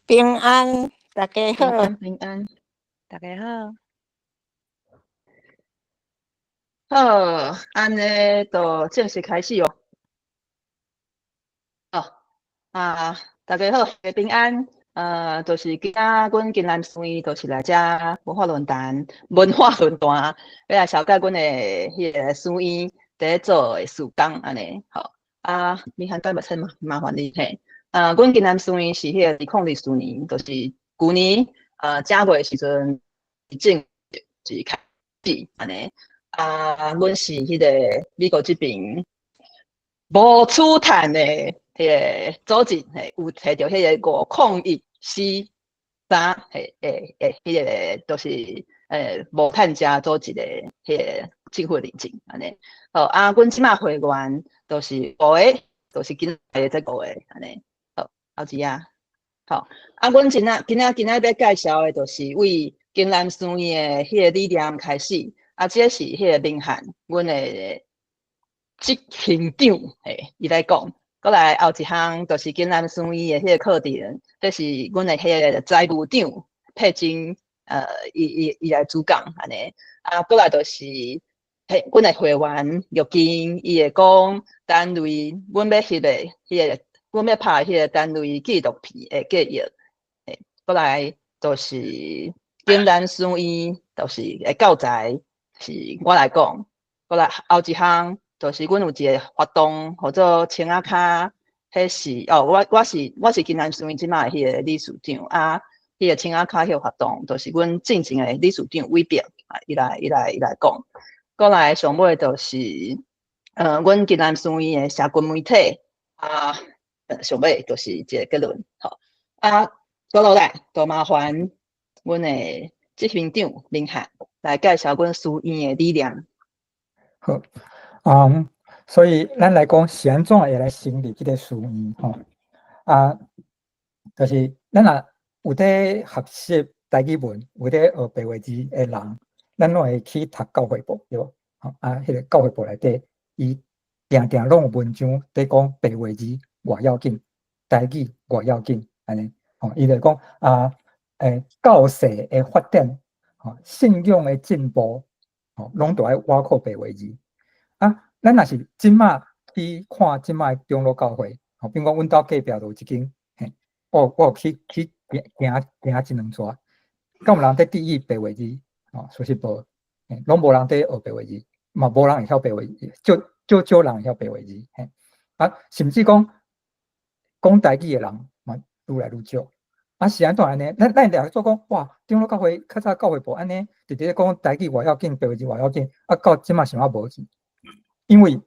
平安，大家平好。安平安，大家好。好，按呢就正式開始哦。好，啊，大家好，平安。就是今仔阮金南書院，就是來遮文化論壇，文化論壇，欲來紹介阮的彼个書院佇咧做的事工，按呢好。啊，美涵，該請麻煩你嘿。啊，阮金南書院是彼個2024年，就是舊年正月的時陣正式開始按呢。啊，阮是彼個美國這邊無儲碳的彼個組織，嘿，有提著彼個501C3，嘿，欸，彼個就是無碳者組織的彼個政府認證，按呢。好，啊，阮這馬會員都是五個，都是今日這五個，按呢。好，後一頁。好，啊，阮今仔今仔今仔欲介紹的，就是為金南書院的彼個理念開始。啊，這個是彼個明翰，阮的執行長，嘿，伊來講。閣來後一項，就是金南書院的彼個課程，這是阮的彼個財務長佩珍，伊來主講，按呢。啊，閣來就是，彼阮的會員玉金，伊會講單位，阮欲翕的彼個，阮欲拍的彼個單位紀錄片的計劃。嘿，閣來就是金南書院，就是的教材是我來講。閣來後一項，就是阮有一個活動，號做青仔跤，彼是哦，我是金南書院這馬的彼個理事長啊，彼個青仔跤彼個活動，就是阮進前的理事長偉伯啊，伊來講。閣來上尾就是，阮金南書院的社群媒體啊，上尾就是一個結論，吼。啊，閣落來，就麻煩阮的執行長明翰來介紹阮書院的理念。好，所以咱來講是按怎會來成立這個書院吼？啊，就是咱若有佇學習台語文，有佇學白話字的人，咱攏會去讀教會報，對無？吼啊，彼個教會報內底，伊定定攏有文章佇講白話字偌要緊，台語偌要緊，按呢，吼，伊就講啊，教世的發展，吼，信仰的進步，吼，攏著愛倚靠白話字。啊，咱若是這馬去看這馬長老教會，吼，比如講阮兜隔壁就有一間，嘿，我有去行行行一兩逝，敢有人佇注意白話字？吼，事實無，攏無人佇學白話字，嘛無人會曉白話字，少少少人會曉白話字，嘿，啊，甚至講講台語的人嘛愈來愈少。啊，是按怎按呢？咱掠做講，哇，長老教會較早教會部按呢，直直咧講台語偌要緊，白話字偌要緊，啊，到這馬想啊無去。因為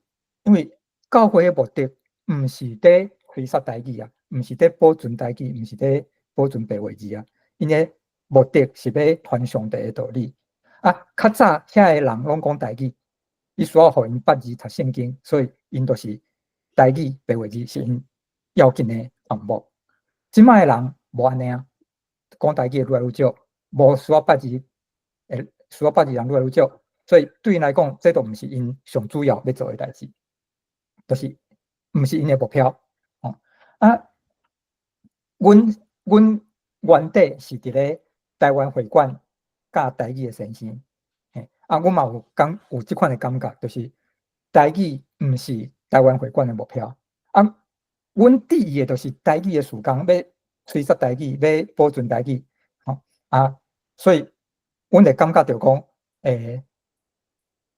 教會的目的毋是佇推捒台語啊，毋是佇保存台語，毋是佇保存白話字啊。𪜶的目的是欲傳上帝的道理。啊，較早遐个人攏講台語，伊需要予𪜶捌字讀聖經，所以𪜶就是台語白話字是𪜶要緊的項目。這馬的人無按呢啊，講台語的愈來愈少，無需要捌字，需要捌字人愈來愈少。所以對𪜶來講，這都毋是𪜶上主要欲做的代誌，就是毋是𪜶的目標。哦，啊，阮原底是佇咧台灣會館教台語的先生，嘿，啊，阮嘛有這款的感覺，就是台語毋是台灣會館的目標。啊，阮注意的就是台語的事工，欲推捒台語，欲保存台語，吼，啊，所以阮會感覺著講，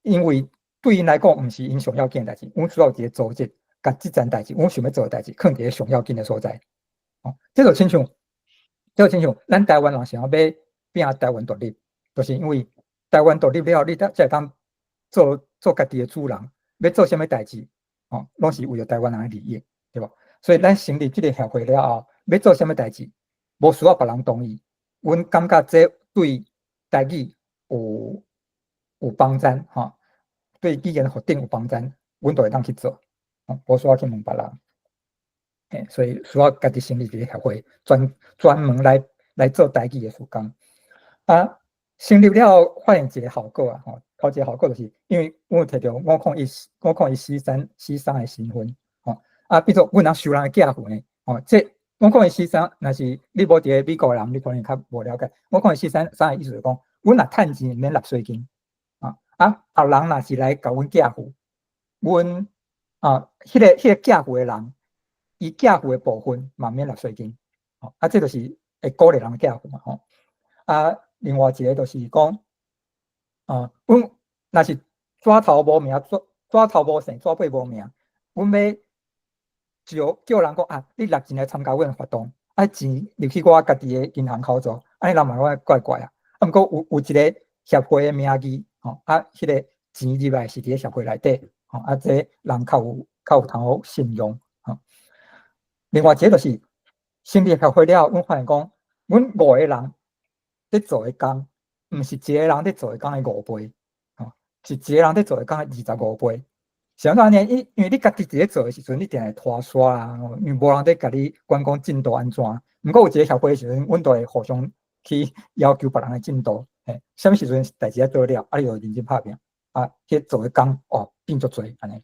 因為對𪜶來講，毋是𪜶上要緊的代誌，阮需要一個組織，共這層代誌，阮想欲做的代誌，囥佇咧上要緊的所在。哦，這就親像咱台灣人想欲拚台灣獨立，就是因為台灣獨立了，你才會當做家己的主人，欲做啥物代誌，哦，攏是為著台灣人的利益，對無？所以咱成立這個協會了後，欲做啥物代誌，無需要別人同意，阮感覺這對台語有幫助，吼，對語言發展有幫助，阮就會當去做，無需要去問別人。嘿，所以需要家己成立一個協會，專門來做台語的事工。啊，成立了後發現一個效果啊，吼，頭一個效果就是因為阮有提著501C3 的身份，吼，啊，變做阮通收人的寄付呢，吼，這阮講的死三，若是你無佇咧美國人，你可能較無了解。我講的死三三个意思就是講，阮若趁錢免納稅金，啊啊，別人若是來共阮寄付，阮啊，彼個寄付的人，伊寄付的部分嘛免納稅金，吼啊，這就是會鼓勵人寄付嘛，吼。啊，另外一個就是講，啊，阮若是紙頭無名，紙頭無姓，紙尾無名，阮欲叫人講啊，你納錢來參加阮的活動，啊錢入去我家己的銀行口座，按呢人嘛會怪怪啊。啊，毋過有一個協會的名義，吼啊，彼個錢入來是佇咧協會內底，吼啊，這人較有通好信用，吼。另外一個就是成立協會了後，阮發現講，阮五個人佇做的工，毋是一個人佇做的工的5倍，吼，是一個人佇做的工的25倍。是按怎按呢？因為你家己佇咧做的時陣，你定會拖沙啊，因為無人佇共你管講進度按怎。毋過有一個協會的時陣，阮都會互相去要求別人的進度，嘿，啥物時陣代誌愛做了，啊，你就認真拍拚，啊，彼做的工哦變足濟按呢。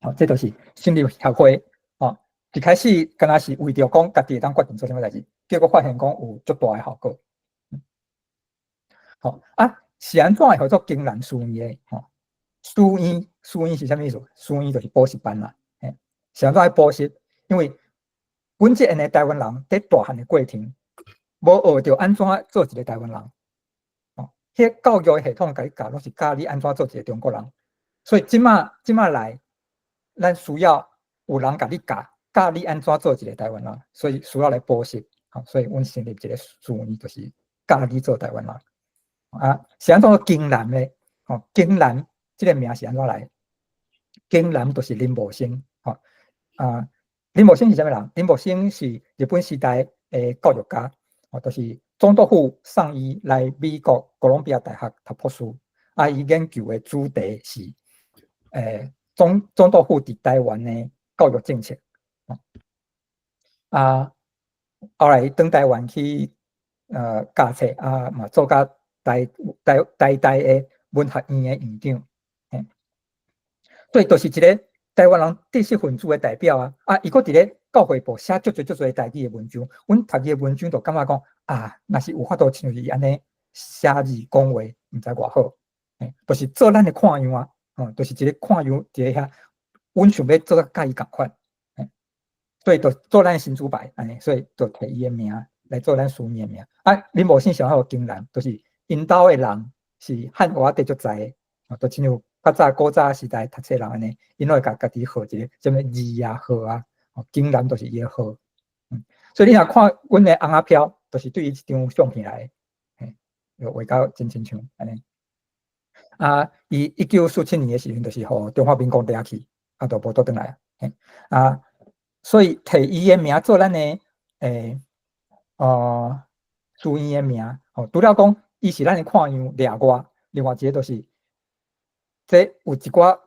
吼，這就是成立協會，吼，一開始敢若是為著講家己會當決定做啥物代誌，結果發現講有足大的效果。吼啊，是按怎會號做京南書院的？吼，書院，書院是啥物意思？書院就是補習班啦。嘿，是按怎去補習？因為阮這樣的台灣人佇大漢的過程，無學著按怎做一個台灣人。哦，彼個教育系統共你教，攏是教你按怎做一個中國人。所以這馬來，咱需要有人共你教，教你按怎做一個台灣人，所以需要來補習。吼，所以阮成立一個書院，就是教你做台灣人。啊，是按怎京南的？吼，京南這個名是按怎來？京南就是林茂生，吼啊，林茂生是啥物人？林茂生是日本時代的教育家，吼，就是總督府送伊來美國哥倫比亞大學讀博士，啊，伊研究的主題是總督府佇台灣的教育政策。啊，後來轉台灣去教冊啊，嘛做甲台大的文學院的院長，嘿，所以就是一個台灣人知識分子的代表啊！啊，伊閣佇咧教會部寫足濟足濟台語的文章，阮讀伊的文章就感覺講啊，若是有法度親像伊按呢寫字講話，毋知偌好，嘿，就是做咱的看樣啊，吼，就是一個看樣佇咧遐，阮想欲做甲佮伊仝款，嘿，所以就做咱神主牌按呢，所以就提伊的名來做咱書院的名。啊，林茂生上好京南，就是𪜶兜的人是漢話底足知的，哦，就親像較早古早時代讀冊人按呢，𪜶攏會共家己號一個啥物字啊號啊，哦，京南就是伊的號。所以你若看阮的尪仔票，就是對伊這張相片來的，嘿，就畫甲真親像按呢。啊，伊1947年的時陣，就是予中華民國掠去，啊，就無倒轉來啊。嘿，啊，所以提伊的名做咱的書院的名，吼，除了講伊是咱的看樣掠外，另外一個就是，這有一寡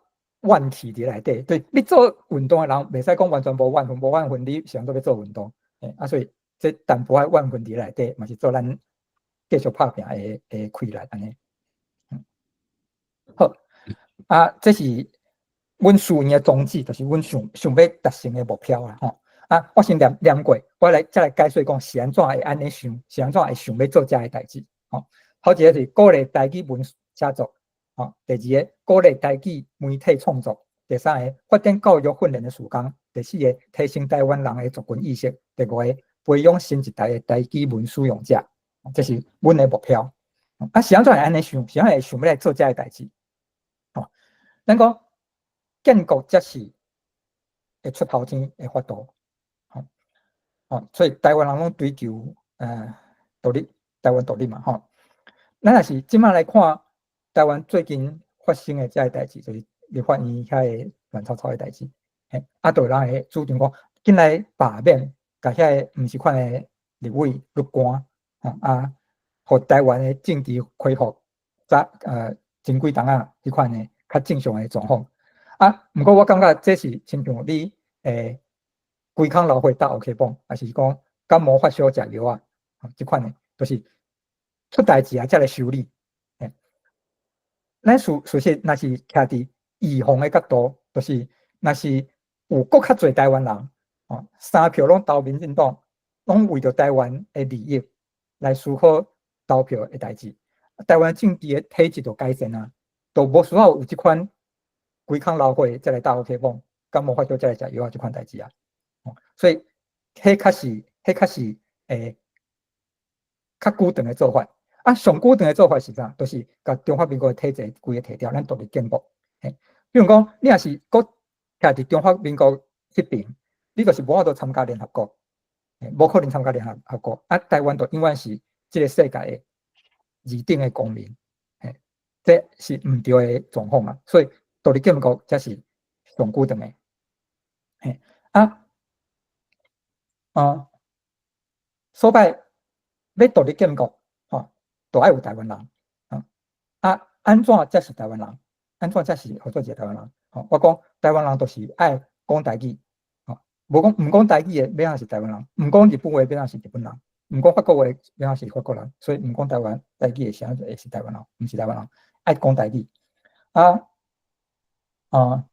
怨氣佇內底。對，你做運動的人，袂使講完全無怨恨，無怨恨你是按怎欲做運動？嘿，啊，所以這淡薄仔怨恨佇內底，嘛是做咱繼續拍拚的氣力按呢。好，啊，這是阮書院的宗旨，就是阮想欲達成的目標啦，吼。啊，我先念念過，我來再來解說講是按怎會按呢想，是按怎會想欲做這个代誌，吼。頭一个是鼓勵台語文寫作，吼。第二个鼓勵台語媒體創作，第三个發展教育訓練的事工，第四个提升台灣人的族群意識，第五個培養新一代的台語文使用者，這是阮的目標。啊，是按怎會按呢想？是按怎會想欲來做這个代誌？吼，咱講建國才是會出頭天的法度，吼，吼，所以台灣人攏追求獨立，台灣獨立嘛，吼。咱若是這馬來看台灣最近發生的這个代誌，就是立法院遐个亂糟糟的代誌，嘿，啊，就有人會主張講，緊來罷免，共遐个毋是款的立委入關，吼啊，予台灣的政治恢復早前幾冬仔彼款的較正常的狀況。啊，毋過我感覺這是親像你規空流血打烏溪泵，抑是講感冒發燒食藥啊，這款的，就是出代誌啊，才來修理。嘿，咱事實若是徛佇預防的角度，就是若是有閣較濟台灣人，吼，三票攏投民進黨，攏為著台灣的利益來思考投票的代誌，台灣政治的體制就改善啊，就無需要有這款規空流血才來鬥好克敢無法度才來食藥仔這款代誌啊。所以，彼較是較久長的做法。啊，上久長的做法是啥？就是共中華民國的體制規个提掉，咱獨立建國。嘿，比如講，你若是閣徛佇中華民國彼爿，你就是無法度參加聯合國，無可能參加聯合國。啊，台灣就永遠是這个世界的二等的公民，嘿，這是毋對的狀況啊。所以獨立建國才是上久長的。嘿，啊，所擺欲獨立建國，吼，都愛有台灣人，啊，按怎才是台灣人？按怎才是號做一个台灣人？吼，我講台灣人就是愛講台語，吼，無講毋講台語的，欲按怎是台灣人？毋講日本話，欲按怎是日本人？毋講法國話，欲按怎是法國人？所以毋講台灣台語的，啥會是台灣人？毋是台灣人，愛講台語。啊，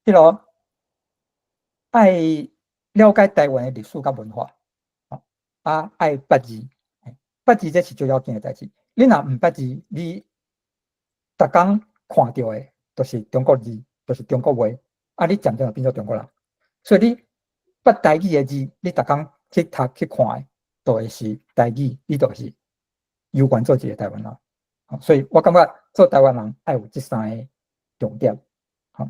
彼囉愛了解台灣的歷史佮文化，啊，愛捌字，捌字這是最要緊的代誌。你若毋捌字，你逐工看著的都是中國字，都是中國話，啊，你漸漸就變做中國人。所以你捌台語的字，你逐工去讀去看的，都會是台語，你就是有權做一个台灣人。所以我感覺做台灣人愛有這三个重點。吼，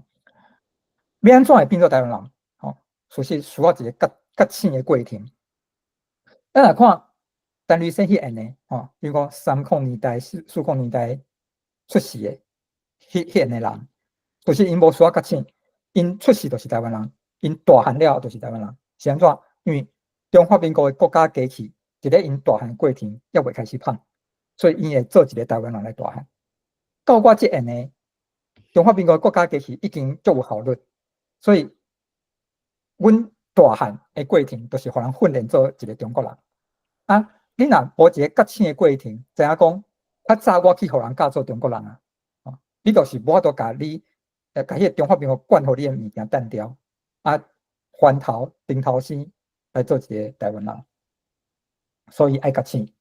欲按怎會變做台灣人？吼，其實需要一个覺醒的過程。咱來看陳履先彼緣的，吼，比如講30年代、40年代出世的彼緣的人，其實𪜶無需要覺醒，𪜶出世就是台灣人，𪜶大漢了後就是台灣人。是按怎？因為中華民國的國家機器，佇咧𪜶大漢過程猶未開始放，所以𪜶會做一个台灣人來大漢。到我這緣的，中華民國國家機器已經足有效率，所以阮大漢的過程，就是予人訓練做一个中國人。啊，你若無一个覺醒的過程，知影講較早我去予人教做中國人啊，你就是無法度共你，共彼个中華民國灌予你的物件擲掉，啊，翻頭頂頭生來做一个台灣人，所以愛覺醒。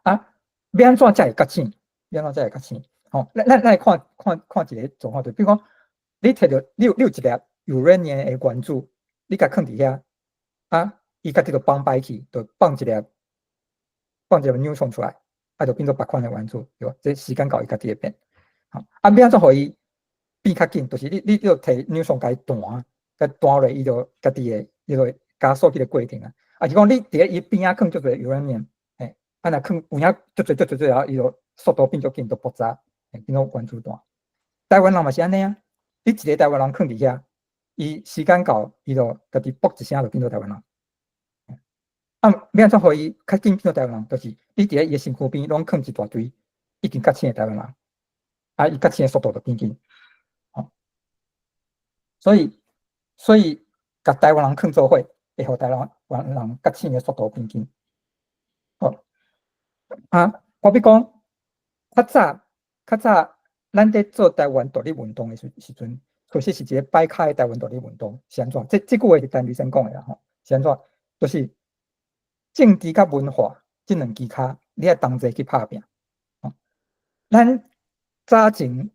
啊，欲按怎才會覺醒？欲按怎才會覺醒？吼，咱來看看看一个狀況，就比如講，你提著你有一粒 uranium 的原子，你共囥佇遐，啊，伊家己就崩擺去，就放一粒 neutron 出來，啊，就變做別款的原子，對無？這時間到伊家己會變。吼，啊，欲按怎予伊變較緊？就是你著提 neutron 共伊彈，共彈落，伊就家己會，伊就會加速彼个過程啊。啊是講你佇咧伊邊仔囥足濟 uranium，嘿，啊若囥有影足濟足濟濟後，伊就速度變足緊，就爆炸，變做原子彈。台灣人嘛是按呢啊，你一个台灣人囥佇遐，伊時間到，伊就家己卜一聲就變做台灣人。啊，欲按怎予伊較緊變做台灣人？就是你佇咧伊的身軀邊攏囥一大堆已經覺醒的台灣人，啊，伊覺醒的速度就變緊。吼，所以共台灣人囥做伙，會予台灣人覺醒的速度變緊。好，啊，我欲講，較早，咱佇做台灣獨立運動的時陣，其實是一个擺跤的台灣獨立運動，是按怎？這句話是陳履先講的啦，吼，是按怎？就是政治佮文化這兩支跤，你愛同齊去拍拚。咱早前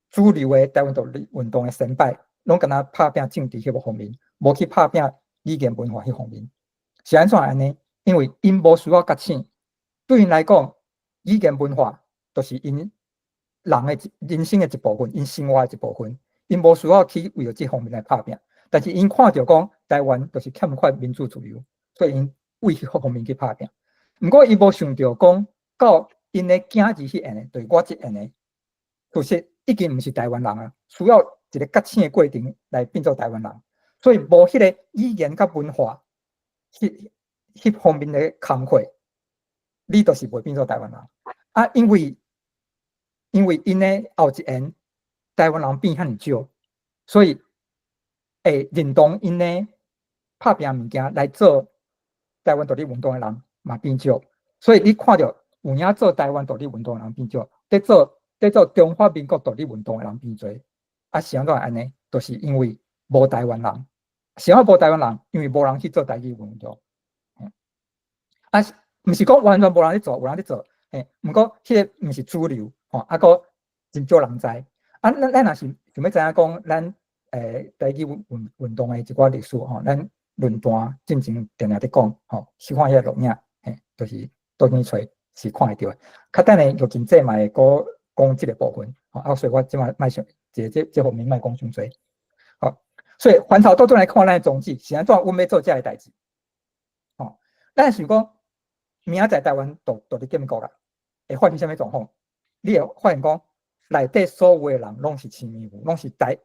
主流的台灣獨立運動的先輩，攏敢若拍拚政治彼方面，無去拍拚語言文化彼方面。是按怎按呢？因為𪜶無需要覺醒，對𪜶來講，語言文化就是𪜶人的人生的一部分，𪜶生活的一部分，𪜶無需要去為著這方面來拍拚。但是𪜶看著講台灣就是欠缺民主自由，所以𪜶為彼方面去拍拚。毋過伊無想著講到𪜶的囝兒彼緣的，就是我這緣的，其實已經毋是台灣人啊，需要一个覺醒的過程來變做台灣人。所以無彼個語言佮文化，彼方面的工課，你就是袂變做台灣人。啊，因為𪜶的後一緣台灣人變遐爾少，所以會認同𪜶的拍拚物件來做台灣獨立運動的人嘛變少。所以你看著有影做台灣獨立運動的人變少，佇做中華民國獨立運動的人變濟。啊，是按怎按呢？就是因為無台灣人。是按怎無台灣人，因為無人去做台語運動。啊，毋是講完全無人咧做，有人咧做，嘿，毋過彼個毋是主流，吼，啊，閣真少人知。啊，咱若是想欲知影講，咱台語運動的一寡歷史吼，咱論壇進前定定佇講，吼，去看彼個錄影，嘿，就是倒轉揣是看會著的。較等下玉琴姐嘛會閣講這個部分，吼，啊，所以我這擺莫想，這方面莫講傷濟。好，所以反頭倒轉來看咱的宗旨，是按怎阮欲做這个代誌？吼，咱想講，明仔載台灣獨立建國啦，會發生啥物狀況？你會發現講，內底所有的人攏是青年牛，攏是台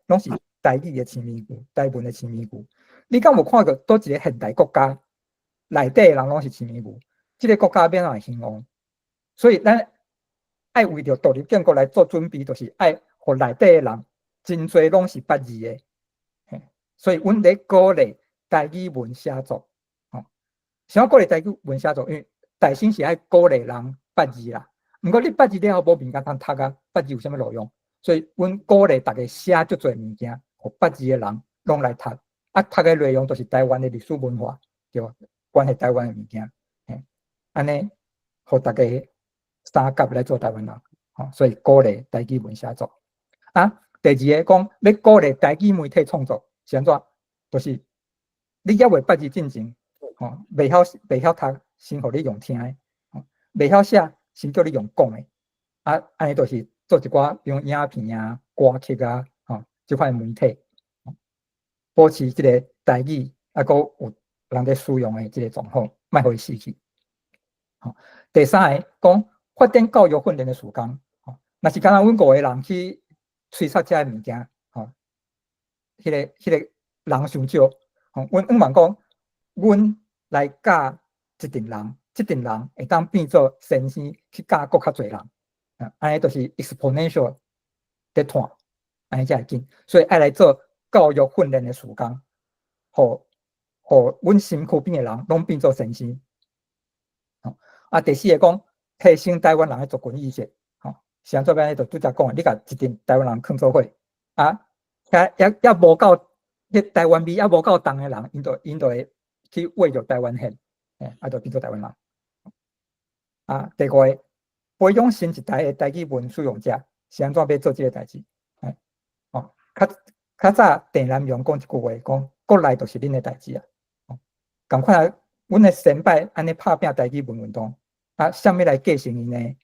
語的青年牛，台文的青年牛。你敢有看過佗一个現代國家內底的人攏是青年牛？這个國家欲按怎會興旺？所以咱愛為著獨立建國來做準備，就是愛予內底的人真濟攏是捌字的。所以阮咧鼓勵台語文寫作，吼，啥鼓勵台語文寫作？因為大先是愛鼓勵人捌字啦。毋過你捌字了後無物件通讀啊，捌字有啥物路用？所以阮鼓勵逐家寫足濟物件，予捌字的人攏來讀。啊，讀的內容就是台灣的歷史文化，對無？關係台灣的物件，嘿，按呢，予逐家相佮來做台灣人，吼，所以鼓勵台語文寫作。啊，第二个講欲鼓勵台語媒體創作，是按怎？就是你猶未捌字進前，吼，袂曉讀，先予你用聽的，吼，袂曉寫，先叫你用講的。啊，按呢就是做一寡，比如影片啊、歌曲啊，吼，這款媒體，保持這个台語猶閣有人咧使用的這个狀況，莫予伊死去。吼，第三个講發展教育訓練的事工，吼，若是敢若阮五个人去催促這个物件，吼，彼個人傷少，吼，阮向望講，阮來教一陣人，這陣人會當變做先生去教閣較濟人，啊，按呢就是 exponential 佇湠，按呢才會緊，所以愛來做教育訓練的事工，予阮身軀邊的人攏變做先生。啊，第四个講提升台灣人的族群意識，吼，是按怎按呢就拄才講的，你共一陣台灣人囥做伙，啊，遐猶無夠，彼台灣味猶無夠重的人，𪜶就會去為著台灣獻，啊，就變做台灣人。啊，第五个，培養新一代的台語文使用者，是按怎欲做這个代誌？哦，較早鄭南榕講一句話，講國內就是恁的代誌啊。仝款啊，阮的先輩按呢拍拚台語文運動，啊，啥物來繼承𪜶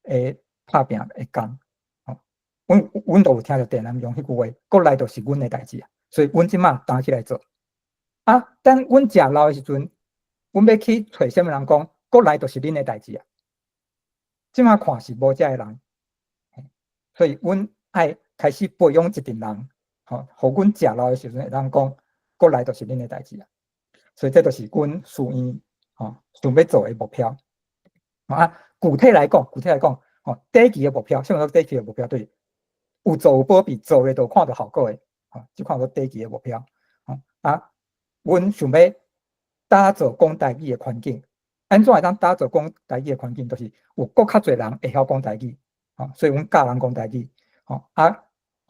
的拍拚的工？吼，阮都有聽著鄭南榕彼句話，國內就是阮的代誌啊，所以阮這馬擔起來做。啊，等阮誠老的時陣，阮欲去揣啥物人講，國內就是恁的代誌啊。這馬看是無遮个人，所以阮愛開始培養一陣人，吼，予阮誠老的時陣會當講，國內就是恁的代誌啊。所以這就是阮書院吼想欲做的目標。啊，具體來講，吼，短期的目標，啥物叫短期的目標？就是有做有保庇，做的就看著效果的，吼，這款叫短期的目標。吼，啊，阮想欲打造講台語的環境，按怎會當打造講台語的環境？就是有閣較濟人會曉講台語，吼，所以阮教人講台語，吼，啊，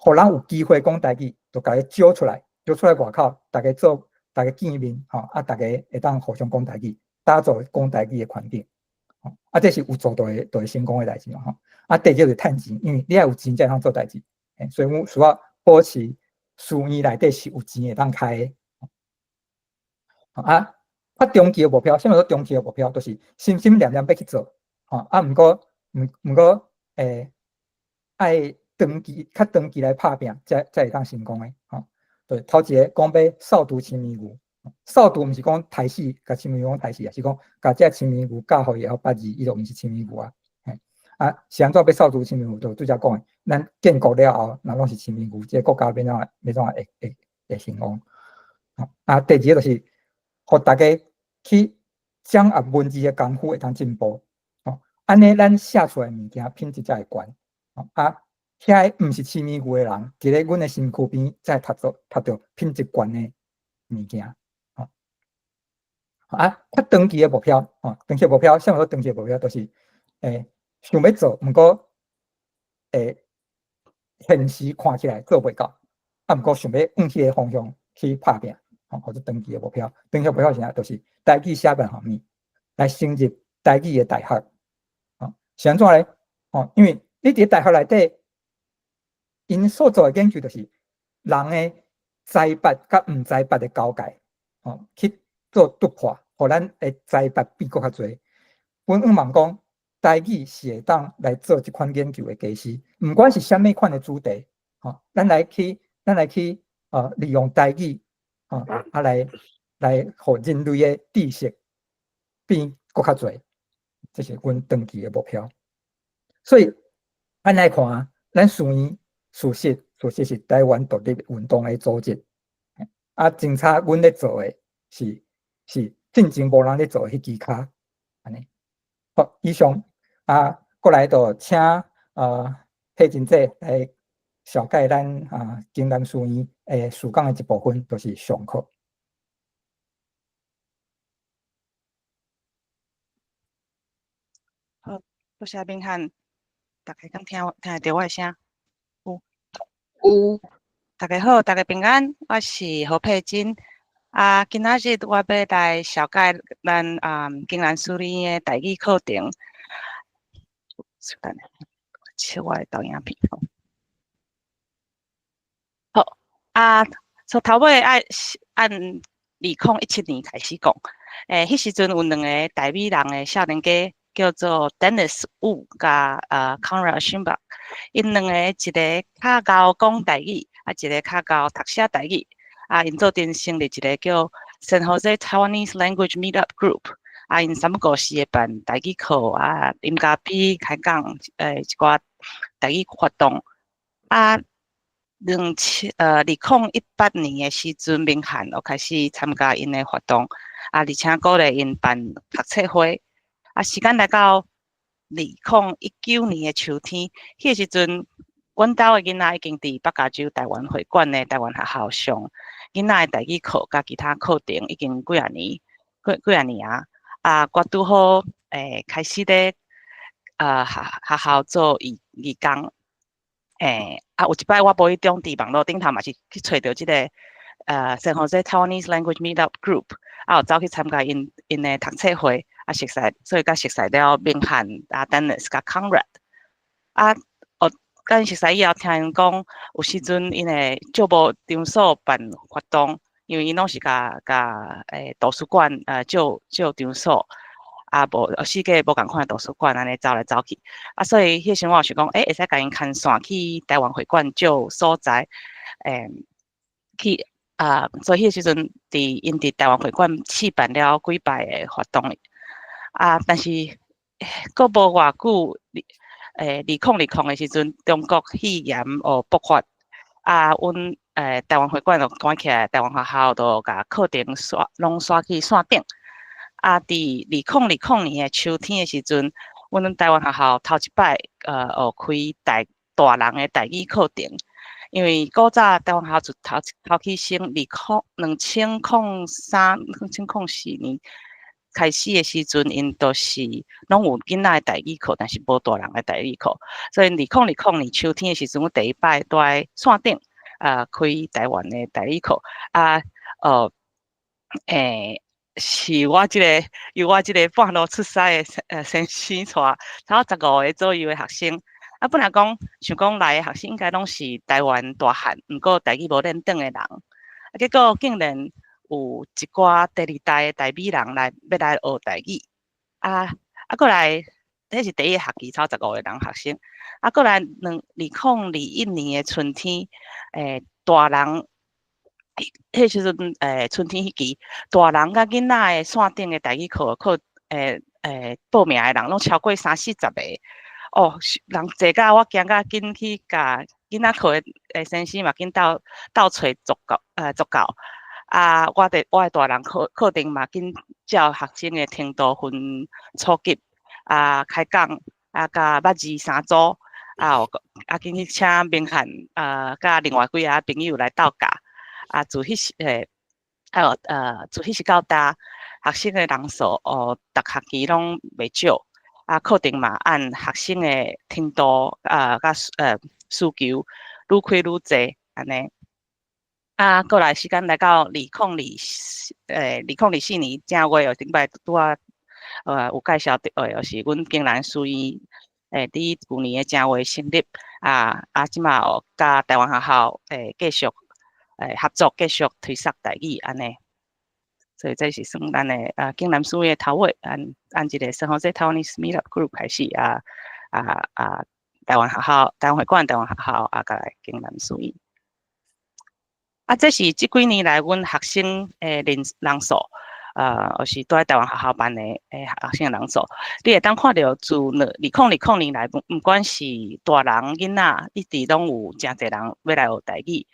予人有機會講台語，就共伊招出來，招出來外口，逐家做，逐家見面，吼，啊，逐家會當互相講台語，打造講台語的環境，吼，啊，這是有做就會成功的代誌嘛，吼。啊，第二就是趁錢，因為你愛有錢才會當做代誌，所以阮需要保持書院內底是有錢會當開的。啊，較長期的目標，啥物叫長期的目標？就是心心念念欲去做，吼，啊，毋過，愛長期較長期來拍拚，才會當成功的，吼。對，頭一个講欲掃除青年牛，掃除毋是講刣死，共青年牛刣死啊，是講共這青年牛教予伊會曉捌字，伊就毋是青年牛啊。嘿，啊，是按怎欲掃除青年牛？就拄才講的，咱建國了後，若攏是青年牛，這个國家欲按怎會興旺？啊，第二个就是，予逐家去掌握文字的功夫會當進步，吼，按呢咱寫出來物件品質才會懸，啊，遐个毋是青年牛的人，佇咧阮的身軀邊，才會讀著品質懸的物件，吼。啊，較長期的目標，吼，長期的目標，啥物叫長期的目標？就是，想欲做，毋過，現實看起來做袂到，啊，毋過想欲往彼个方向去拍拚。吼，號做長期的目標。長期目標是啥？就是台語寫辦予物，來成立台語的大學。吼，是按怎咧？吼，因為你佇大學內底，𪜶所做的研究就是人的知捌佮毋知捌的交界，吼，去做突破，予咱的知捌變閣較濟。阮向望講，台語是會當來做這款研究的基石，毋管是啥物款的主題，吼，咱來去利用台語，吼，啊來予人類的知識變閣較濟，這是阮長期的目標。所以，咱來看，咱書院事實是台灣獨立運動的組織，啊，真早阮咧做的是進前無人咧做的彼支跤，按呢。好，以上啊，過來就請佩珍姐來紹介咱啊嶺南書院的事工的一部分，就是上課。好，多謝明漢，大家敢聽會著我的聲？有。有。大家好，大家平安，我是何佩珍。啊，今仔日我欲來紹介咱啊嶺南書院的台語課程。等下，切我的投影片。好，啊，從頭尾愛按2017年開始講。彼時陣有兩个台美人的少年家，叫做 Dennis Wu 佮Conrad Aschenbach，𪜶兩个一个較𠢕講台語，啊一个較𠢕讀寫台語。啊，𪜶做陣成立一个叫 San Jose Taiwanese Language Meetup Group。啊，𪜶三不五時會辦台語課啊，飲咖啡、開講，一寡台語活動。啊，2018年的時陣，明漢就開始參加𪜶的活動，啊，而且鼓勵𪜶辦讀冊會。啊，時間來到2019年的秋天，彼個時陣，阮兜的囡仔已經佇北加州台灣會館的台灣學校上囡仔的台語課佮其他課程已經幾仔年，幾仔年啊。啊，我拄好開始咧學校做義工。啊，有一擺我無意中佇網路頂頭嘛是去揣著這个San Jose Taiwanese Language Meetup Group，啊，有走去參加𪜶的讀冊會，啊，熟似，所以才熟似了明漢啊，Dennis 佮 Conrad。啊，哦，佮𪜶熟似以後，聽𪜶講，有時陣𪜶會借無場所辦活動，因為𪜶攏是共圖書館借場所。啊，無四界無仝款的圖書館，按呢走來走去。啊，所以彼時我有想講，會使共𪜶牽線去台灣會館借所在，去啊，所以彼個時陣，𪜶佇台灣會館試辦了幾擺的活動。啊，但是閣無偌久，2020的時陣，中國肺炎哦爆發，啊，阮台灣會館就關起來，台灣學校就共課程煞攏煞去線頂。啊，佇2020年的秋天的時陣，阮台灣學校頭一擺學開大人的台語課程。因為古早台灣學校自頭起先2003、2004年開始的時陣，𪜶都是攏有囡仔的台語課，但是無大人的台語課。所以2020年秋天的時陣，阮第一擺佇線頂開台灣的台語課。啊，是我這個由我這個半路出師的先生帶，差不多15个左右的學生。啊，本來講想講來的學生應該攏是台灣大漢，毋過台語無練轉的人。啊，結果竟然有一寡第二代的台美人來欲來學台語。啊，過來，彼是第一個學期，差十五个人學生。啊，過來2021年的春天，大人。彼時陣，春天彼期，大人佮囡仔的線頂的台語課報名的人攏超過三四十个。哦，人濟甲我驚甲緊去共囡仔課的先生嘛緊鬥鬥揣助教。啊，我的大人課程嘛緊照學生的程度分初級，啊，開講，啊，佮捌字三組，啊，有啊緊去請明漢啊，佮另外幾个朋友來鬥教。啊，自彼時到今，學生的人數哦，逐學期攏袂少。啊，課程嘛按學生的程度啊，佮需求愈開愈濟按呢。啊，過來時間來到2024年正月，頂擺拄仔有介紹著，就是阮景南書院佇舊年的正月成立，啊，這馬哦，佮台灣學校繼續合作，繼續推捒台語按呢。所以這是算咱的景南書院的頭尾，按這個 San Jose Taiwanese Meetup Group 開始啊，台灣學校、台灣會館、台灣學校啊，佮來景南書院。啊，這是這幾年來阮學生的人數，就是佇台灣學校辦的學生的人數。你會當看著自2020年來，毋管是大人囡仔，一直攏有誠濟人欲來學台語。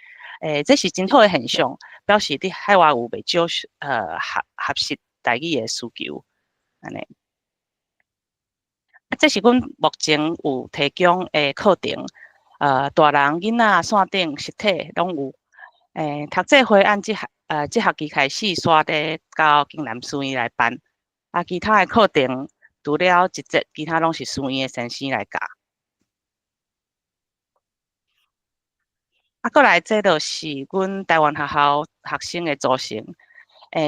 這是真好的現象，表示佇海外有袂少學習台語的需求，按呢。啊，這是阮目前有提供的課程，大人、囡仔線頂實體攏有。讀冊會按這學期開始，煞咧到景南書院來辦。啊，其他的課程除了一節，其他攏是書院的先生來教。啊，過來這就是阮台灣學校學生的組成。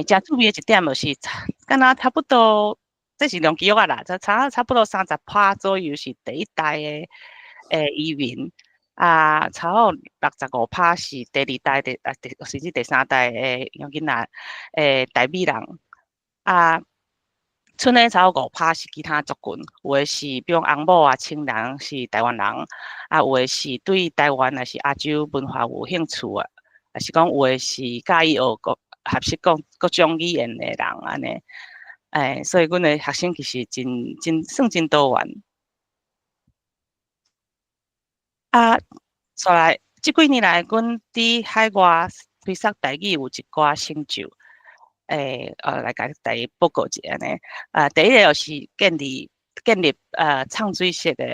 誠注意的一點就是，敢若差不多，這是量記憶啊啦，這差不多30%左右是第一代的移民。啊，差不多65%是第二代的啊，甚至第三代的囡仔台美人。啊，賰咧差不多5%是其他族群，有的是比如翁某啊、親人是台灣人，啊，有的是對台灣抑是亞洲文化有興趣的，抑是講有的是佮意學國學習各各種語言的人按呢。所以阮的學生其實真真算真多元。啊，煞來這幾年來，阮佇海外推捒台語有一寡成就，來共大家報告一下按呢。啊，第一個就是建立暢水式的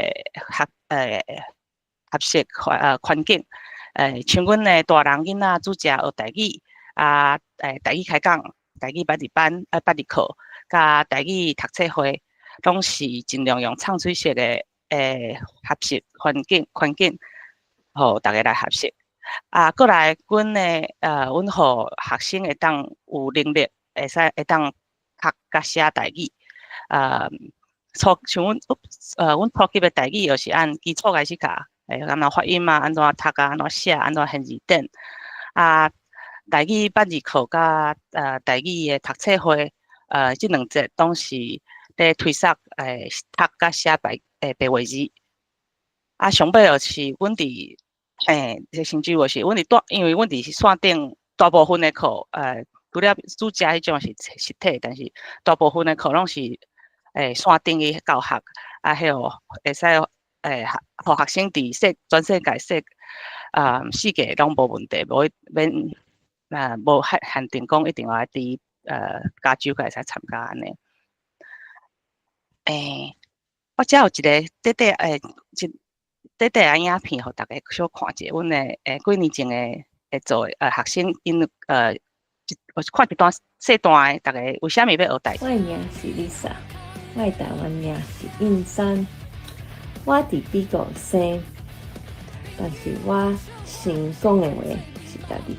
學習環境，像阮的大人囡仔主食學台語，啊，台語開講，台語捌字班，捌字課，佮台語讀冊會，攏是盡量用暢水式的學習環境，予逐家來學習。啊，過來，阮予學生會當有能力，會使會當讀佮寫台語。像阮初級的台語，就是按基礎開始教，按怎發音啊，按怎讀啊，按怎寫，按怎編字典。啊，台語捌字課佮台語的讀冊會，這兩節攏是咧推捒讀佮寫白話字。啊，上尾就是阮佇這成就就是阮佇大，因為阮佇線頂大部分的課，除了主食彼種是實體，但是大部分的課攏是線頂去教學，啊，彼個會使予學生佇全世界四界攏無問題，無免無限定講一定愛佇加州才會使參加按呢。我遮有一個短短一短短的影片，予逐家小看一下。阮的幾年前的做的學生，𪜶我看一段細段的，逐家為啥物欲學台語？我的名是 Lisa，我的台灣名是應山。我佇美國生，但是我先講的話是台語。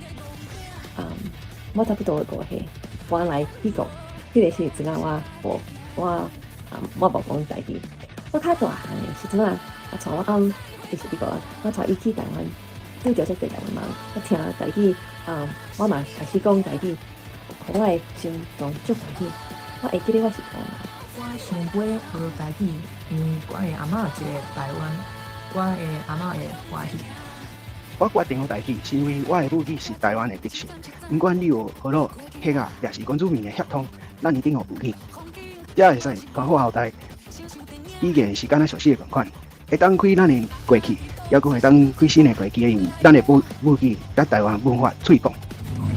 我差不多5歲搬來美國，彼個時陣啊，我無講台語。我較大漢的時陣啊，我帶我翁伊是美國人，我帶伊去台灣，拄著足濟台灣人，我聽台語，我嘛開始講台語，予我的心中足歡喜。我會記得我是台灣人。我想欲學台語，因為我的阿嬤一個台灣，我的阿嬤會歡喜。我決定學台語，是因為我的母語是台灣的特色。毋管你有河洛、客家，抑是原住民的血統，咱一定有母語，才會使傳予後代。語言是敢若熟悉的仝款，會當開咱的過去，猶閣會當開新的過去，因為咱的母語佮台灣文化推廣。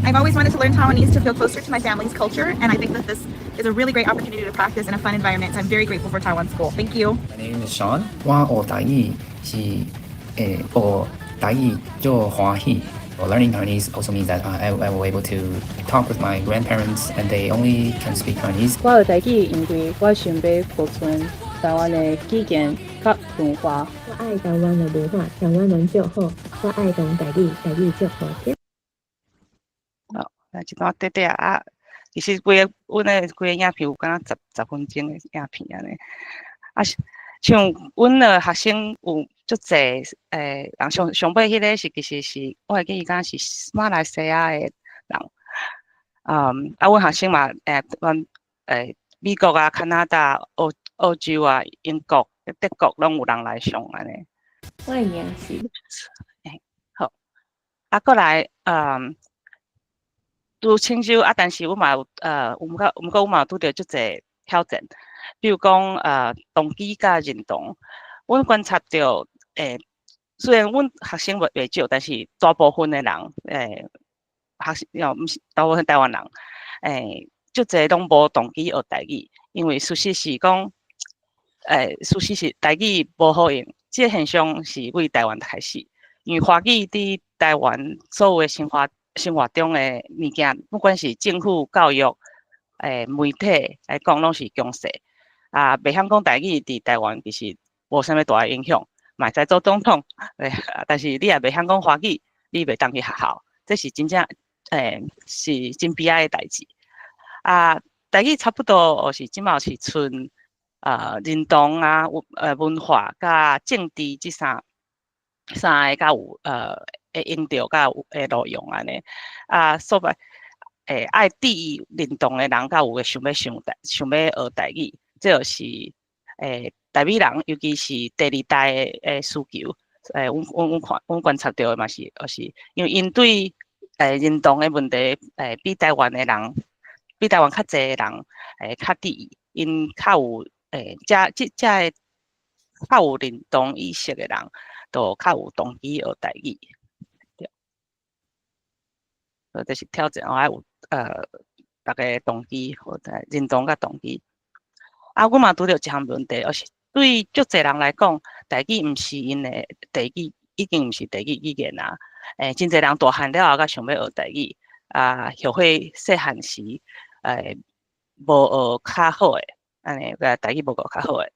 I've always wanted to learn Taiwanese to feel closer to my family's culture, and I think that this is a really great opportunity to practice in a fun environment. So I'm very grateful for Taiwan School. Thank you. My name is Sean。我學台語是學台語足歡喜。Learning Taiwanese also means that I will able to talk with my grandparents, and they only can speak Taiwanese. 我學台語，因為我想欲保存台灣的語言佮文化。我愛台灣的文化，台灣人足好。我愛講台語，台語足好聽。一段短短啊，其實規個阮的規個影片有敢若十分鐘的影片按呢。啊，像阮的學生有足濟人上上尾彼個是其實是我會記伊敢是馬來西亞的人，啊，阮學生嘛阮美國啊、加拿大、澳洲啊、英國、德國攏有人來上按呢。我的名是好，啊，閣來，拄親像啊，但是阮嘛有毋過阮嘛有拄著足濟挑戰，比如講動機佮認同，阮觀察著，雖然阮學生袂少，但是大部分的人，學生又毋是大部分台灣人，足濟攏無動機學台語，因為事實是講，事實是台語無好用，這個現象是為台灣開始，因為華語佇台灣所有的生活中的物件，不管是政府、教育、媒體來講，攏是強勢。啊，袂曉講台語佇台灣其實無啥物大的影響，嘛會使做總統，但是你若袂曉講華語，你袂當去學校，這是真正是真悲哀的代誌。啊，台語差不多是這馬是賰認同啊、文化佮政治這三個較有會用著較有會路用按呢。啊，所以愛注意認同的人較有會想欲學台語，這就是台美人，尤其是第二代的需求。阮觀察著的嘛是，就是因為𪜶對認同的問題，比台灣的人，比台灣較濟的人，較注意，𪜶較有這這个較有認同意識的人，就較有動機學台語。對，所以這是挑戰，我愛有逐家動機或者認同佮動機。啊，阮嘛拄著一項問題，就是對足濟人來講，台語毋是𪜶的第二，已經毋是第二語言啊。真濟人大漢了後，才想欲學台語，啊，後悔細漢時，無學較好的，按呢個台語無學較好的。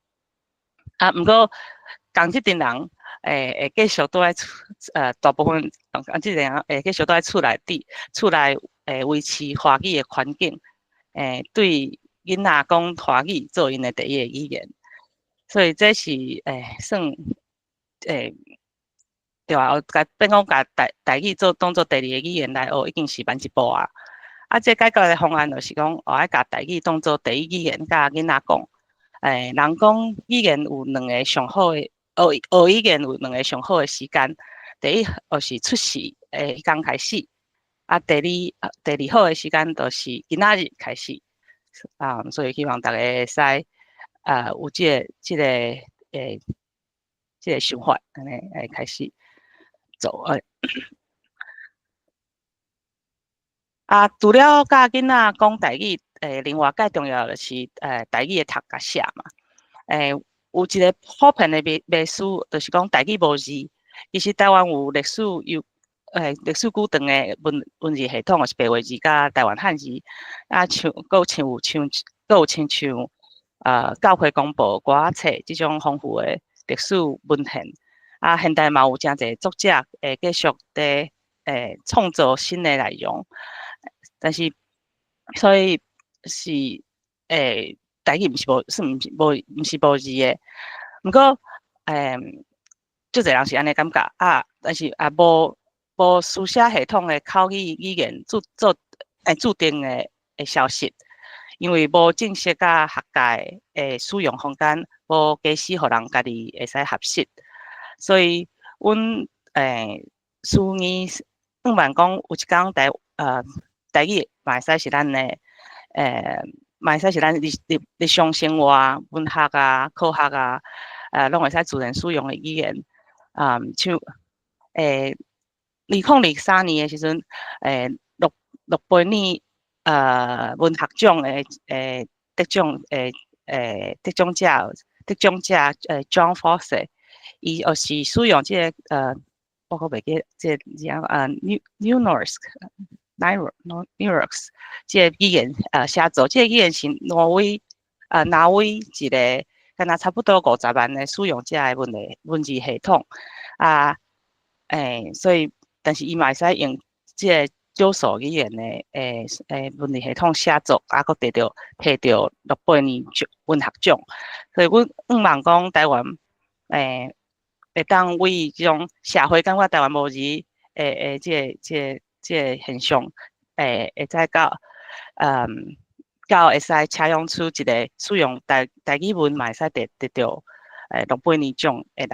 啊，毋過仝這陣人，會繼續蹛佇厝，大部分仝這陣人會繼續蹛佇厝內底，厝內維持華語的環境，對囡仔講華語做𪜶的第一个語言，所以這是算對啊，共變講共台語做當做第二个語言來學，已經是慢一步啊。啊，這解決的方案就是講，我愛共台語當做第一語言，共囡仔講。人講語言有兩个上好的，學語言有兩个上好的時間。第一，就是出世的彼工開始；啊，第二好的時間就是今仔日開始。啊，所以希望大家會使有這個想法，按呢來開始做。啊，除了教囡仔講台語，另外較重要就是台語的讀佮寫嘛。有一個普遍的迷思，就是講台語無字。其實台灣有歷史有歷史久長的文字系統，就是白話字佮台灣漢字。啊，像閣有像有像閣有親像教會公報、歌仔冊這種豐富的歷史文獻。啊，現代嘛有誠濟作者會繼續佇創造新的內容。但是，所以是台語毋是無，算毋是無，毋是無字的。毋過，足濟人是按呢感覺啊，但是也無書寫系統的口語語言注定會消失，因為無正式佮學界的使用空間，無家私予人家己會使學習，所以阮書院向望講有一工台語嘛會使是咱的，嘛會使是咱日常生活、文學啊、科學啊，攏會使自然使用的語言。啊，像2023年的時陣，諾貝爾文學獎的得獎者 Jon Fosse，伊就是使用這個我閣袂記這個字啊，Nynorsk 這個語言寫作，這個語言是挪威一個敢若差不多50萬的使用者的文字系統啊，所以但是伊嘛會使用這個少數語言的文字系統寫作，啊，閣摕著諾貝爾獎文學獎。所以阮向望講台灣會當為這種社會感覺台灣無字的這個現象，會使到會使採用出一個使用台語文嘛會使得著諾貝爾獎的人，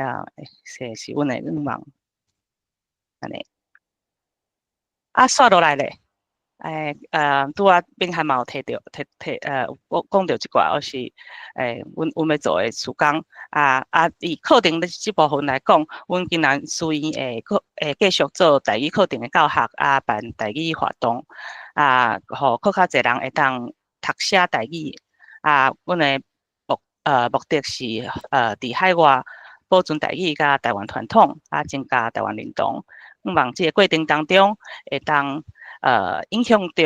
啊，是阮的願望。按呢。啊，煞落來咧，拄仔明翰嘛有提著，提提講講著一寡，就是阮欲做的事工，啊，以課程的這部分來講，阮今年書院會繼續做台語課程的教學，啊，辦台語活動，啊，予閣較濟人會當讀寫台語，啊，阮的目的是佇海外保存台語佮台灣傳統，啊，增加台灣認同。向望這個過程當中，會當影響著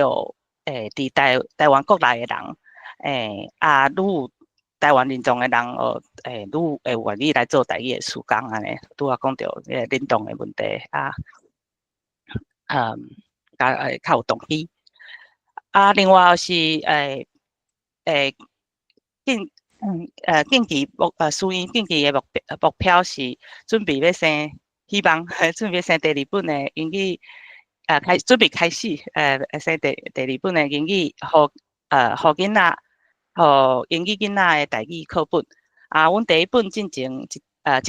佇台灣國內的人，啊，愈有台灣認同的人，哦，愈會願意來做台語的事工按呢。拄仔講著這個認同的問題啊，較有動機。啊，另外是近期書院近期的目標是準備欲生。希望準備生第二本的英語，準備開始，生第二本的英語，予英語囡仔的台語課本。啊，阮第一本進前一前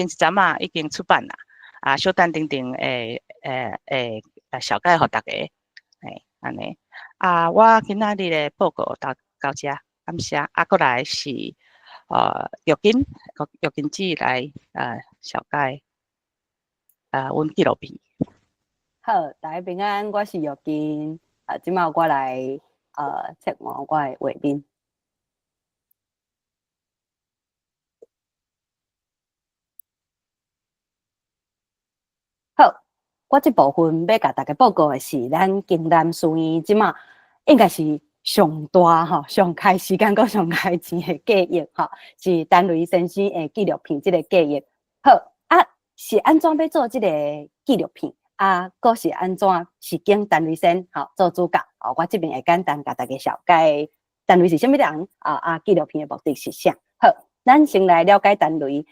一陣仔已經出版啦，啊，小等陣陣會紹介予大家，按呢。啊，我今仔日的報告到遮，感謝。啊，閣來是玉金姊來紹介。啊，阮紀錄片。好，大家平安，我是玉金。啊，這擺我來切換我的畫面。好，我這部分欲共大家報告的是，咱京南書院這擺應該是上大吼、上開時間閣上開錢的計劃吼，是陳雷先生的紀錄片這个計劃。好，啊，是按怎欲做這个紀錄片？啊，閣是按怎是揀陳雷先吼做主角？哦，我這邊會簡單共大家紹介陳雷是啥物人？啊，紀錄片的目的是啥？好，咱先來了解陳雷。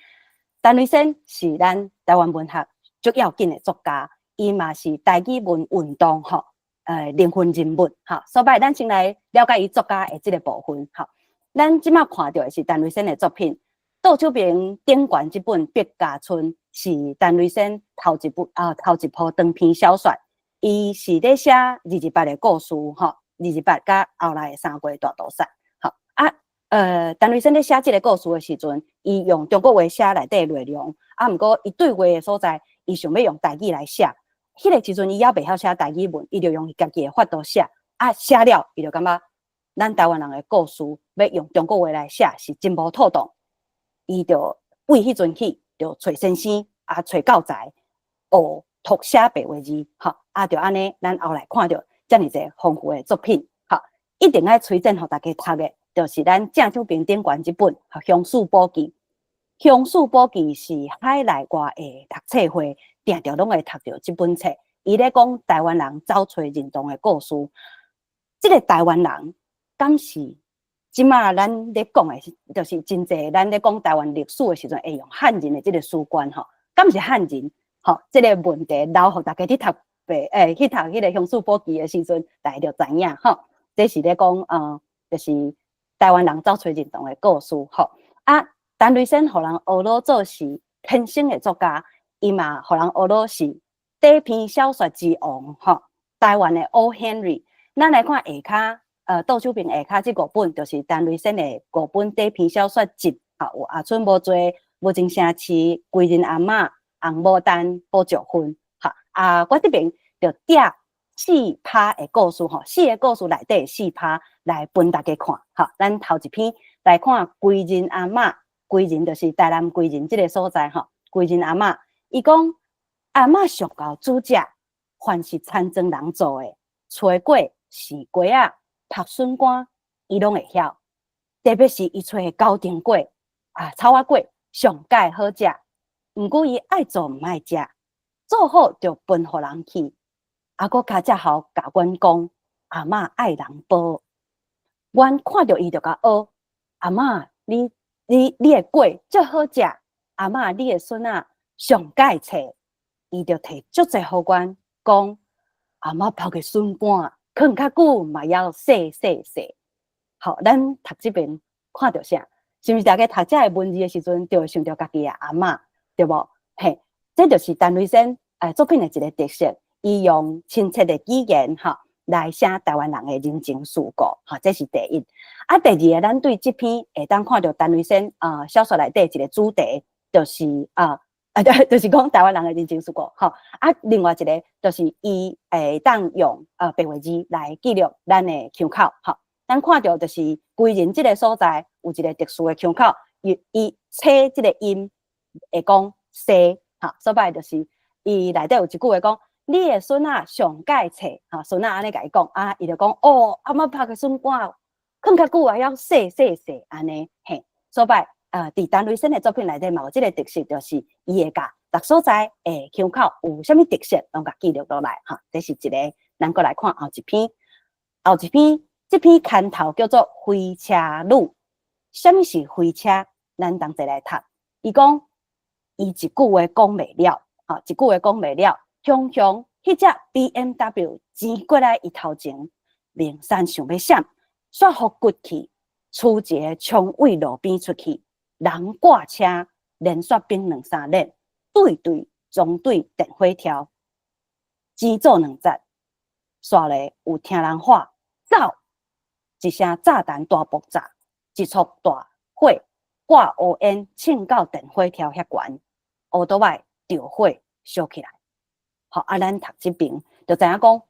陳雷先是咱台灣文學足要緊的作家，伊嘛是台語文運動吼，靈魂人物吼。所以咱先來了解伊作家的這个部分吼。咱這擺看著的是陳雷先的作品，倒手邊頂懸這本《筆架村》是陳雷先頭一部長篇小說，伊是咧寫二二八的故事吼，二二八佮後來的三月大屠殺吼。啊，陳雷先咧寫這个故事的時陣，伊用中國話寫內底的內容，啊，毋過伊對話的所在，伊想欲用台語來寫。彼个時陣伊猶袂曉寫台語文，伊就用伊家己的法度寫。啊，寫了伊就感覺咱台灣人的故事欲用中國話來寫是真無妥當，伊就為彼陣起就揣先生啊，揣教材學讀寫白話字，吼，啊，就按呢，咱後來看著遮爾濟豐富的作品，吼，一定愛推薦予大家讀的，就是咱正手邊頂懸這本《鄉事簿記》。《鄉事簿記》是海內外的讀冊會，定定攏會讀著這本冊。伊咧講台灣人走揣認同的故事，這个台灣人敢是這馬咱咧講的，就是真濟咱咧講台灣歷史的時陣，會用漢人的這个史觀吼，敢是漢人？吼，這个問題留予大家去讀白，去讀彼个《鄉事簿記》的時陣，大家就知影吼。這是咧講，就是台灣人走揣認同的故事吼。啊，陳雷先予人學囉做是天生的作家，伊嘛予人學囉是短篇小說之王吼。台灣的 O. Henry，咱來看下跤，倒手邊下跤這五本，就是陳雷先的五本短篇小說集，吼，有阿春無做、無情城市、歸仁阿嬤、紅毛丹、寶石分，吼。啊，我這邊就摘四趴的故事，吼，四个故事內底四趴來分大家看，吼。咱頭一篇來看歸仁阿嬤，歸仁就是台南歸仁這个所在，吼。歸仁阿嬤，伊講阿嬤上𠢕煮食，凡是田莊人做的，炊粿、糋粿仔、曝筍乾，伊攏會曉。特別是伊炊的九重粿啊、草仔粿，上蓋好食。毋過伊愛做毋愛食，做好就分予人去。啊，閣尻脊鱟共阮講，阿嬤愛人煲。阮看著伊就共學，阿嬤，你的粿足好食，阿嬤，你的孫仔上蓋冊，伊就提足濟予阮，講阿嬤抱的筍乾，囥較久嘛猶細細細。好，咱讀這邊看著啥？是毋是大家讀這个文字的時陣，就會想著家己的阿嬤，對無？嘿，這就是陳雷仙作品的一个特色，伊用親切的語言吼來寫台灣人的人情世故，吼，這是第一。啊，第二个，咱對這篇會當看著陳雷仙小說內底一个主題，就是對，就是講台灣人的人情世故，吼。啊，另外一个就是伊會當用白話字來記錄咱的腔口，吼。咱看著就是歸仁這个所在有一个特殊的腔口，伊切這个音會講西，吼，所以就是伊內底有一句話講，你的孫仔上蓋冊，吼，孫仔按呢共伊講，啊，伊就講，哦，阿嬤拍的筍乾，囥較久也猶細細細按呢，嘿，所以佇陳雷仙的作品內底嘛有這个特色，就是伊會共逐所在的腔口有啥物特色，攏共記錄落來，吼，這是一个，咱閣來看後一篇，後一篇。這篇牽頭叫做《飛車女》，啥物是飛車？咱同齊來讀。伊講，伊一句話講袂了，吼，一句話講袂了。雄雄，彼隻 BMW 前過來伊頭前，明山想欲閃，煞予骨去，出一个窗位路邊出去，人掛車，連續變兩三輪，對對撞對電火柱，錢做兩節，煞咧有聽人喊走。一聲炸彈大爆炸，一束大火掛烏煙，衝到電火柱遐懸，烏多擺著火燒起來。好，啊，咱讀這邊就知影講，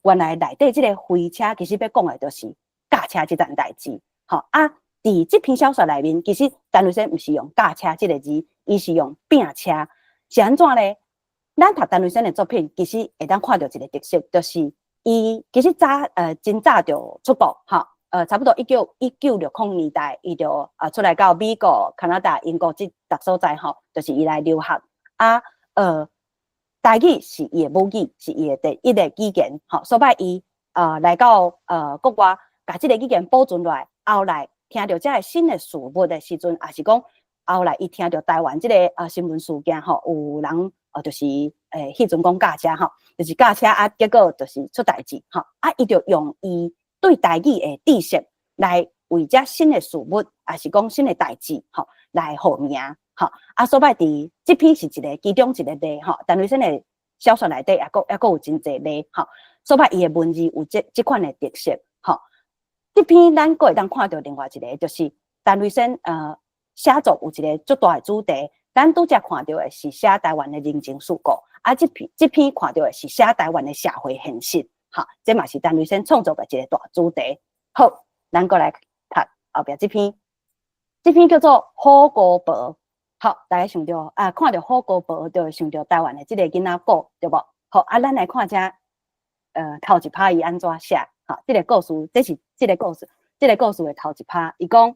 原來內底這个飛車其實欲講的就是駕車這件代誌。好，啊，佇這篇小說內面，其實陳雷仙毋是用駕車這个字，伊是用拼車。是按怎咧？咱讀陳雷仙的作品，其實會當看著一个特色，就是伊其實真早就出國，吼，差不多1960年代，伊就出來到美國、加拿大、英國這逐所在，吼，就是伊來留學。啊，台語是伊的母語，是伊的第一个語言，吼，所以伊來到國外，共這个語言保存落來，後來聽著這个新的事物的時陣，抑是講後來伊聽著台灣這个新聞事件，吼，有人就是彼陣講駕車吼，就是駕車啊，結果就是出代誌吼，啊，伊就用伊對台語的知識來為這新的事物，抑是講新的代誌吼，來號名吼，啊，所以佇這篇是一个其中一个例吼，陳雷仙的小說內底抑閣有真濟例吼，所以伊的文字有這款的特色吼。這篇咱閣會當看著另外一个，就是陳雷仙寫作有一个足大的主題。咱拄才看著的是寫台灣的人情世故，啊，這篇看著的是寫台灣的社會現實，吼，這嘛是陳雷仙創作的一个大主題。好，咱閣來讀後壁這篇，這篇叫做《虎姑婆》。好，大家想著啊，看著虎姑婆就會想著台灣的這个囡仔故，對無？好，啊，咱來看這頭一拍伊按怎寫？吼，這个故事，這是這个故事，這个故事的頭一拍，伊講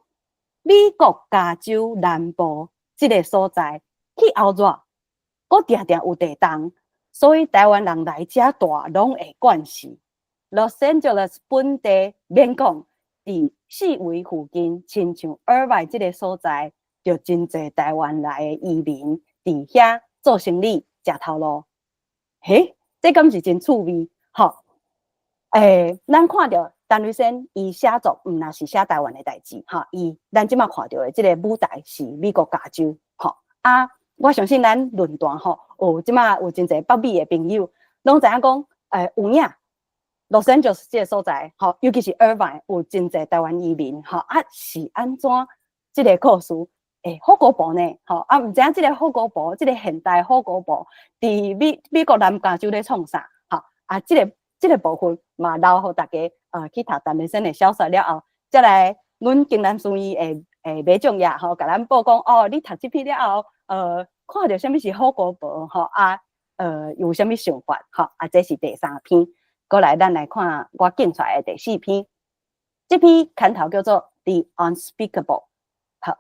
美國加州南部這个所在氣候熱，閣定定有地動，所以台灣人來遮住攏會慣勢。Los Angeles 本地免講，佇四圍附近，親像爾外這个所在，就真濟台灣來的移民佇遐做生理、食頭路。嘿，這敢是真趣味？吼，咱看著陳雷仙伊寫作，毋若是寫台灣的代誌，吼，伊咱這馬看著的這个舞台是美國加州，吼，啊，我相信咱論壇吼，有這馬有真濟北美的朋友，攏知影講，有影，Los Angeles 這个所在，吼，尤其是爾灣有真濟台灣移民，吼，啊，是按怎這个故事？虎姑婆呢？吼，啊，毋知影這个虎姑婆，這个現代虎姑婆，佇美國南加州咧創啥？吼，啊，這个部分嘛，留予大家去讀陳雷仙的小說了後，才來阮京南書院的馬仲業吼，共咱報講哦，你讀這篇了後，看著啥物是虎姑婆吼啊，有啥物想法吼？啊，這是第三篇。閣來，咱來看我揀出來的第四篇。這篇牽頭叫做《The Unspeakable》。好，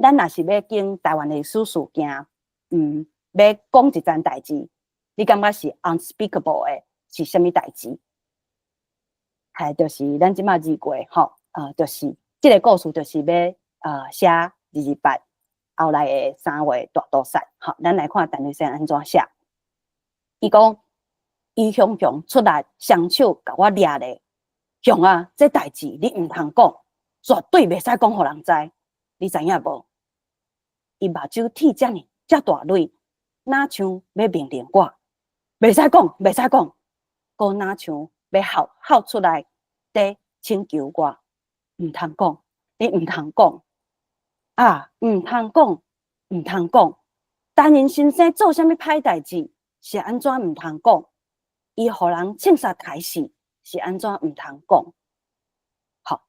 咱若是欲講台灣的歷史事件，欲講一件代誌，你感覺是 unspeakable 的？是啥物代誌？係就是咱這馬2月吼，就是這个故事就是欲寫228後來的三月大屠殺。吼，咱來看陳雷先按怎寫。伊講，伊雄雄出來雙手共我掠咧，雄啊，這代誌你毋通講，絕對袂使講予人知，你知影無？伊目睭鐵遮爾遮大淚，若像欲命令我，袂使講，袂使講，閣若像欲哭哭出來，佇請求我，毋通講，你毋通講，啊，毋通講，毋通講。陳仁先生做啥物歹代誌，是按怎毋通講？伊予人銃殺刣死，是按怎毋通講？好，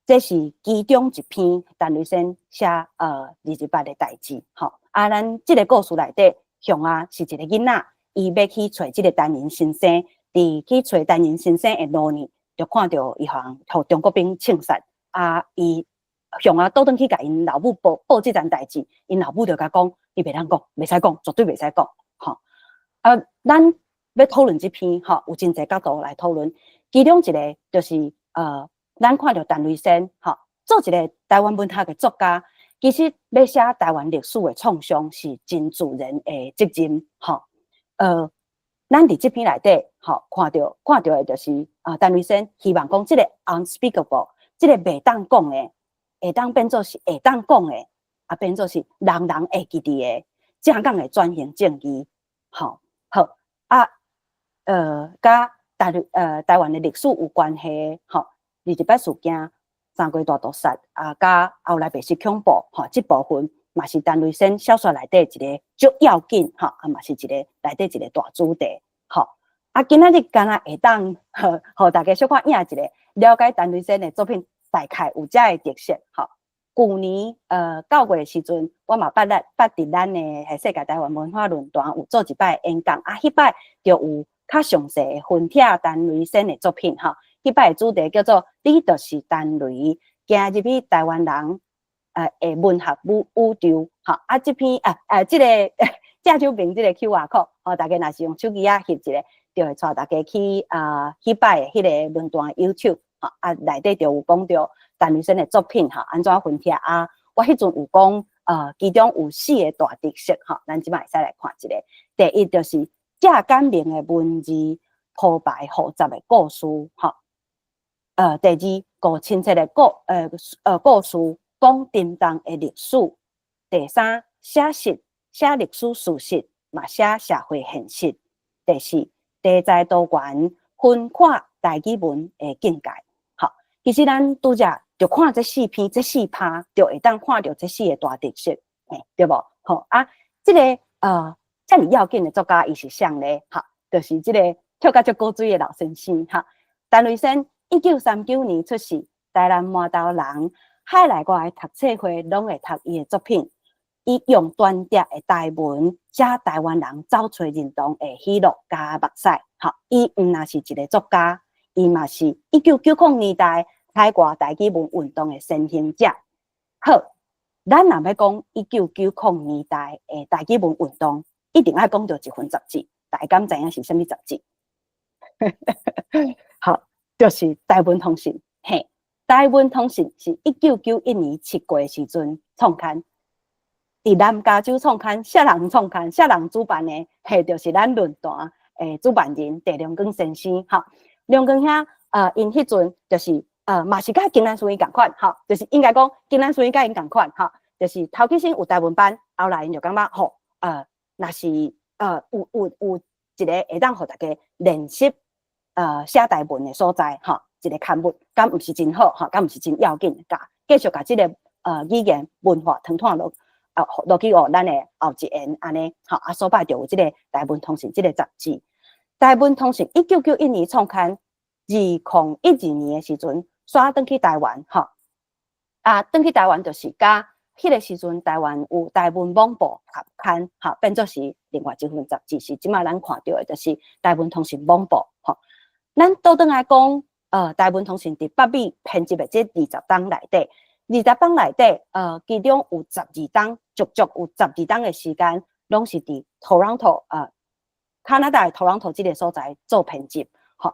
這是其中一篇陳雷先寫228的代誌。吼，啊，咱這个故事內底，雄啊是一个囡仔，伊欲去揣這个陳仁先生，佇去揣陳仁先生的路呢，就看著伊予人予中國兵銃殺。啊，伊雄啊倒轉去共𪜶老母報報這層代誌，𪜶老母就共講：你袂當講，袂使講，絕對袂使講。吼，啊，咱欲討論這篇，吼，有真濟角度來討論。其中一个就是，咱看著陳雷先，吼，做一个台灣文學的作家，其實欲寫台灣歷史的創傷是真自然的責任，吼。咱佇這篇內底，吼，看著的就是，啊，陳雷先希望講這个 unspeakable，這个袂當講的，會當變做是會當講的，啊，變做是人人會記得的，正港的轉型正義，吼，好，啊，佮台灣的歷史有關係，吼，228事件、三月大屠殺，啊，佮後來白色恐怖，吼，這部分嘛是陳雷先小說內底一个足要緊，吼，啊，嘛是一个內底一个大主題，吼。啊，今仔日敢若會當，予大家小可影一下，了解陳雷先的作品大概有遮的特色，吼。舊年9月的時陣，我嘛捌咧捌佇咱的世界台灣文化論壇有做一擺演講，啊，彼擺就有較詳細分析陳雷先的作品，吼。彼擺的主題叫做“你就是陳雷，行入去台灣人的文學宇宙”，吼。啊，這篇啊啊，這个正手邊這个 QR code，吼，大家若是用手機仔翕一个，就會帶大家去啊，彼擺的彼个論壇 YouTube，吼，啊，內底就有講著陳雷先的作品，吼，按怎分析啊？我彼陣有講，其中有四个大特色，吼，咱這擺會使來看一下。第一就是正簡明的文字鋪排複雜的故事，吼。第二，夠親切的故事講沉重的歷史。第三，寫實寫歷史事實，嘛寫社會現實。第四，題材多元，分闊台語文的境界。吼，其實咱拄才就看這四篇，這四拍就會當看著這四个大特色，嘿，對無？吼啊，這个遮爾要緊的作家，伊是啥咧？吼，就是這个跳甲足古錐的老先生，哈，陳雷先1939年出世，台南饃頭人，海內外的讀冊會攏會讀伊的作品。伊用端碟的台文寫台灣人走揣認同的喜樂佮目屎。吼，伊毋若是一个作家，伊嘛是1990年代海外台語文運動的先行者。好，咱若欲講1990年代的台語文運動，一定愛講著一份雜誌，大家敢知影是啥物雜誌？好，就是台文通訊。嘿，台文通訊是1991年7月的時陣創刊，佇南加州創刊，啥人創刊？啥人主辦的？嘿，就是咱論壇的主辦人鄭良光先生。吼，良光兄，𪜶彼陣就是嘛是佮京南書院仝款，吼，就是應該講京南書院佮𪜶仝款，吼，就是頭起先有台文班，後來𪜶就感覺吼，若是有一個會當予大家練習寫台文的所在，吼，一個刊物，敢毋是真好，吼，敢毋是真要緊，共繼續共這个語言文化傳統落落去予咱的後一代按呢，吼，啊，所擺就有這个台文通訊這个雜誌。台文通訊1991年創刊，2012年的時陣，煞轉去台灣，吼，啊，轉去台灣就是佮彼个時陣，台灣有台文網報合刊，吼，變做是另外一份雜誌，是這馬咱看著的，就是台文通訊網報，吼。咱倒轉來講，台文通訊佇北美編輯的這20冬內底，20冬內底，其中有十二冬，足足有十二冬的時間，攏是佇 Toronto，加拿大 Toronto 這個所在做編輯，吼。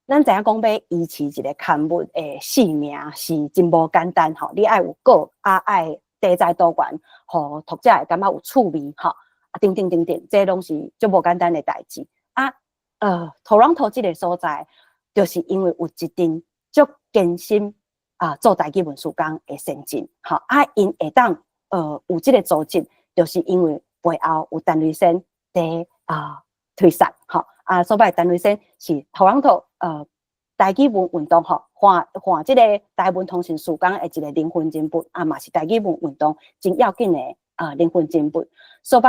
咱知影講欲維持一個刊物的性命是真無簡單，吼。你愛有稿，啊愛題材多元，予讀者會感覺有趣味，吼。啊，等等等等，這攏是足無簡單的代誌。啊，Toronto 這個所在，就是因為有一陣足堅心啊做台語文事工的先進，吼。啊，𪜶會當有這個組織，就是因為背後有陳雷仙佇啊推捒，吼。啊，所謂陳雷仙是 Toronto 台語文運動吼，換換這個台文通訊事工的一個靈魂人物，啊嘛是台語文運動真要緊的啊靈魂人物。所以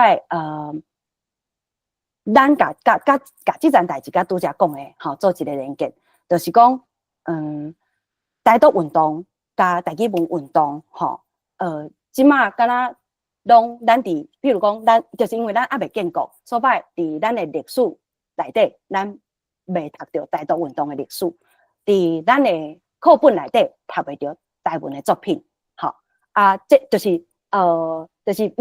咱共共共共這件代誌佮拄才講的吼，做一個連結，就是講，台獨運動佮台語文運動吼，這馬敢若攏咱佇，比如講，咱就是因為咱猶未建國，所以佇咱的歷史內底，咱袂讀著台獨運動的歷史，佇咱的課本內底讀袂著台文的作品，吼，啊，這就是就是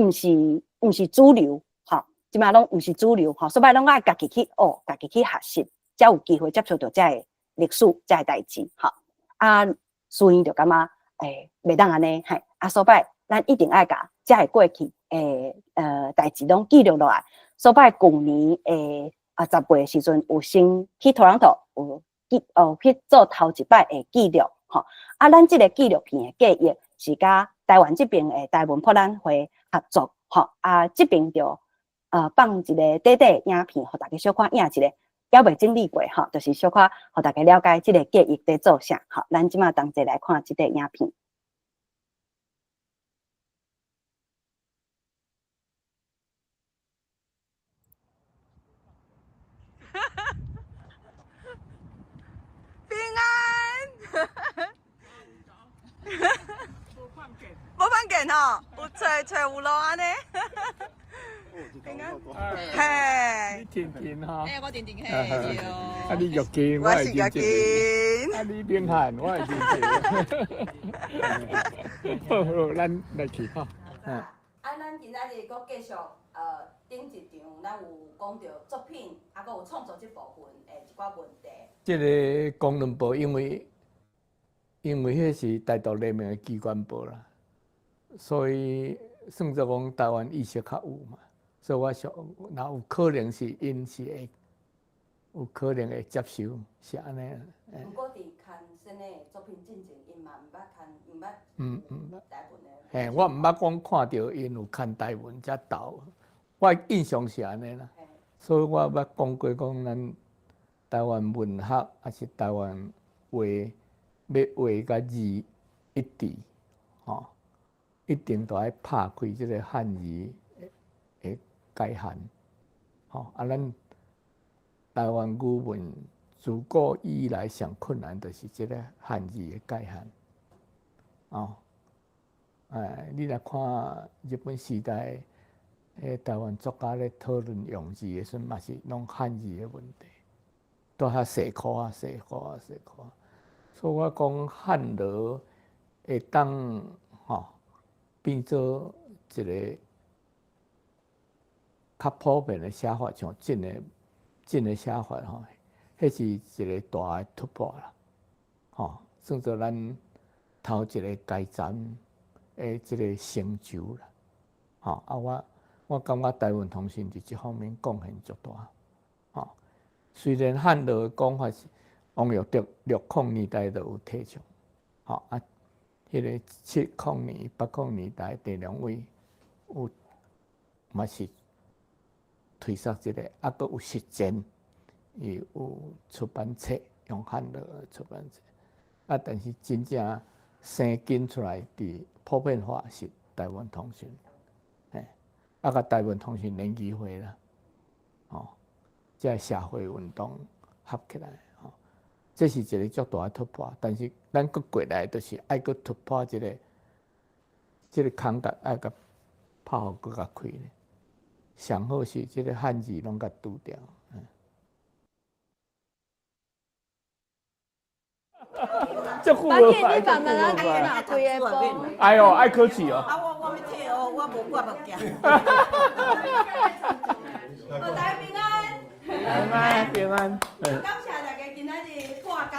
毋是主流，吼，這馬攏毋是主流，吼，所以攏愛家己去學，家己去學習，才有機會接觸著這个歷史，這个代誌，吼，啊，書院就感覺袂當按呢，嘿，啊，所以咱一定愛共這个過去的代誌攏記錄落來。所以舊年的啊10月時陣，有先去多倫多有記去做頭一擺的記錄，吼。啊，咱這個紀錄片的計劃是佮台灣這邊的台文博覽會合作，吼。啊，這邊就放一個短短影片，予大家小可影一下，猶未整理過，吼，就是小可予大家了解這個計劃佇做啥，吼。咱這馬同齊來看這個影片。平安，無看見吼，有揣揣有路按呢。平安，嘿，你婷婷吼？欸，我婷婷嘿，啊，你玉金，我是玉金。啊，你明翰，我會認得。好好，咱來去吼。啊，咱今仔日閣繼續頂一場，咱有講著作品，啊，閣有創作這部分的一寡問題。這个公論報因為彼是台獨聯盟的機關報啦，所以算做講台灣意識較有嘛，所以我想，若有可能是𪜶是會有可能會接受，是按呢。毋過佇刊先的作品進前，𪜶嘛毋捌刊，毋捌台文的。嘿，我毋捌講看著𪜶有刊台文才投，我印象是按呢啦。所以我捌講過講咱台灣文學抑是台灣話，欲話佮字一致，吼，一定都愛拍開這个漢字的界限，吼。啊，咱台灣語文自古以來上困難就是這个漢字的界限，哦。哎，你若看日本時代，彼台灣作家咧討論用字的時陣，嘛是攏漢字的問題，都較細箍啊、細箍啊、細箍啊。所以我講漢羅會當吼變做一个較普遍的寫法，像這個寫法吼，彼是一个大的突破啦，吼，算做咱頭一个階層的這个成就啦，吼啊！我感覺台文通訊佇這方面貢獻足大，吼。雖然漢羅的講法是王育德60年代就有提倡，吼啊，彼个70年、80年代鄭良偉有嘛是推捒這个，啊，閣有實踐，伊有出版冊用漢羅出版冊，啊，但是真正生根出來佇普遍化是台灣通訊，嘿，啊，佮台灣通訊聯誼會啦，吼，這社會運動合起來，吼，這是一个足大的突破。但是咱閣過來，就是愛閣突破這个空格，愛共拍予閣較開咧。上好是這个漢字攏共除掉。這久無擺，這久無擺。哎喲，愛客氣哦。啊，我欲退學，我無掛目鏡。大家平安。安平安。感謝大家今仔日破工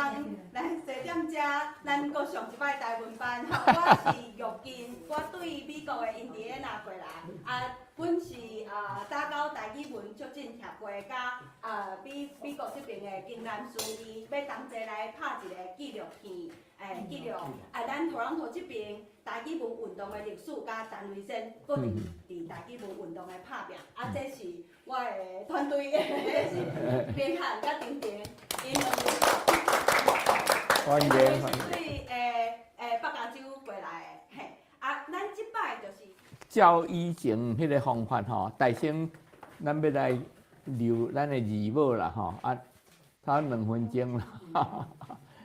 來坐踮遮，咱閣上一擺台文班。吼，我是玉金，我對美國的印第安納過來。啊，阮是啊打狗台語文促進協會佮啊美國這邊的金南書院，欲同齊來拍一個紀錄片，欸，記錄啊咱 Toronto 這邊台語文運動的歷史，佮陳雷先閣佇台語文運動的拍拚。啊，這是我的團隊，這是明翰佮丁丁，𪜶兩位。歡迎歡迎。對，北加州過來的，嘿，啊，咱這擺就是。照以前彼个方法吼，大先咱欲來留咱的字母啦吼，啊，差2分鐘啦，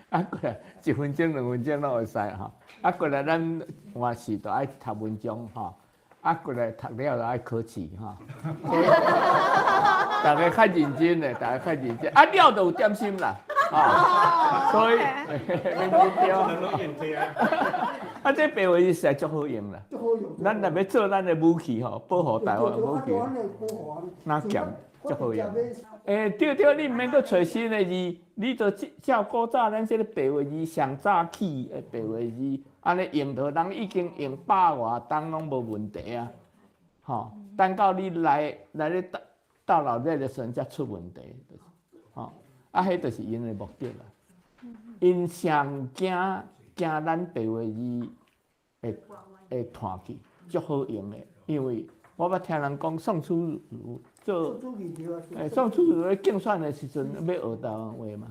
啊，過來1分鐘、2分鐘攏會使吼，啊，過來咱嘛是著愛讀文章吼，啊，過來讀了就愛考試吼，逐家較認真的，逐家較認真，啊，了就有點心啦，吼，所以免緊張。啊，這白話字實在足好用啦。咱若欲做咱的武器吼，保護台灣的武器，哪劍足好用。欸，對對，你毋免閣揣新的字，你就照古早咱這个白話字上早起的白話字，按呢用著人已經用百外冬攏無問題啊。吼，等到你來來咧到到老熱的時陣才出問題，就是，吼，啊，彼就是𪜶的目的啦。𪜶上驚驚咱白話字會會斷去，足好用的，因為我捌聽人講宋楚瑜做，欸，宋楚瑜咧競選的時陣欲學台灣話嘛，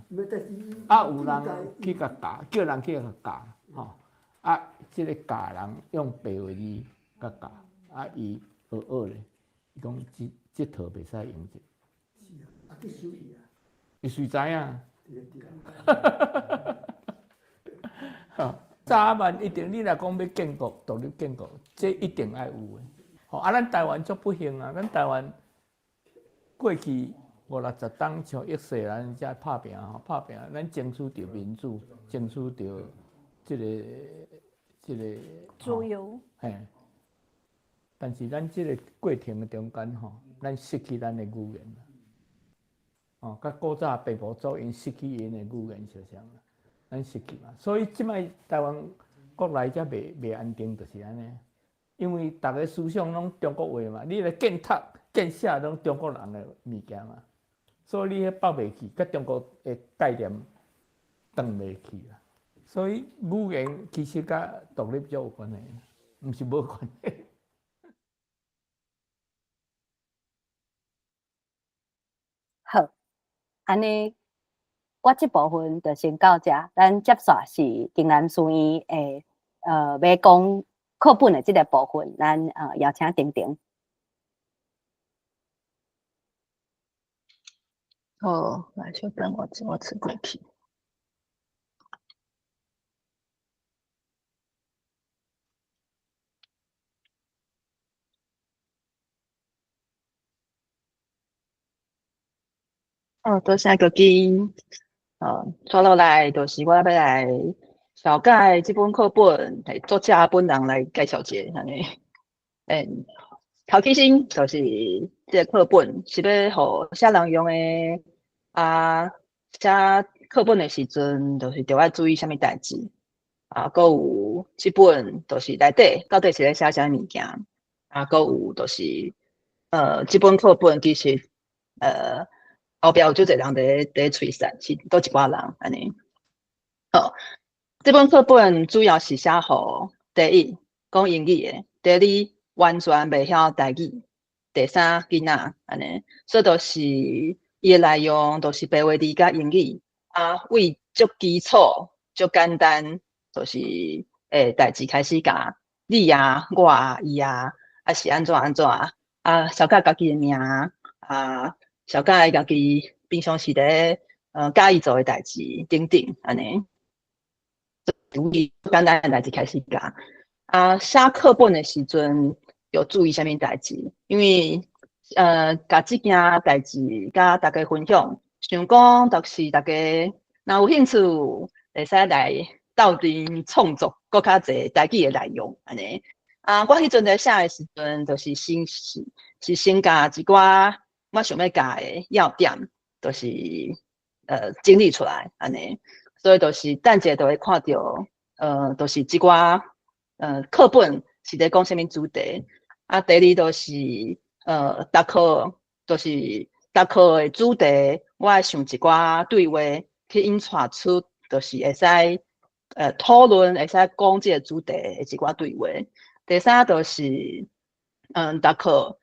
啊，有人去共教，叫人去共教，吼，啊，這个教人用白話字共教，啊，伊學學咧，伊講這這套袂使用這。是啊，啊去收伊啊。伊隨知影。吼，早晚一定，你若講欲建國，獨立建國，這一定愛有的。吼，啊，咱台灣足不幸啊，咱台灣過去五六十冬像伊世咱遮拍拚吼，拍拚，咱爭取著民主，爭取著這个這個自由。嘿，但是咱這个過程的中間吼，咱失去咱的語言啦。哦，佮古早白埔族𪜶失去𪜶的語言相像啦，咱失去嘛，所以這擺台灣國內才袂袂安定，就是按呢。因為逐个思想攏中國話嘛，你來建讀建寫攏中國人的物件嘛，所以你彼北袂去，佮中國的概念斷袂去啦。所以語言其實佮獨立足有關係，毋是無關係。好，按呢，我這部分就先到這，咱接續是金南書院的欲講課本的這个部分，咱邀請丁丁。好，來，小等我，我出過去。哦，多謝國金。接落來就是我欲來紹介這本課本，係作者本人來介紹一下，按呢。欸，頭起先就是這个課本是欲予啥人用的啊？寫課本的時陣，就是著愛注意啥物代誌啊？閣有這本就是內底到底是咧寫啥物件啊？閣有就是，這本課本其實，後壁有足濟人佇咧催殺，是佗一寡人按呢。好，這本課本主要是寫予第一講英語的，第二完全袂曉台語，第三囡仔按呢，所以就是伊的內容就是白話字佮英語啊，為足基礎、足簡單，就是代誌開始教你啊、我啊、伊啊，啊是按怎按怎啊，紹介家己的名啊。紹介家己平常時佇佮意做的代誌等等，按呢，簡單的代誌開始教。啊，寫課本的時陣要注意啥物代誌？因為共這件代誌佮大家分享，想講就是大家若有興趣，會使來鬥陣創作閣較濟台語的內容，按呢。啊，我彼陣佇寫的時陣，就是先是，是先教一寡我想欲教的要點，就是整理出來按呢，所以就是等一下就會看著，就是這寡課本是咧講啥物主題。啊，第二就是逐課就是逐課的主題，我愛想一寡對話去引帶出，就是會使討論，會使講這個主題的一寡對話。第三就是逐課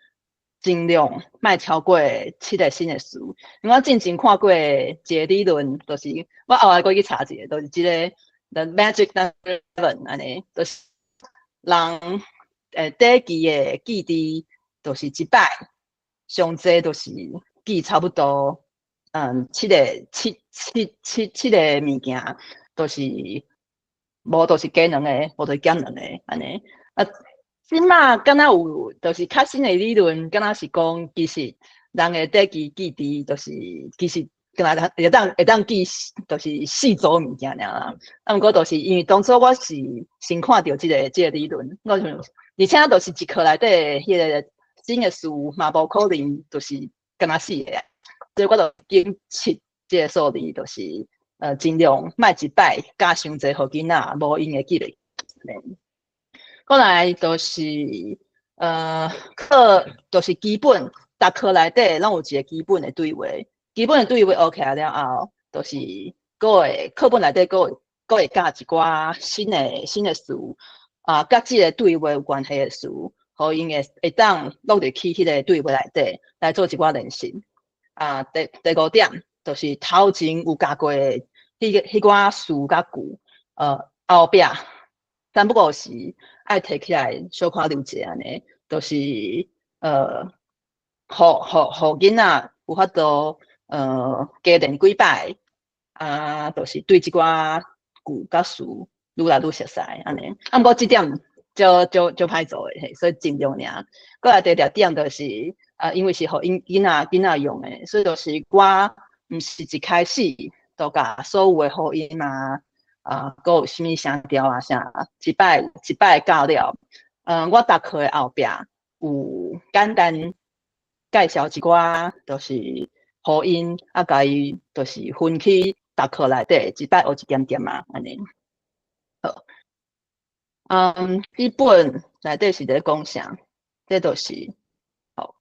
盡量莫超過七個新的詞，因為我進前看過一個理論，就是我後來閣去查一下，就是這個 The Magic Number Seven 按呢，就是人短期的記憶，就是一擺上濟就是記差不多，七個七七七七個物件，就是無就是加兩個，無就減兩個按呢。啊，這馬敢若有，就是較新的理論，敢若是講，其實人的短期記憶，就是其實敢若會當記，就是四組物件爾啦。啊，毋過就是因為當初我是先看著這個理論，我想，而且就是一課內底彼個新的詞嘛，無可能就是敢若四個，所以我就揀七這個數字，就是盡量莫一擺教傷濟予囡仔無閒會記咧。過來就是課，就是基本，逐課內底攏有一個基本的對話，基本的對話學起來了後，就是閣會課本內底閣會教一寡新的詞，啊，佮這個對話有關係的詞，予𪜶會當落入去彼個對話內底來做一寡練習。啊，第五點就是頭前有教過的彼寡詞佮句，後壁三不五時愛提起來小可留一下按呢，就是予囡仔有法度加練幾擺，啊，就是對這寡句佮詞愈來愈熟似按呢。啊，毋過這點足足足歹做的，嘿，所以盡量爾。過來第六點就是啊，因為是予囡仔用的，所以就是我毋是一開始就共所有的呼音啊，啊，閣有啥物聲調啊啥，一擺一擺教了。我逐課的後壁有簡單介紹一寡，就是呼音，啊，共伊就是分去逐課內底一擺學一點點仔，按呢。好，這本內底是咧講啥？這就是好，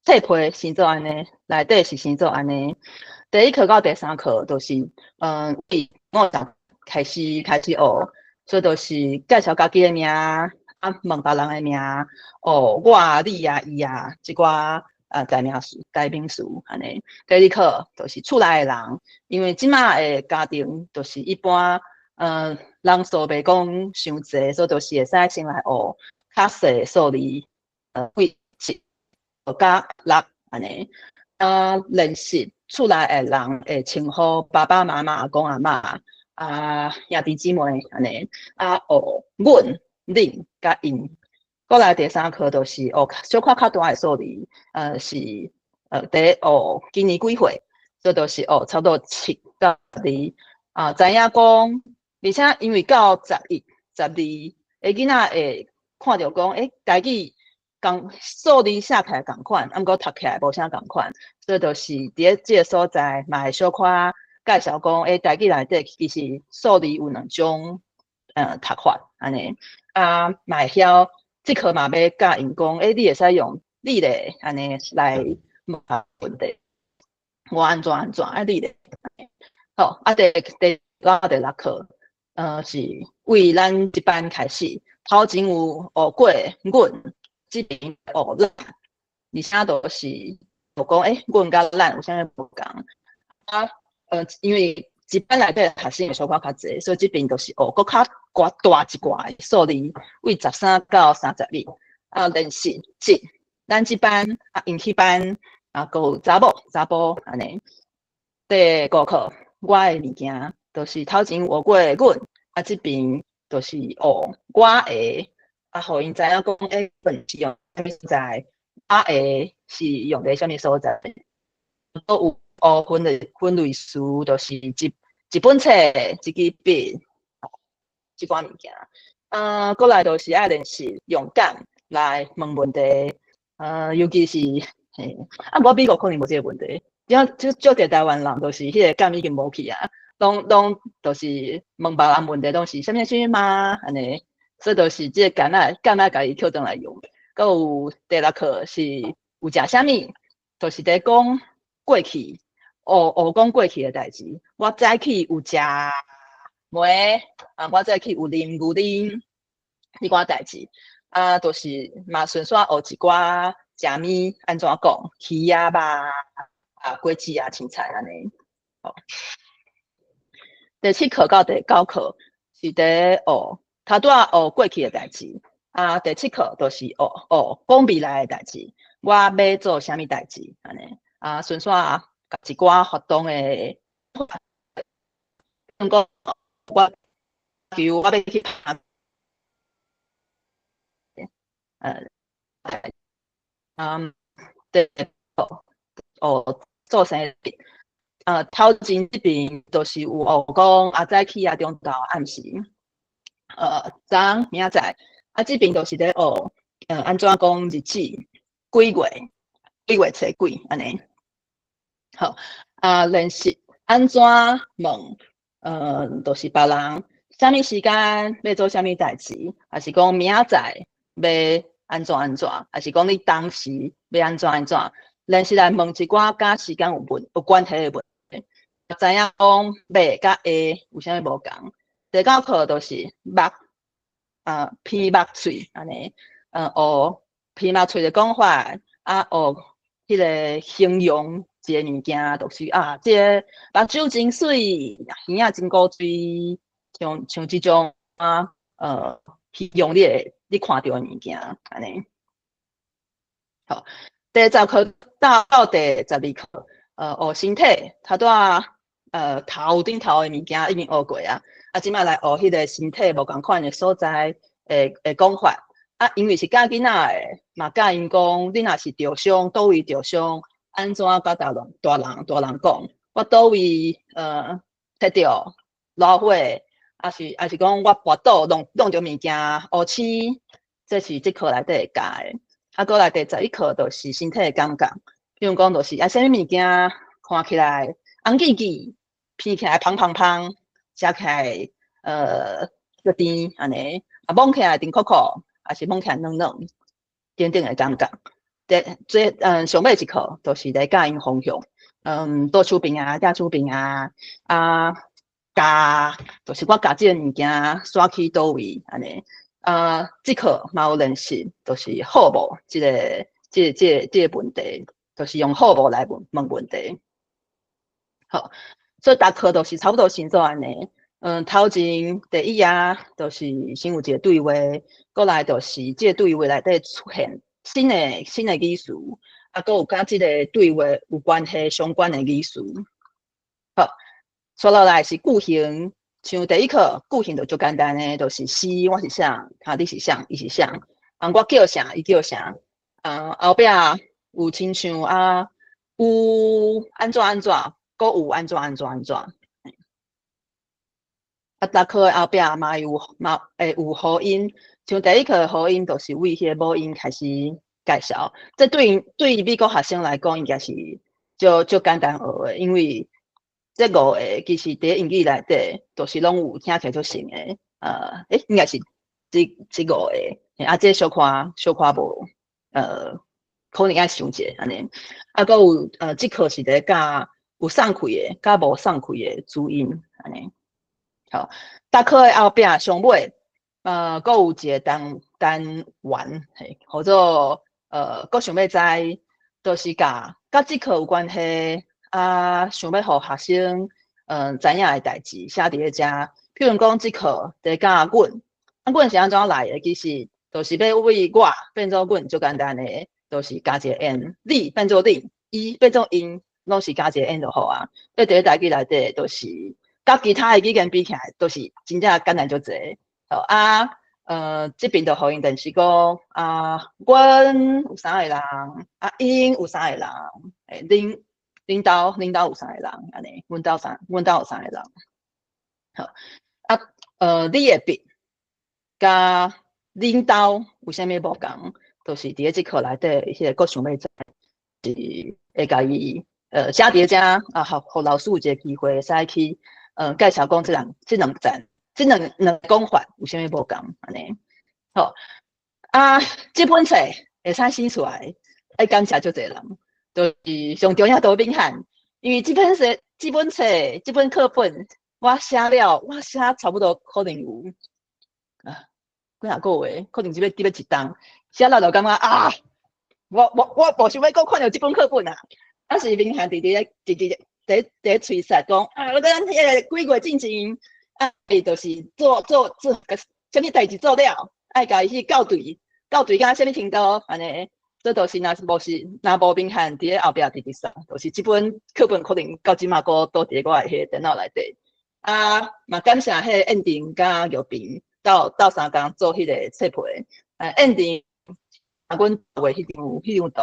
冊皮先做按呢，內底是先做按呢。第一課到第三課就是，為5十開始學，所以就是介紹家己的名，啊，問別人的名，哦，我啊、你啊、伊啊，這寡代名詞、代名詞按呢。第二課就是厝內的人，因為這馬的家庭就是一般，人數袂講傷濟，所以就是會使先來學較細數字，對一到六按呢。啊，練習厝內的人會稱呼爸爸媽媽、阿公阿嬤、啊兄弟姊妹按呢。啊，學阮、恁佮𪜶。過來第三課就是學小可較大的數字，是佇學今年幾歲，所以就是學差不多7到12。啊，知影講，而且因為到11、12，囡仔會看著講，欸，台語仝數字寫起來仝款，啊，毋過讀起來無啥仝款，所以就是佇咧這個所在嘛會小可介紹講，欸，台語內底其實數字有兩種讀法，按呢，啊，嘛會曉這課嘛欲教𪜶講，欸，你會使用你咧按呢來問問題，我按怎按怎，啊你咧？好，啊第五第六課，是為咱這班開始，頭前有學過阮，這邊學咱，而且就是有講，欸，阮佮咱有啥物無仝？啊，因為一班內底學生會小可較濟，所以這邊就是學閣較寡大一寡的數字，為13到31。啊，練習這，咱這班啊，𪜶彼班啊，閣有查某查埔按呢。第五課，我的物件，就是頭前學過阮，啊，這邊就是學我的，啊，予𪜶知影講，欸，阮是用啥物所在，我的是用佇啥物所在，閣有學分類詞，就是一本冊、一支筆，這寡物件。啊，過來就是愛練習勇敢來問問題，尤其是，嘿，啊，毋過美國可能無這個問題。這這足濟台灣人，就是彼個感已經無去啊，攏就是問別人問題，攏是啥物啥物嗎？按呢，所以就是這個簡仔簡仔共伊抾轉來用。閣有第六課是有食啥物，就是佇講過去，學講過去的代誌。我早起有食糜，啊，我早起有啉牛奶，這寡代誌。啊，就是嘛順紲學一寡食物按怎講，魚啊肉啊，果子啊，青菜按呢。好，第七課到第九課是佇學，頭拄仔學過去的代誌。啊，第七課就是學講未來的代誌。我欲做啥物代誌按呢？啊，順紲共一寡活動的，講我比如我欲去拍，對，哦，做生日，頭前這邊就是有學講啊，早起啊，中晝、暗時，早明仔載，啊，這邊就是咧學，按怎講日子，幾月，幾月初幾，按呢。好，啊，練習按怎問，就是別人啥物時間欲做啥物代誌，抑是講明仔載欲按怎按怎，抑是講你當時欲按怎按怎，練習來問一寡佮時間有關係的問題，知影講欲佮會有啥物無仝。第九課就是目，啊，鼻目喙按呢，學鼻目喙的講法，啊，學彼個形容一個物件，就是啊，這個目睭真媠，耳仔真古錐，像這種啊，形容你看著的物件，按呢。好，第十課到第12課，學身體，頭拄仔，頭頂頭的物件已經學過啊，啊，這擺來學彼個身體無仝款的所在的講法。啊，因為是教囡仔的，嘛教𪜶講，你若是著傷，佗位著傷，按怎佮大人講？我佗位提著老火，抑是講我跋倒弄著物件烏青，這是這課內底會教的。啊，閣來第11課就是身體的感覺，比如講就是啊，啥物物件看起來紅記記，鼻起來芳芳芳，食起來足甜按呢，啊摸起來甜苦苦，抑是摸起來軟軟，等等的感覺。第最上尾一課就是咧教𪜶方向，倒手邊啊，正手邊啊，啊，共就是我共這個物件徙去佗位按呢。啊，這課嘛有練習，就是好無這個問題，就是用好無來問問題。好，所以逐課都是差不多先做按呢。頭前第一頁就是先有一個對話，過來就是這個對話內底出現新的語詞，啊，閣有佮這個對話有關係相關的語詞。好，紲落來是句型，像第一課句型就足簡單的，就是是我是啥，啊你是啥，伊是啥，啊我叫啥，伊叫啥，啊後壁有親像啊有按怎按怎，閣有按怎按怎按怎。啊，逐課的後壁嘛有嘛會有呼應，像第一課的呼應，就是為彼個母音開始介紹。這對美國學生來講，應該是足足簡單學的，因為這五個其實佇英語內底，都是攏有聽起來足像的。應該是這五個，啊，這小可無，可能愛想者按呢。啊，閣有這課是咧教有送氣的，佮無送氣的主音按呢。好，逐課的後壁上尾，閣有一個單元，嘿，號做閣想欲知，就是佮這課有關係，啊，想欲予學生知影的代誌寫佇咧遮。譬如講，這課佇教阮，啊，阮是按怎來的？其實就是欲為我變做阮，足簡單的，就是加一個 n，你變做恁，伊變做𪜶，攏是加一個 n 就好啊。佇咧台語內底，就是佮其他的語言比起來，都是真正簡單足濟。好啊，這邊就予𪜶練習講啊，阮有三個人，啊，𪜶有三個人，恁兜有三個人，按呢，阮兜有三個人。好，啊，你的筆佮恁兜有啥物無仝，就是佇咧這課內底，彼個閣想欲知，是會共伊寫佇遮啊，予老師有一个機會，會使去介紹講這兩層、這兩兩講法有啥物無仝按呢。好，啊，這本冊會使生出來，愛感謝足濟人，就是上重要都敏漢，因為這本冊、這本課本，我寫了，我寫差不多可能有啊幾若個月，可能這欲這欲一冬，寫了就感覺啊，我無想欲閣看著這本課本啊。啊是明漢佇咧直直佇咧催殺講啊，我咱彼個幾月進前，啊，伊就是做做做個啥物代誌做了，愛共伊去校對，校對到啥物程度按呢？這就是若是無是若無明漢佇咧後壁直直送，就是這本課本可能到這馬閣倒佇我的彼個電腦內底。啊，嘛感謝彼個燕婷佮玉萍鬥鬥相共做彼個冊皮。燕婷啊，阮畫彼張圖。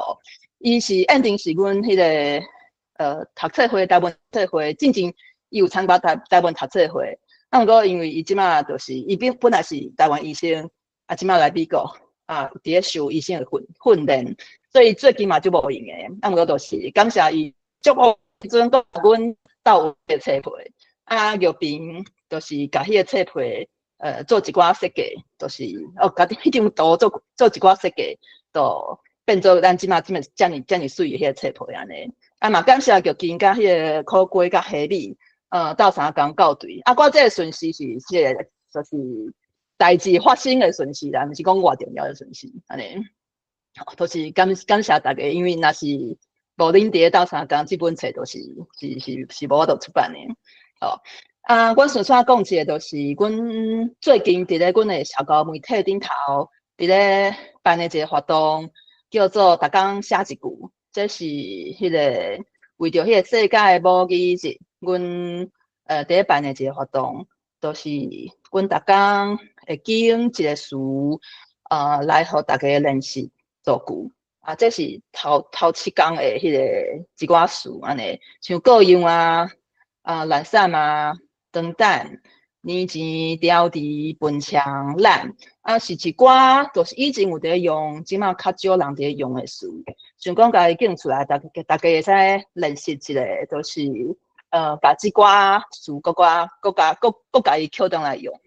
伊是燕婷是阮彼個讀冊會台文冊會，進前伊有參加台灣讀冊會。啊，毋過因為伊這馬就是伊本來是台灣醫生，啊，這馬來美國啊，佇咧受醫生的訓練，所以最近嘛足無閒的。啊，毋過就是感謝伊，足好時陣閣阮鬥有個冊皮，啊，玉萍就是共彼個冊皮做一寡設計，就是哦，共彼張圖做一寡設計，就變做咱這馬這麼遮爾遮爾媠的彼個冊皮按呢。啊嘛感謝玉金佮彼個苦瓜佮蝦米，鬥相共校對。啊，我這個順序是這個就是代誌發生的順序啦，毋是講偌重要的順序按呢。都是感謝大家，因為若是無恁佇咧鬥相共，這本冊就是是是是無法度出版的。好，啊，阮順紲講一個，就是阮最近佇咧阮的社交媒體頂頭，佇咧辦的一個活動，叫做逐工寫一句，這是彼個為著彼個世界母語日，阮佇咧辦的一個活動，就是阮逐工會揀一個詞，來予大家練習造句。啊，這是頭頭7工的彼個一寡詞，按呢，像各樣啊、啊懶散啊、轉等、年錢、調治、分牆、懶，啊是一寡，就是以前有佇咧用，這馬較少人佇咧用的詞。想講共伊揀出來，大家會使練習一下，就是共這寡詞閣較閣共閣閣共伊抾轉來用。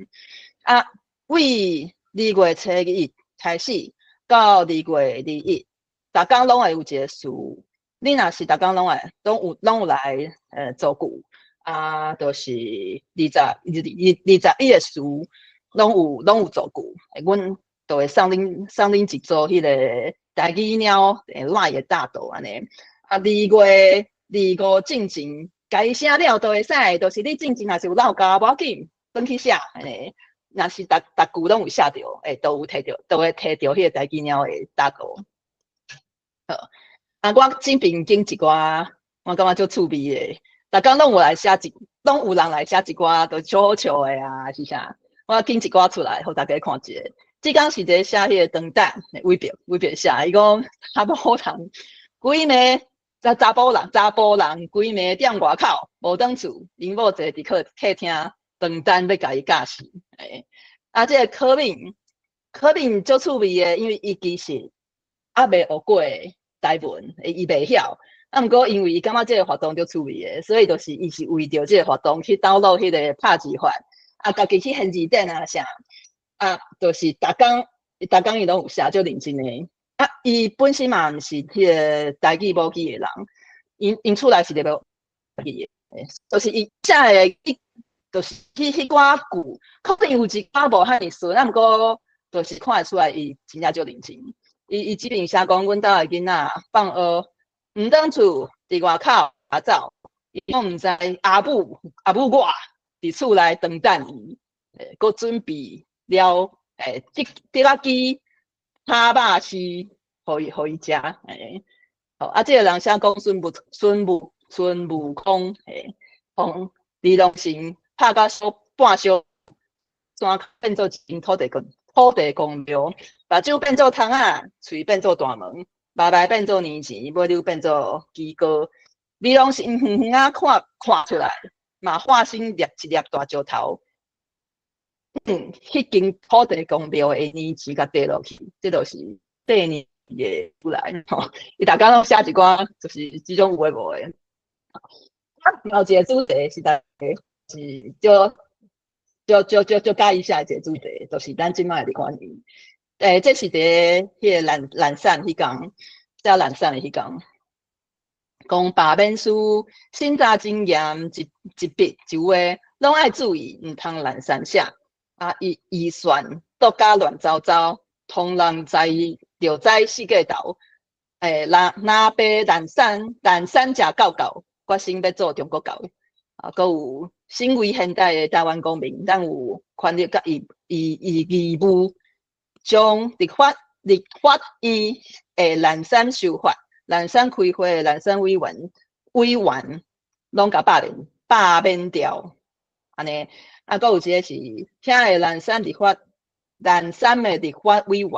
啊，為2月初1開始到2月21，逐工攏會有一個詞，你若是逐工攏會，攏有來造句，啊，就是二十一個詞，攏有造句，阮就會送恁一組彼個台語貓 LINE 的貼圖按呢。啊，2月25進前，共伊寫了都會使，就是你進前若是有落交，無要緊，轉去寫，按呢。若是逐逐句攏有寫著，都有提著，都會提著彼個台語貓的貼圖。好，啊，我這邊揀一寡，我感覺足趣味的，逐工攏有來寫一，攏有人來寫一寡，都足好笑的啊，是啥？我揀一寡出來，予大家看一下。這工是佇咧寫彼個長等，偉別寫，伊講查某人規暝，查埔人規暝踮外口無轉厝，𪜶某坐佇客廳長等欲共伊教死。啊，這個柯敏，柯敏足趣味的，因為伊其實猶未學過台文，伊袂曉。啊，毋過因為伊感覺這個活動足趣味的，所以就是伊是為著這個活動去 download 彼個拍字法，啊，家己去編字典啊啥，啊，就是逐工，逐工伊攏有寫，足認真的。啊，伊本身嘛毋是彼個台語母語的人，𪜶厝內是咧講台語的，就是伊寫的，伊就是彼寡句，可能有一寡無遐爾順，啊，毋過就是看會出來伊真正足認真。伊這邊寫講，阮兜的囡仔放學毋轉厝，佇外口跋走，伊講毋知阿母我佇厝內等等伊，閣準備了竹仔機、炒肉絲，予伊食。好，啊，這個人寫講孫悟空，講李龍成拍甲小半小山變做一間土地公廟，目睭變做窗仔，喙變做大門，肉排變做年錢，尾溜變做雞哥。李龍成遠遠仔看出來，嘛化身一粒大石頭，彼間土地公廟的年錢共綴落去，這就是過年的由來吼。伊逐工攏寫一寡，就是這種有的無的。啊，有一個主題是大家是就就就就就佮意寫一個主題，就是咱這擺的關係。這是佇彼個懶懶散彼工，寫懶散的彼工，講罷免書審查真嚴，一一筆一畫攏愛注意，毋通懶散寫。啊，預預算都甲亂糟糟，通人知就知世界頭。若若爸懶散懶散食夠夠，決心欲做中國狗。啊，閣有身為現代的台灣公民，咱有權利佮義義義義務，將立法院的濫產修法、濫產開會、濫產委員攏共罷免掉。按呢，啊，閣有一個是遐個濫產立法濫產的立法委員，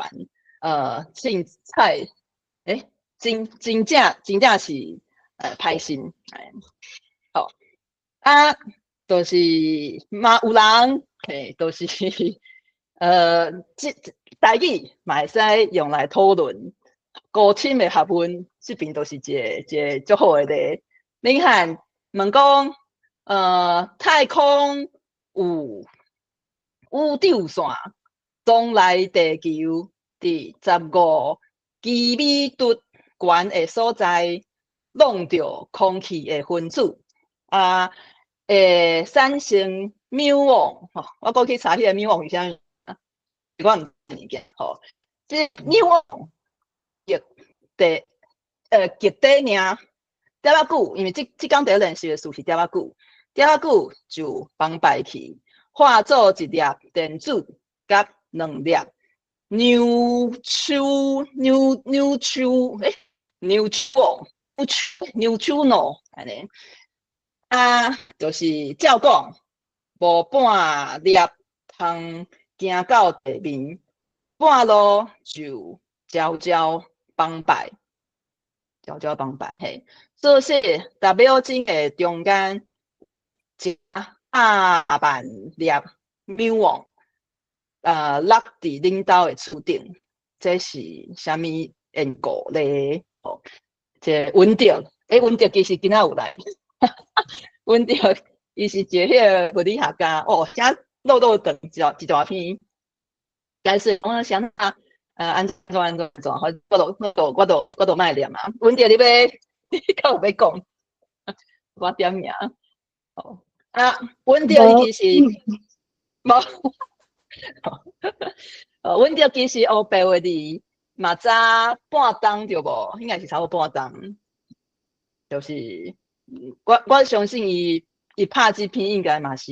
凊彩，真真正真正是歹心，好，啊，就是嘛有人，嘿，就是這台語嘛會使用來討論高深的學問，這邊都是一個一個足好的例。你看，問講，太空有宇宙線，從來地球佇15基米度懸的所在，弄著空氣的分子，啊，會產生繆王，吼，我過去查彼個繆王是啥物，我毋知物件，吼，這繆王極地，極底爾，點仔久，因為這這工佇咧練習的詞是點仔久，點仔久就崩敗去，化做一粒電子佮兩粒牛丘牛牛丘，牛丘牛丘諾按呢，啊，就是照講，無半粒通行到地面，半路就悄悄崩敗，悄悄崩敗，嘿。所以10秒鐘的中間，100萬粒繆王，落佇恁兜的厝頂，這是啥物緣故咧？吼，這文德，文德其實今仔有來，文德伊是一個彼個物理學家，哦，寫落落長一大一大篇，但是我想啊，按怎按怎按怎，我都我都我都我都莫念啊。文德你欲，你敢有欲講？我點名。哦，啊，文德伊其實無，文德其實烏白話字嘛早半冬對無？應該是差不多半冬。就是我相信伊伊拍這篇應該嘛是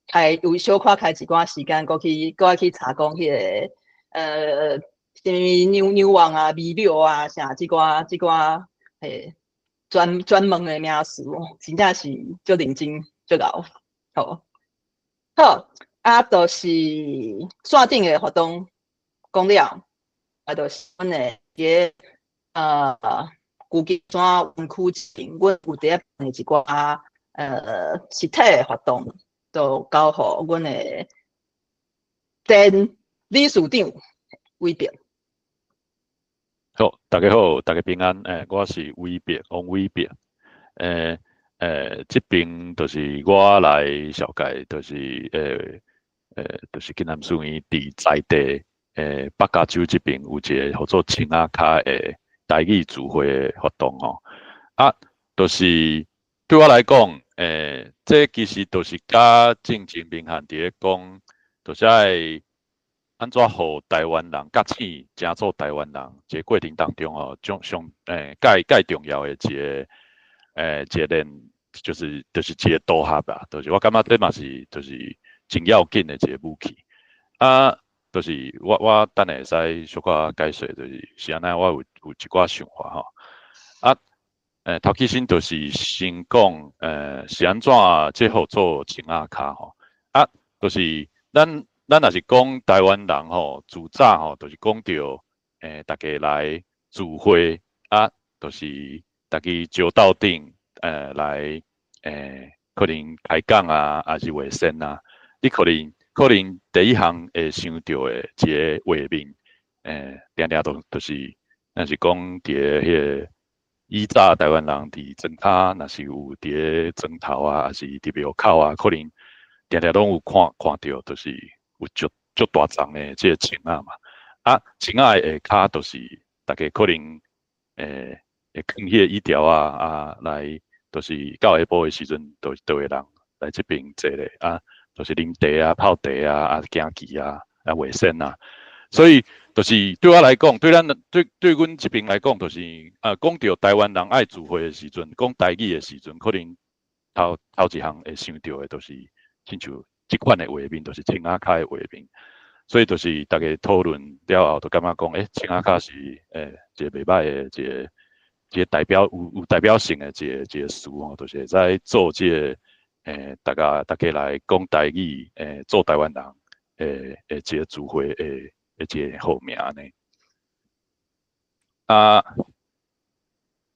開有小可開一寡時間，閣去閣愛去查講彼個啥物牛牛王啊、微妙啊，啥這寡這寡嘿專專門的名詞，真正是足認真足𠢕。好，好，啊，就是線頂的活動講了，啊，就是阮的佇舊金山灣區前，阮有佇咧辦一寡實體的活動，就交予阮的前理事長偉伯。好，大家好，大家平安。我是偉伯，王偉伯。這邊就是我來紹介，就是就是金南書院佇在地北加州這邊有一個號做青仔跤的台語聚會的活動吼。啊，就是對我來講，這其實就是佮進前明翰佇咧講，就是愛按怎予台灣人覺醒，成做台灣人，這個過程當中吼，將上蓋蓋重要的一個練，就是一個組合啦，就是我感覺這嘛是就是真要緊的一個武器。啊，就是我等下會使小可解說，就是是按怎，我有一寡想法吼。啊，頭起先就是先講，是按怎這號做青仔跤吼。啊，就是咱若是講台灣人吼，自早吼，就是講著，大家來聚會啊，就是大家招鬥陣，來，可能開講啊，抑是畫線啊，你可能第一項會想著的一個畫面，定定都就是，若是講佇個彼個以早台灣人佇莊跤，若是有佇咧莊頭啊，抑是佇廟口啊，可能定定攏有看著，就是有足足大叢的這個青仔嘛。啊，青仔的下跤就是逐家可能會囥彼個椅條啊啊來，就是到下晡的時陣，就會人來這邊坐咧啊，就是啉茶啊、泡茶啊、啊行棋啊、啊畫線啊，所以就是對我來講，對咱對對阮這邊來講，就是啊，講著台灣人愛聚會的時陣，講台語的時陣，可能頭頭一項會想著的，就是親像這款的畫面，就是青仔跤的畫面。所以就是逐家討論了後，就感覺講，青仔跤是一個袂䆀的一個代表有代表性的一個詞吼，就是會使做這個逐家來講台語，做台灣人的一個聚會的一個號名按呢。啊，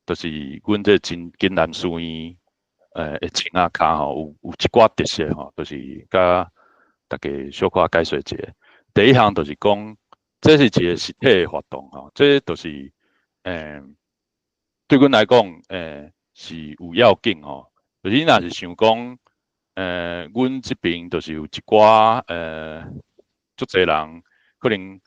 就是阮這真金南書院的青仔跤吼，有一寡特色吼，就是佮逐家小可解說一下。第一項就是講，這是一個實體的活動吼，這就是對阮來講，是有要緊吼。就是你若是想講，阮這邊就是有一寡足濟人，可能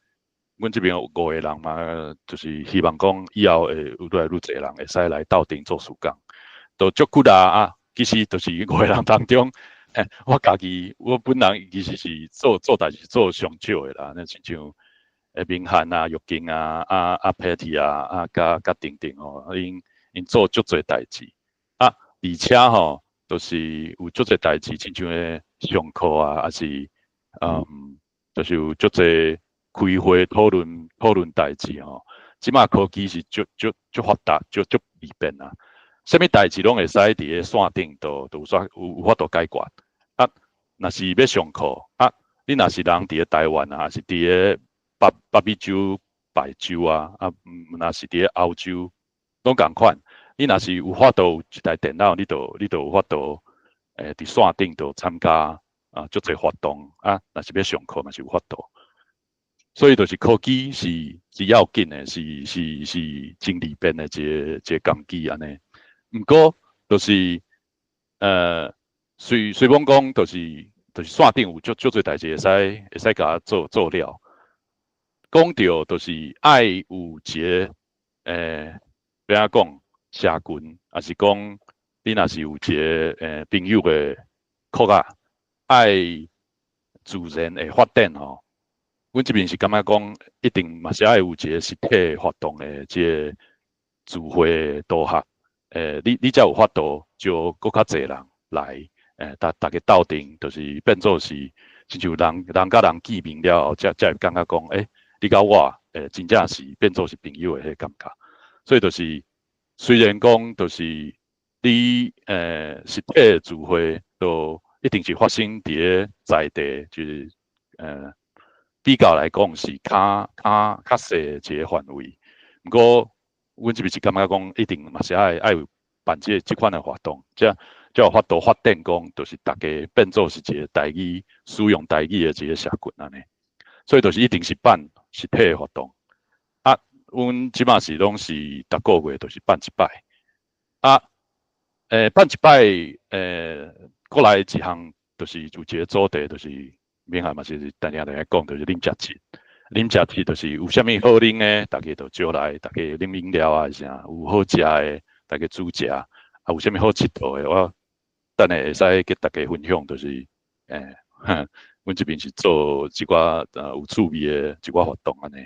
阮這邊有五個人嘛，就是希望講以後會有愈來愈濟人會使來鬥陣做事工，都足骨力啊。其實就是五個人當中，我家己我本人其實是做代誌做上少的啦，那親像明翰啊、玉京啊、啊 Patty 啊、啊佮丁丁吼，𪜶做足濟代誌啊，而且吼，就是有足濟代誌，親像咧上課啊，抑是就是有足濟開會討論代誌吼。這馬科技是足足足發達，足足利便啊。啥物代誌攏會使佇咧線頂都有煞有有法度解決。啊，若是欲上課啊，你若是人佇咧台灣啊，抑是佇咧北美洲、白洲啊，啊，若是佇咧歐洲，攏仝款。你若是有法度有一台電腦，你就有法度佇線頂就參加啊，足濟活動啊。若是欲上課嘛是有法度。所以就是科技是要緊的，是真利便的一個工具按呢。毋過就是雖罔講就是線頂有足足濟代誌會使共做做了。講著就是愛有一個欲按怎講社群，抑是講你若是有一個朋友的擴啊，愛自然會發展吼。阮這邊是感覺講，一定嘛是愛有一個實體活動的這個聚會導學。你才有法度招閣較濟人來，逐家鬥陣，就是變做是親像人人佮人見面了後，才會感覺講，你佮我，真正是變做是朋友的彼個感覺。所以就是雖然講，就是你實體聚會都一定是發生佇咧在地，就是比較來講是較細的一個範圍。毋過，阮這邊是感覺講，一定嘛是愛有辦這款的活動，才有法度發展講，就是逐家變做是一個台語使用台語的一個社群按呢。所以就是一定是辦實體的活動。啊，阮這馬是攏是逐個月就是辦一擺。啊，辦一擺，過來一項就是有一個主題，就是明翰嘛是定定來講，就是啉食食。啉食食就是有啥物好啉的，逐家就招來，逐家啉飲料啊啥，有好食的，逐家煮食，啊有啥物好𨑨迌的，我等下會使佮逐家分享，就是阮這邊是做一寡有趣味的一寡活動按呢。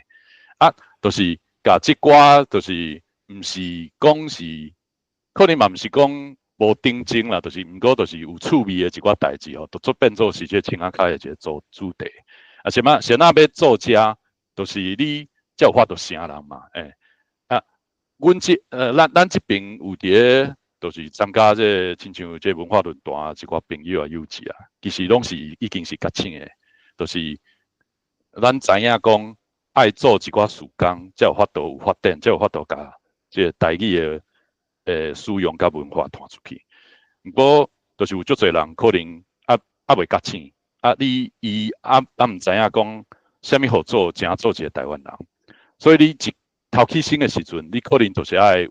啊，就是共這寡就是毋是講是，可能嘛毋是講無定情啦，就是毋過就是有趣味的一寡代誌吼，都做變做是這青仔跤的一個主題。啊，啥物？先仔欲做遮，就是你才有法度成人嘛，啊，阮這咱這邊有佇咧，就是參加這個親像這文化論壇一寡朋友啊、友誼啊，其實攏是已經是覺醒的，就是咱知影講愛做一寡事工，才有法度有發展，才有法度共這個台語的使用佮文化傳出去。毋過，就是有足濟人可能猶未覺醒。啊！你伊猶毋知影講啥物號做，誠做一個台灣人。所以你一頭起身的時陣，你可能就是愛有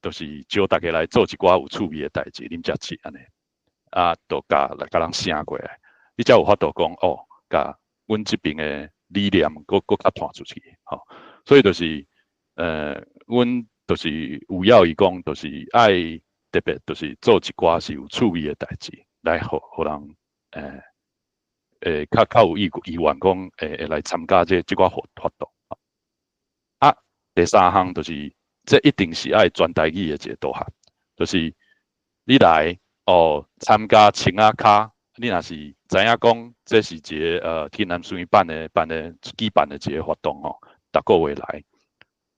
就是招逐家來做一寡有趣味的代誌，啉食食按呢，啊，就共來共人聲過來，你才有法度講哦，共阮這爿的理念閣閣較傳出去，吼。所以就是，阮就是有要伊講，就是愛特別，就是做一寡是有趣味的代誌，來予予人，較較有意意願講，會來參加這這寡活活動。啊，第三項就是，這一定是愛全台語的一個導學，就是你來哦參加穿仔跤，你若是知影講這是一個天南書院辦的辦的舉辦的一個活動吼，逐個月來，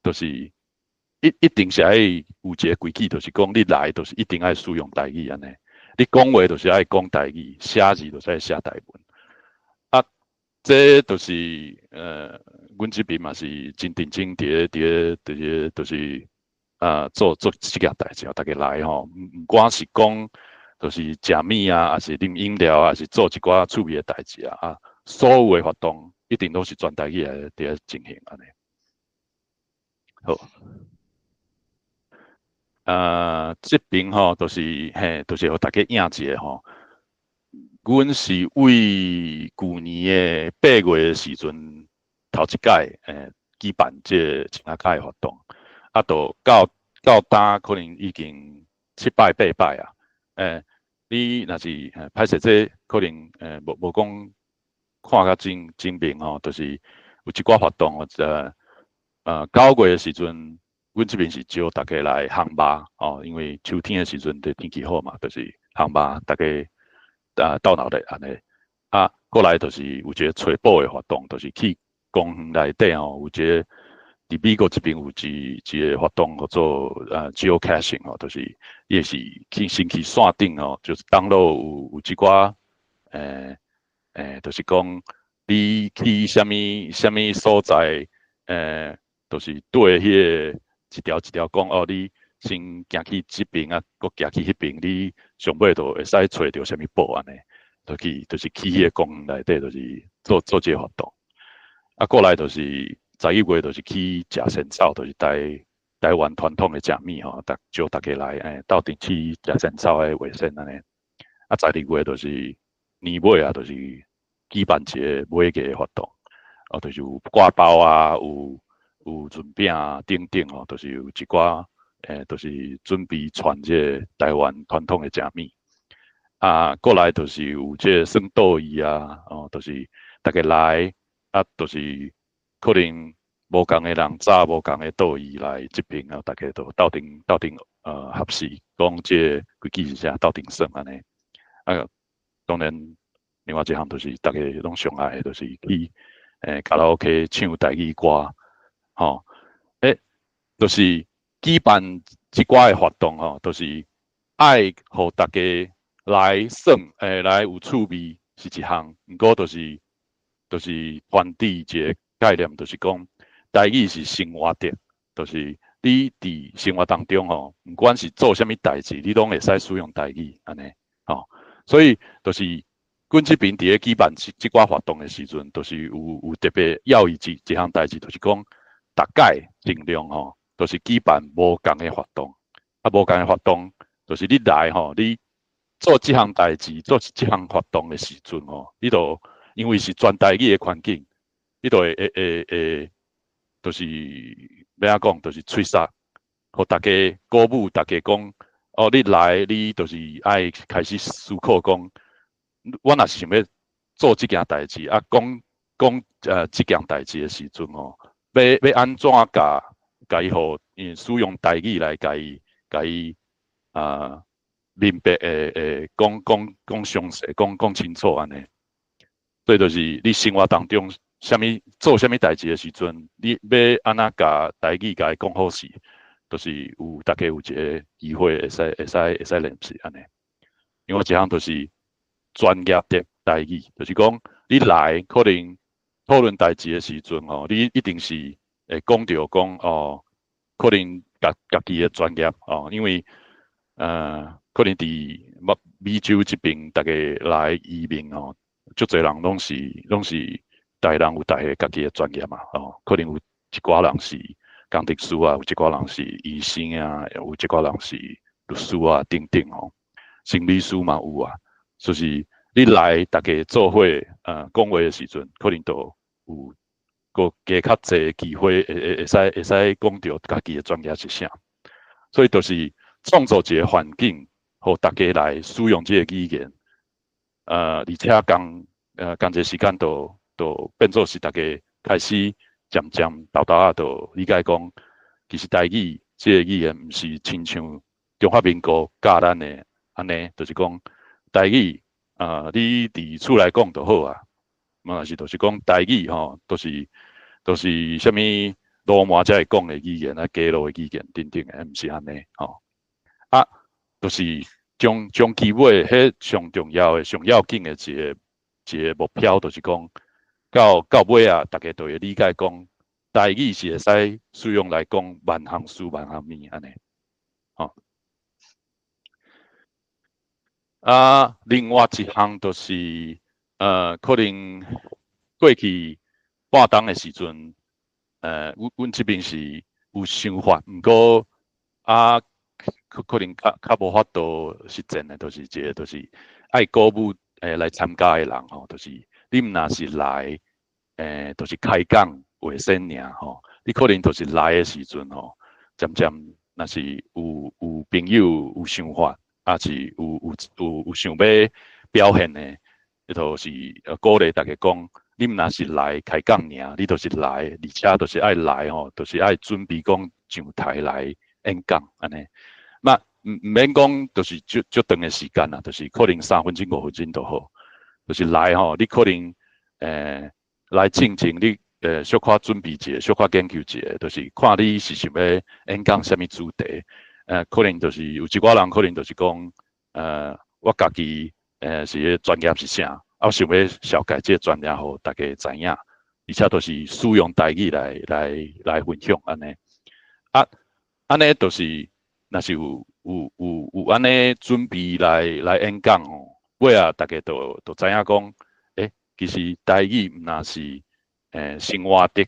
就是一一定是愛有一個規矩，就是講你來就是一定愛使用台語按呢，你講話就是愛講台語，寫字就是愛寫台文。啊，這就是阮這邊嘛是真認真佇咧佇咧佇咧，就是啊做做這件代誌，逐家來吼，毋毋管是講就是食物啊，抑是啉飲料啊，抑是做一寡趣味的代誌啊，啊，所有的活動一定攏是全台語來佇咧進行按呢。好，啊，這邊吼就是嘿，就是予大家影一下吼。阮是為舊年的8月的時陣，頭一屆舉辦這個穿仔跤的活動，啊，就到到今可能已經七擺八擺啊。你若是歹勢，這可能無無講看甲真真明吼，就是有一寡活動，9月的時陣，阮這邊是招逐家來烘肉哦，因為秋天的時陣就天氣好嘛，就是烘肉，逐家啊鬥鬧熱按呢。啊，過來就是有一個揣寶的活動，就是去公園內底吼，有一個佇美國這邊有一一個活動叫做geocaching 吼，就是伊是去先去線頂吼，就是 download 有有一寡就是講你去啥物啥物所在，就是對彼個一條一條講哦，你先行去這邊啊，閣行去彼邊，你上尾就會使揣著啥物寶按呢，就去就是去彼個公園內底，就是做做這個活動。啊，過來就是11月，就是去食仙草，就是台台灣傳統的食物吼，逐招逐家來鬥陣去食仙草的畫線按呢。啊，12月就是年尾啊，就是舉辦一個尾牙的活動，哦，就是有掛包啊，有有潤餅啊等等吼，就是有一寡就是準備傳這個台灣傳統的食物。啊，過來就是有這個耍桌椅啊，哦，就是逐家來啊，就是可能無仝的人紮無仝的桌椅來這邊啊，逐家都鬥陣鬥陣學習講這個規矩是啥，鬥陣耍按呢。啊，當然另外一項就是逐家攏上愛的，就是去卡拉 OK 唱台語歌，吼，就是舉辦這寡的活動吼，就是愛予逐家來耍，來有趣味是一項，毋過就是就是傳遞一個概念，就是講台語是生活的，就是你佇生活當中吼，毋管是做啥物代誌，你攏會使使用台語按呢，吼，所以就是阮這邊佇咧舉辦這這寡活動的時陣，就是有有特別要伊一一項代誌，就是講逐擺盡量吼，就是舉辦無仝的活動，啊，無仝的活動，就是你來吼，你做這項代誌、做這項活動的時陣吼，你就因為是全台語的環境，你就會會會會，就是欲按怎講，就是吹殺，予逐家鼓舞，逐家講，哦，你來，你就是愛開始思考講，我若是想欲做這件代誌，啊，講講這件代誌的時陣吼，欲欲按怎共共伊予使用台語來共伊共伊啊明白會會講講講詳細，講講清楚按呢。所以就是你生活當中，啥物做啥物代誌的時陣，你欲按怎共台語共伊講好勢，就是有逐家有一個機會會使會使會使練習按呢。另外一項就是專業的台語，就是講你來可能討論代誌的時陣吼，你一定是會講著講哦，可能家家己的專業哦，因為可能佇美美洲這邊，逐家來移民吼，足濟人攏是攏是逐个人有逐个家己的專業嘛，哦，可能有一寡人是工程師啊，有一寡人是醫生啊，有一寡人是律師啊，等等吼，心理師嘛有啊，就是你來逐家做伙講話的時陣，可能都有閣加較濟機會會使講著家己的專業是啥，所以就是創造一個環境，予逐家來使用這個語言，而且仝一個時間就變做是逐家開始漸漸沓沓仔就理解講，其實台語這個語言毋是親像中華民國教咱的按呢，就是講台語啊，你佇厝內講就好啊，嘛是就是講台語吼，都是啥物鱸鰻才會講的語言啊，街路的語言等等的，毋是按呢吼。啊，就是終其尾，彼上重要的、上要緊的一個目標，就是講到尾啊，逐家都會理解講，台語是會使使用來講萬項事萬項物按呢，吼。啊，另外一項就是，可能過去半冬的時陣，阮這邊是有想法，毋過啊，可能較無法度實踐的，就是一個就是愛鼓舞來參加的人吼，就是你毋若是來，就是開講話先爾吼，你可能就是來的時陣吼，漸漸若是有朋友有想法，抑是有想欲表現的，彼就是鼓勵逐家講，你毋若是來開講爾，你就是來，而且就是愛來吼，就是愛準備講上台來演講按呢。嘛毋免講，就是足足長的時間啦，就是可能3分鐘、5分鐘都好。就是來吼，你可能來進前你小可準備一下，小可研究一下，就是看你是想欲演講啥物主題。可能就是有一寡人可能就是講，我家己是專業是啥，啊，我想欲紹介這個專業予逐家知影，而且都是使用台語來分享按呢。啊，按呢就是若是有按呢準備來演講吼，尾仔逐家就知影講，其實台語毋若是生活的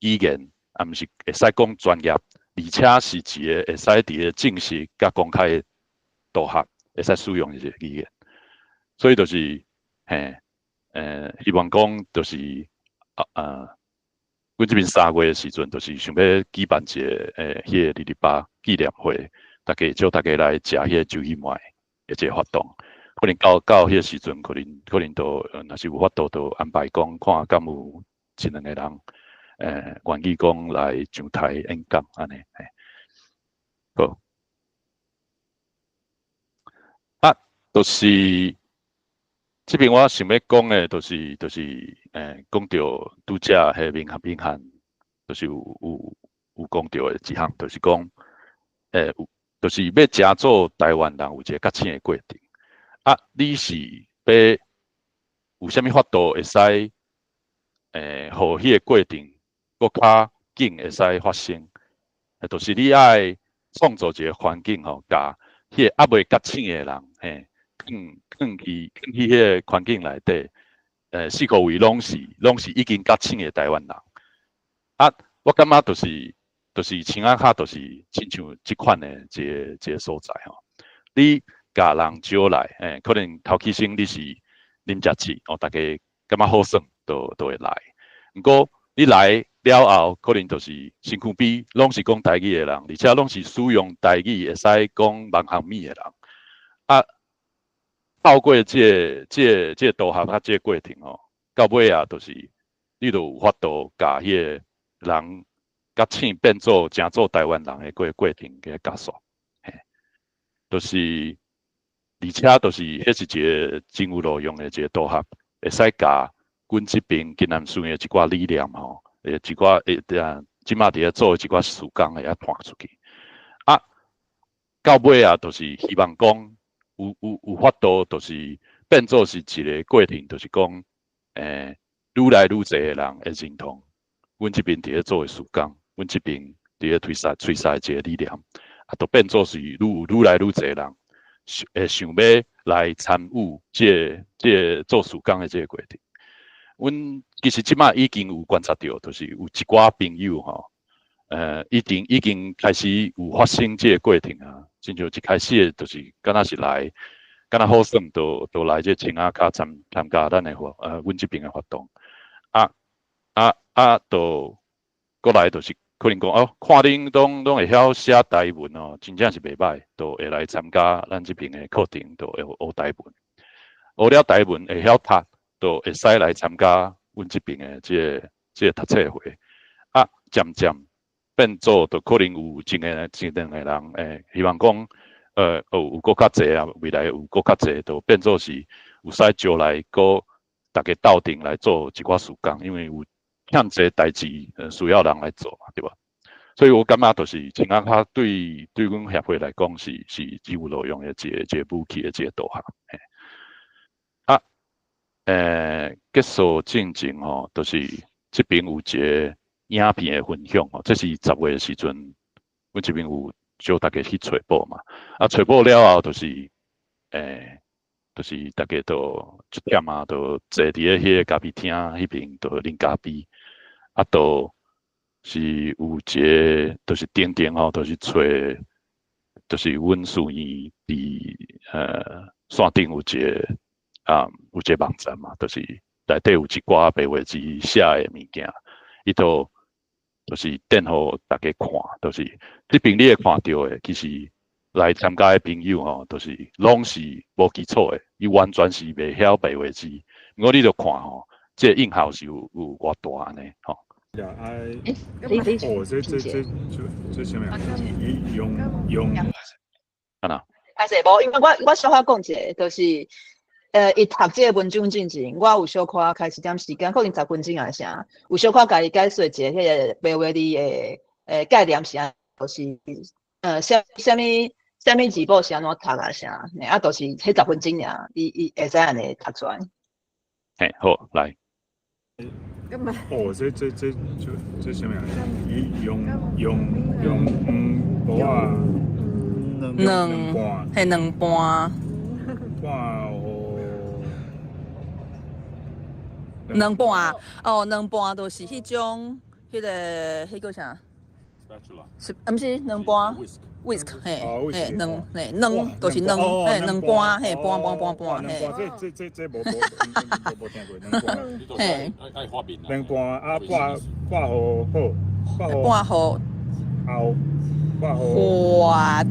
語言，啊，毋是會使講專業，而且是一個會使佇個正式佮公開的場合會使使用的一個語言。所以就是，嘿，希望講就是啊阮這邊3月的時陣，就是想欲舉辦一個彼個228紀念會，逐家招逐家來食彼個周記糜的這個活動。可能到彼個時陣，可能都若是有法度，就安排講看敢有一兩個人，願意講來上台演講按呢。嘿，好。啊，就是這邊我想欲講的，就是講著拄才彼明漢，就是有講著的一項，就是講，有就是欲成做台灣人有一個覺醒的過程。啊，你是欲有啥物法度會使，予彼個過程閣較緊會使發生？就是你愛創造一個環境吼，共彼個猶未覺醒的人，嘿，囥去彼個環境內底，四箍圍攏是已經覺醒的台灣人。啊，我感覺就是青仔跤，就是親像這款的一個所在吼。你共人招來，可能頭起先你是啉食鼠，哦，逐家感覺好耍，就會來。毋過你來了後，可能就是身軀邊攏是講台語的人，而且攏是使用台語會使講萬項物的人。啊，透過這個導學佮這個過程吼，到尾啊，就是你就有法度共彼個人覺醒變做成做台灣人的過程共加速，嘿，就是而且就是彼是一個真有路用的一個導學，會使共阮這邊金南書院的一寡理念吼，一寡啊，這馬佇咧做的一寡事工會曉傳出去。啊，到尾啊，就是希望講有法度，就是變做是一個過程，就是講，愈來愈濟的人會認同阮這邊佇咧做的事工，阮這邊佇咧推捒的一個理念，啊，就變做是愈來愈濟人會想欲來參與這個做事工的這個過程。阮其實這馬已經有觀察著，就是有一寡朋友吼，已經開始有發生這個過程啊，親像一開始的就是敢若是來，敢若好耍，就來這青仔跤參加咱的活，阮這爿的活動。啊，就閣來就是可能講哦，看恁攏會曉寫台文哦，真正是袂䆀，就會來參加咱這爿的課程，就會學台文。學了台文會曉讀，就會使來參加阮這爿的這個讀冊會。啊，漸漸變做就可能有一个、一兩個人，希望講，有閣較濟啊，未來有閣較濟，就變做是有使招來閣逐家鬥陣來做一寡事工，因為有遐濟代誌，需要人來做嘛，對無？所以我感覺就是青仔跤對阮協會來講是真有路用的一個武器的一個導航。嘿啊，結束進前吼，就是這爿有一個影片的分享吼，這是10月的時陣，阮這邊有招大家去揣寶嘛。啊，揣寶了後，就是大家都一點啊，就坐佇咧彼個咖啡廳彼爿，就啉咖啡。啊，就是有一個，就是定定吼，就是揣，就是阮書院佇山頂有一個網站嘛，就是內底有一寡白話字寫的物件，伊就是展予大家看，就是這爿你會看著的，其實來參加的朋友吼，就是攏是無基礎的，伊完全是袂曉白話字。毋過你著看吼，這個影響是有偌大按呢吼。哦，這啥物啊？伊用啊哪？歹勢無，因為我小可講一下，就是伊讀這個文章進前，我有小可開始點時間，可能10分鐘抑是啥，有小可共伊解說一下彼個白話字的概念是按，就是啥物字母是按怎讀啊啥，啊，就是彼十分鐘爾，伊會使按呢讀出來。嘿，好，來。哦，這啥物啊？伊用黃薄仔兩半，係兩半，半予兩半哦，兩半就是彼種，彼個彼叫啥？是，毋是兩半，whisk 嘿，嘿，兩嘿兩就是兩嘿兩半嘿半半半半嘿。這無聽過兩半。嘿。兩半啊，半予好，半予後，半予滑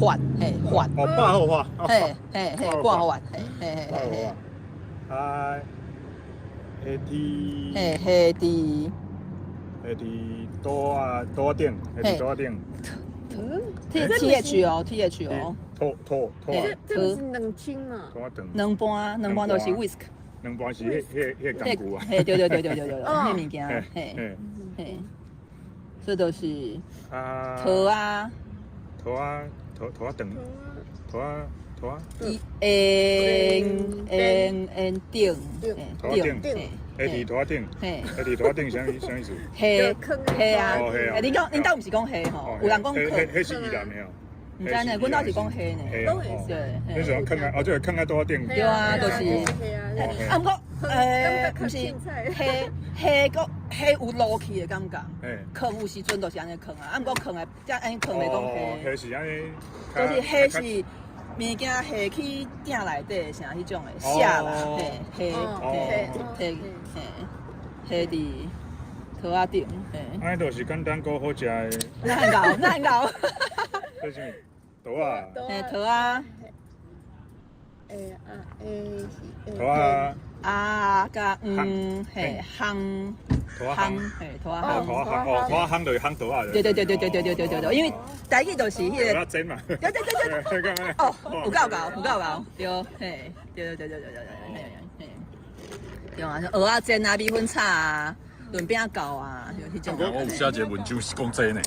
滑嘿滑。哦，半予滑。嘿嘿嘿，半予滑嘿嘿嘿嘿。啊，下佇。嘿，下佇。下佇桌仔桌仔頂，下佇桌仔頂。 T T H 哦，T H 哦。拖拖拖。這是兩清嘛？兩半，兩半就是 whisk。兩半是彼個工具啊。嘿，對對對對對對，彼物件，嘿，嘿，這就是桃仔。桃仔，桃仔腸，桃仔桃仔。緣緣緣頂，桃仔頂。下佇桌仔頂，下佇桌仔頂啥意思？下下啊！欸，你講恁兜毋是講下吼？有人講囥。彼是宜蘭的哦。毋知呢，阮兜是講下呢。對。你是講囥啊？哦，這個囥佇桌仔頂。對啊，就是。啊，毋過，毋是下下個下有落去的感覺。囥有時陣就是按呢囥啊，啊，毋過囥的，才按呢囥袂講下。下是按呢。就是下是。物件下去鼎內底啥彼種的下啦，嘿，下下下下佇桌仔頂，嘿。按呢就是簡單閣好食的。哪會𠢕？哪會𠢕？這是啥物？桌仔。嘿，桌仔。欸啊欸是。桌仔。啊，佮嗯，嘿，烘。烘，嘿，桌仔烘。桌仔烘哦，桌仔烘就是烘桌仔。對對對對對對對對對對，因為台語就是彼個。桌仔煎嘛。對對對對。哦，有夠𠢕，有夠𠢕，對，嘿，對對對對對對對，嘿，對啊，像蚵仔煎啊、米粉炒啊、潤餅鉸啊，就彼種。我有寫一個文章是講這呢。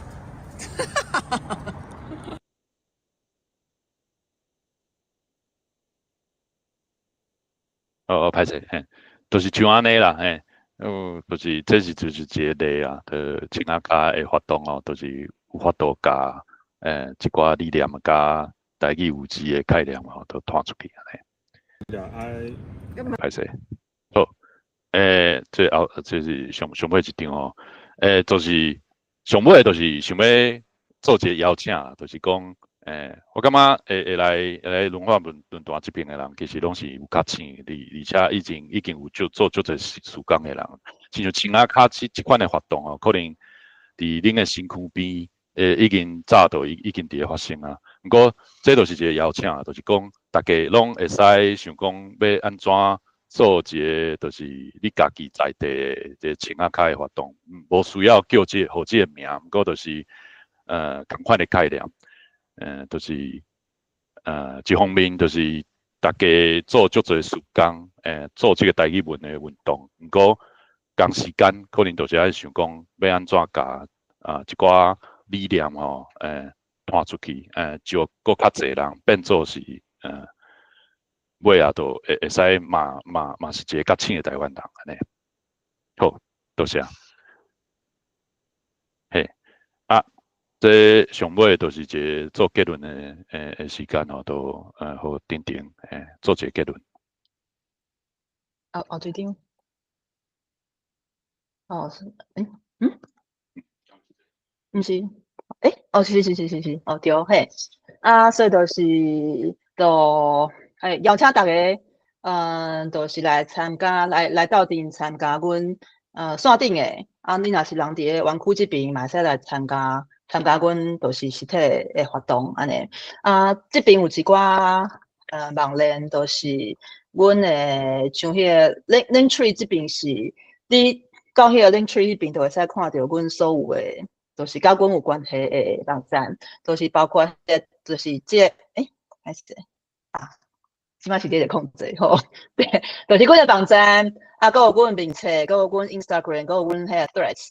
哦，歹勢，嘿，就是像按呢啦，嘿，哦，就是這是就是一個例啊，就青仔跤的活動哦，就是有法度共一寡理念佮台語有字的概念吼，都傳出去按呢。歹勢，好，最後這是上尾一張吼，就是上尾就是想欲做一个邀請，就是講，我感覺會來文化論壇這邊的人，其實攏是有較醒，而且已經有做做足濟時工的人，親像青仔跤這款的活動哦，可能佇恁的身軀邊，已經早就已經佇咧發生啊。毋過這就是一個邀請，就是講大家攏會使想講欲按怎做一個，就是你家己在地的這個青仔跤的活動，無需要叫這個號這個名，毋過就是仝款的概念，就是一方面就是大家做足濟時工，做這個台語文的運動，毋過仝時間可能就是愛想講欲按怎共一寡理念吼，傳出去，招閣較濟人變做是尾仔就會使嘛是一個覺醒的台灣人按呢。好，多謝。嘿，啊，這上尾就是一個做結論的時間吼，都予婷婷做一個結論。哦哦，這張。哦，是，毋是，哦，是是是是是，哦對，嘿，啊，所以就是，就，邀請大家，就是來參加，來鬥陣參加阮，線頂的，啊，你若是人佇咧灣區這邊，嘛會使來參加阮就是實體的活動，按呢。啊，這邊有一寡，網鏈，就是阮的像彼個 Linktree 這邊是，你到彼個 Linktree 彼邊就會使看著阮所有的，就是佮阮有關係的網站，就是包括，就是這個，還是這個，啊，這擺是佇咧控制吼，對，就是阮的網站，啊，閣有阮面冊，閣有阮 Instagram，閣有阮彼個 Threads，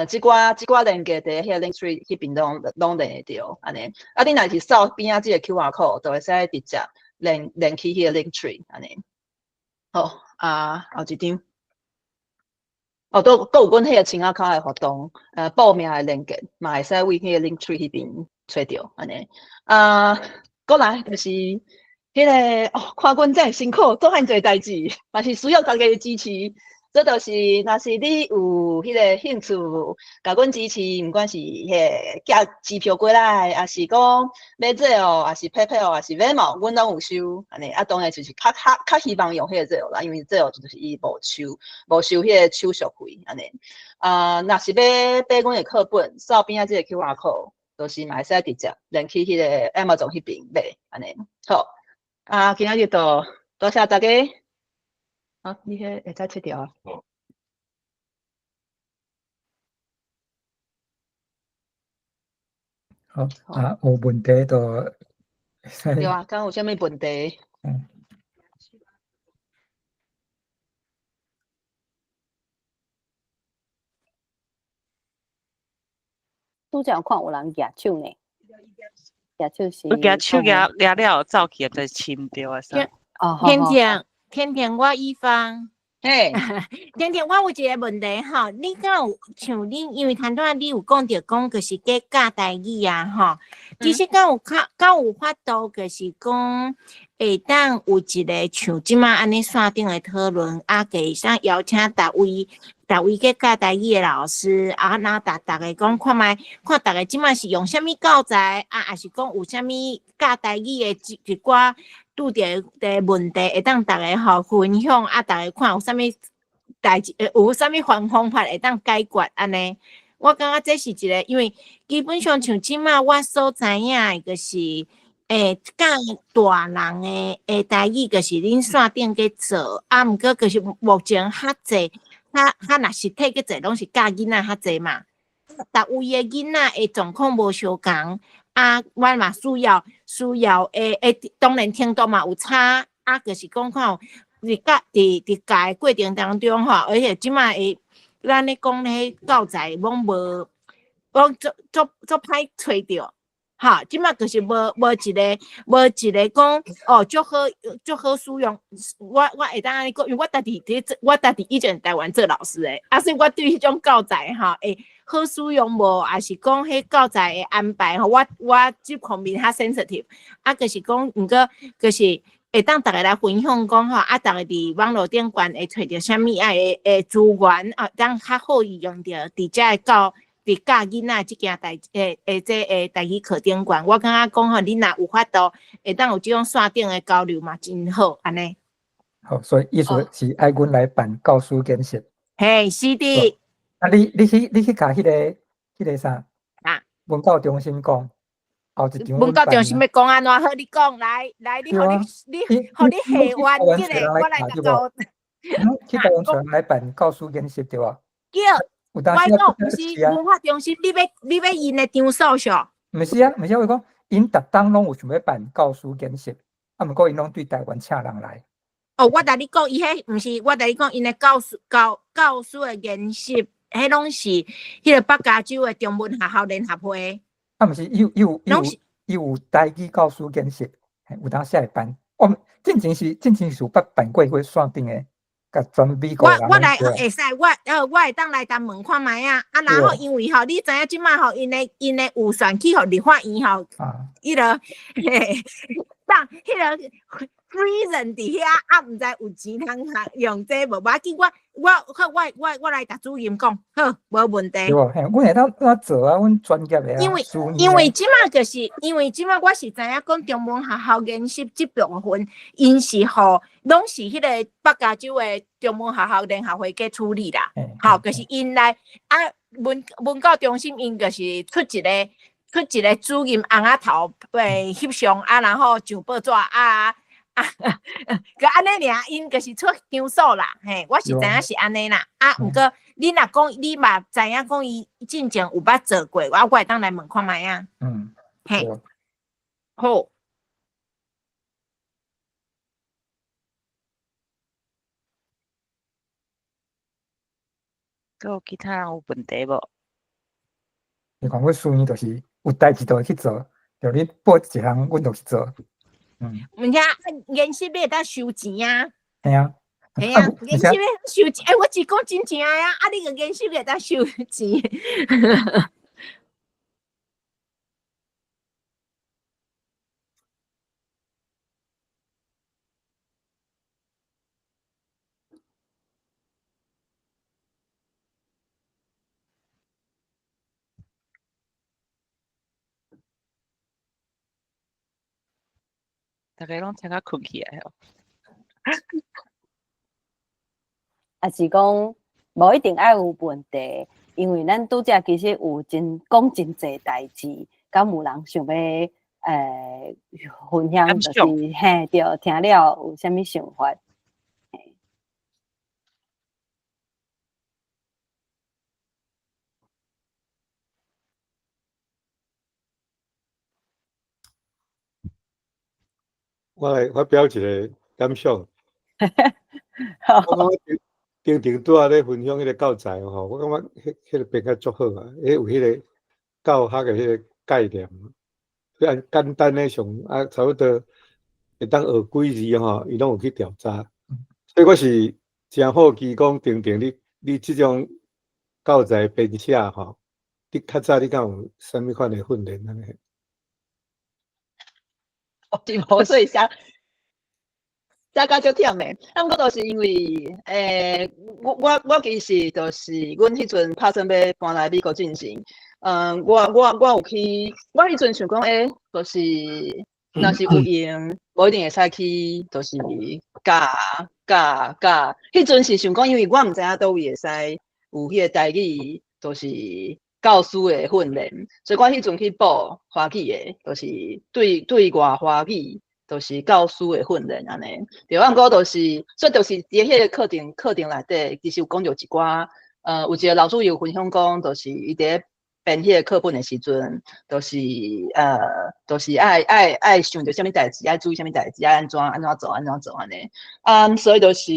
這寡連結佇彼個 Linktree 彼邊攏連會著，按呢。啊，你若是掃邊仔這個 QR code，就會使直接連去彼個 Linktree，按呢。好，啊，後一張。哦，都閣有阮彼個青仔跤的活動，報名的連結嘛會使為彼個 Linktree 彼邊揣著，按呢。啊，閣來就是彼個哦，看阮遮爾辛苦做遐濟代誌，嘛是需要大家的支持。這就是，若是你有彼個興趣，共阮支持，毋管是彼個寄支票過來，抑是講買 Zelle，抑是 PayPal，抑是 Venmo，阮攏有收。按呢，啊，當然就是較希望用彼個 Zelle 啦，因為 Zelle 就是伊無收彼個手續費，按呢。啊，若是欲買阮的課本，掃邊仔這個 QR code，就是嘛會使直接連去彼個 Amazon 彼邊買，按呢。好，啊，今仔日就多謝大家。好，你彼會使切掉啊。好。好，啊，有問題就會使。對啊，敢有啥物問題？拄才有看有人舉手呢，舉手是。我舉手舉舉了走去，就揤著啊啥。哦，天天天天，我一方。嘿，天天，我有一個問題吼，你敢有像恁，因為頭拄仔你有講著講，就是咧教台語啊，吼，其實敢有較敢有法度，就是講會當有一個像這擺按呢線頂的討論，啊，會使邀請逐位逐位去教台語的老師，啊，然後逐家講看覓，看逐家這擺是用啥物教材，啊，抑是講有啥物教台語的一寡拄著的問題，會當逐家吼分享，啊，逐家看有啥物代誌，有啥物方法會當解決按呢？我感覺這是一個，因為基本上像這擺我所知影的，就是，教大人的台語，就是恁線頂咧做，啊，毋過就是目前較濟，較若實體去做，攏是教囡仔較濟嘛。逐位的囡仔的狀況無相仝，啊，阮嘛需要會，當然程度嘛有差，啊，就是講看佇教佇教的過程當中吼，而且這擺的咱咧講彼教材攏無，攏足足足歹揣著，哈，這擺就是無一個講哦，足好足好使用，我會當按呢講，因為我家己佇做，我家己以前台灣做老師的，啊，所以我對彼種教材吼，會好使用無，抑是講彼教材的安排吼，我這方面較 sensitive，啊，就是講，毋過就是會當逐家來分享講吼，啊，逐家佇網路頂懸會揣著啥物啊的資源啊，當較好利用著，佇遮的教，佇伫教囡仔這件代诶诶，這个台语课顶悬，我感觉讲吼，你若有法度會當有這種線頂的交流嘛，真好，按呢。好，所以意思是愛阮來辦教師研習。嘿，是的。啊，你去共彼個啥？啊？文教中心講，後一場。文教中心欲講按怎好？你講來來，你予你你予你下完這个，我來共教。去台灣找人來辦教師研習對無？叫，我講毋是文化中心，你欲𪜶的場所數？毋是啊，毋是我講，𪜶逐冬攏有想欲辦教師研習，啊，毋過𪜶攏對台灣請人來。哦，我共你講，伊彼毋是，我共你講，𪜶的教師的研習，彼攏是彼个北加州的中文學校聯合會。啊，毋是，伊有台語教師研習，有當時會辦。我進前是有捌辦過彼線頂的。共全美國我來會使，我會當來共問看覓啊。啊，然後因為吼，你知影這擺吼，𪜶的預算去予立法院吼，彼个嘿，當彼个 freeze 佇遐，啊，毋知有錢通用這無？無要緊，我來共主任講，好，無問題。對無？嘿，阮會當怎做啊？阮專業的啊。因為這擺就是因為這擺我是知影講中文學校研習這部分，𪜶是予攏是彼个北加州的中文學校聯合會去處理啦。吼，就是𪜶來啊文教中心，𪜶就是出一個主任尪仔頭翕相啊，然後上報紙啊。啊，閣按呢爾，𪜶就是出場所啦，嘿，我是知影是按呢啦。啊，毋過你若講你嘛知影講伊進前有捌做過，我會當來問看覓啊。嘿，好。閣有其他人有問題無？你看阮書院就是有代誌就會去做，就你報一項，阮就去做。毋聽研習欲會當收錢啊？嘿啊，嘿啊，研習欲收錢，欸，我是講真正的啊，啊，你個研習會當收錢。逐家攏聽甲睏起來哦。抑是講無一定愛有問題，因為咱拄才其實有真講真濟代誌，敢有人想欲分享，就是嘿對，聽了有啥物想法？我來發表一個感想。我感覺丁丁拄仔咧分享彼個教材吼，我感覺彼個編較足好啊，彼有彼個教學的彼個概念，雖然簡單的上啊，差不多會當學幾字吼，伊攏有去調查。所以我是誠好奇講，丁丁你這種教材編寫吼，你較早你敢有啥物款的訓練按呢？我是無，所以寫甲足忝的。啊，毋過就是因為，我其實就是，阮彼陣拍算欲搬來美國進前，我有去，我彼陣想講，就是，若是有閒，無一定會使去，就是教教教。彼陣是想講，因為我毋知影佗位會使有彼個台語，就是教師的訓練，所以我彼陣去報華語的，就是對外華語，就是教師的訓練按呢。對，啊，毋過就是，所以就是佇彼個課程內底，其實有講著一寡，有一個老師有分享講，就是伊佇咧編彼個課本的時陣，就是愛想著啥物代誌，愛注意啥物代誌，愛按怎做，按怎做按呢。啊，所以就是，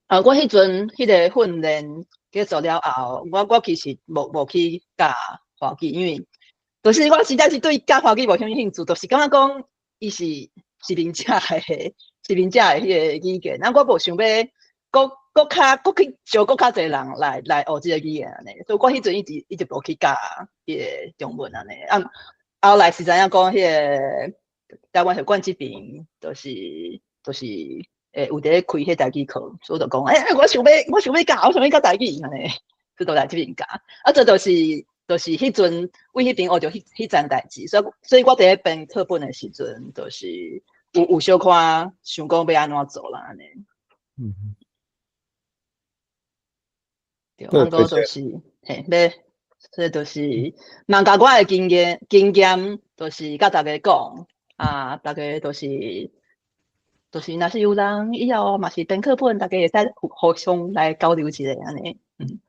我彼陣彼個訓練結束了後，我其實無去教華語，因為就是我實在是對教華語無啥物興趣，就是感覺講伊是殖民者的彼個語言，啊，我無想欲閣去招閣較濟人來學這個語言按呢，所以我彼陣一直無去教彼個中文按呢。啊，後來是知影講彼個台灣學館這邊，就是有佇咧開彼台語課，所以就講，我想欲教，我想欲教台語按呢。所以就來這邊教。啊，這就是彼陣為彼邊學著彼層代誌，所以我佇咧編課本的時陣，就是有小可想講欲按怎做啦按呢。對，毋過就是嘿，欲，所以就是嘛，共我的經驗，就是佮大家講啊，大家就是若是有人以後嘛是編課本，大家會使互相來交流一下按呢。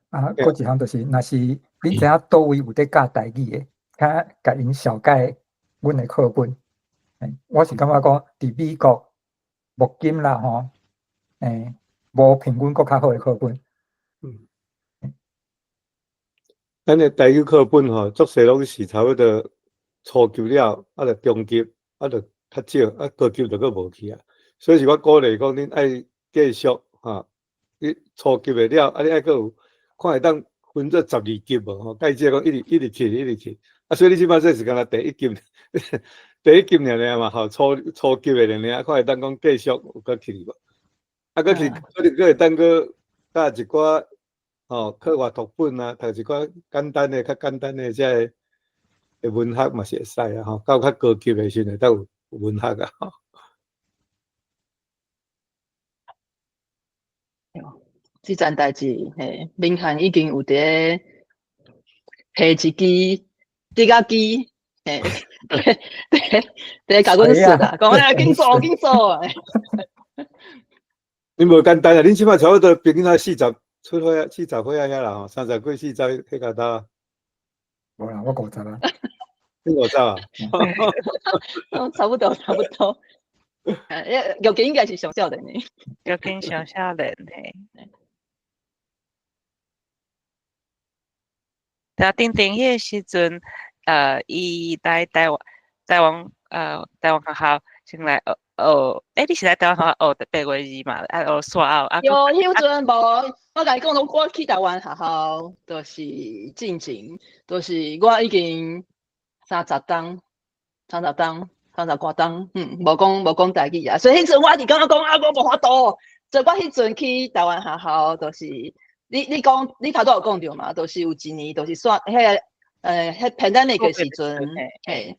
啊，閣一項就是，若是恁知影佗位有佇教台語的，較共𪜶紹介阮的課本。我是感覺講，佇美國目今啦吼，無比阮閣較好的課本。咱的台語課本吼，足濟攏是差不多初級了，啊，著中級，啊，著較少，啊，高級就閣無去啊。所以是我鼓勵講，恁愛繼續吼，你初級的了，啊，你愛閣有看會當分做12級無吼？介少講一直一直去，一直去。啊，所以你這擺這是敢若第一級，第一級爾爾嘛吼，初級的爾爾，看會當講繼續有閣去無？啊，閣去可能閣會當閣教一寡吼課外讀本啊，讀一寡簡單的、較簡單的這个的文學嘛是會使啊吼。到較高級的時陣會當有文學啊吼。這層代誌，嘿，明翰已經有佇咧提一支筆仔機，嘿，佇咧共阮說啊，講啊，緊做，緊做啊！恁無簡單啊！恁這擺差不多平均啊40出歲啊，40歲啊遐啦吼，30幾40彼個搭。無啦，我50啊。你50啊？差不多，差不多。玉金應該是上少年的。玉金上少年嘿。對啊，頂頂彼個時陣，伊來台灣學校先來學學，欸，你是來台灣學校學白話字嘛？啊，學煞後啊。有，彼陣無，我共你講，我去台灣學校，就是進前，就是我已經30冬，30冬，30外冬，無講台語啊。所以彼陣我一直感覺講啊，我無法度。所以我彼陣去台灣學校，就是你講，你頭拄有講著嘛，就是有一年，就是煞彼個，彼 pandemic 的時陣，嘿，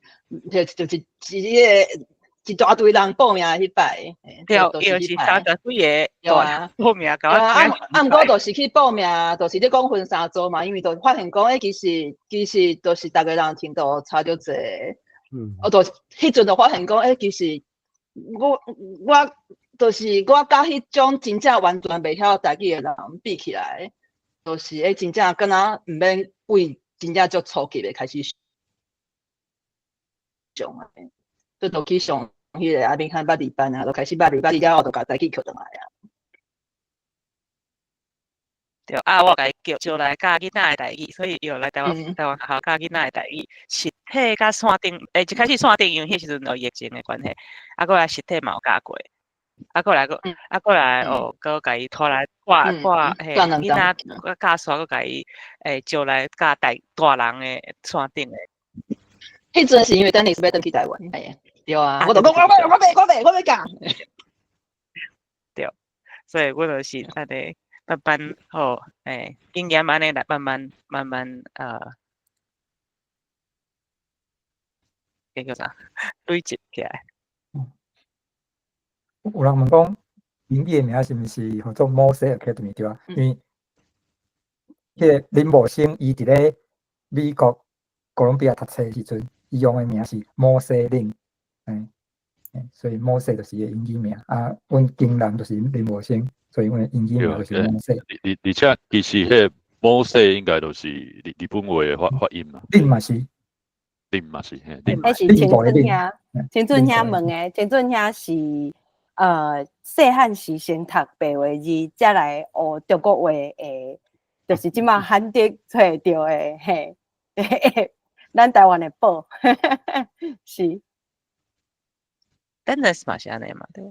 就是一個一大堆人報名彼擺，對，又是30幾个對啊，報名共我啊，啊，毋過就是去報名，就是你講分三組嘛，因為就發現講，欸，其實就是逐个人程度差足濟，我就彼陣就發現講，欸，其實我就是我佮彼種真正完全袂曉台語的人比起來，就是欸，真正敢若毋免為真正足初級的開始上啊，就都去上彼个阿明漢捌字班啊，就開始捌字捌字了後，就共台語抾轉來啊。對啊，我共伊叫招來教囡仔的台語，所以伊就來台灣學校教囡仔的台語，實體佮線頂，欸，一開始線頂，因為彼時陣有疫情的關係，啊，過來實體嘛有教過，啊，過來閣，啊，過來哦，閣共伊拖來掛掛，嘿，囡仔教煞，閣共伊欸招來教大人的線頂的。彼陣是因為等你是欲轉去台灣，嘿，對啊，我就講我欲教。對，所以我就是按呢慢慢吼，欸，經驗按呢來慢慢慢慢叫啥？累積起來。有人問講，英語的名是毋是號做摩西 Academy 對吧？因為彼個林茂生伊佇咧美國哥倫比亞讀冊時陣，伊用的名是摩西林，所以摩西就是伊的英語名。啊，阮江南就是林茂生，所以阮的英語名就是摩西。而且其實彼個摩西應該就是日本話的發音嘛。林嘛是。林嘛是，嘿。彼是清俊兄，清俊兄問的，清俊兄是。細漢時先讀白話字，才來學中國話的，就是這馬罕得揣著的，嘿，咱台灣的寶，是。 Dennis 嘛是按呢嘛，對。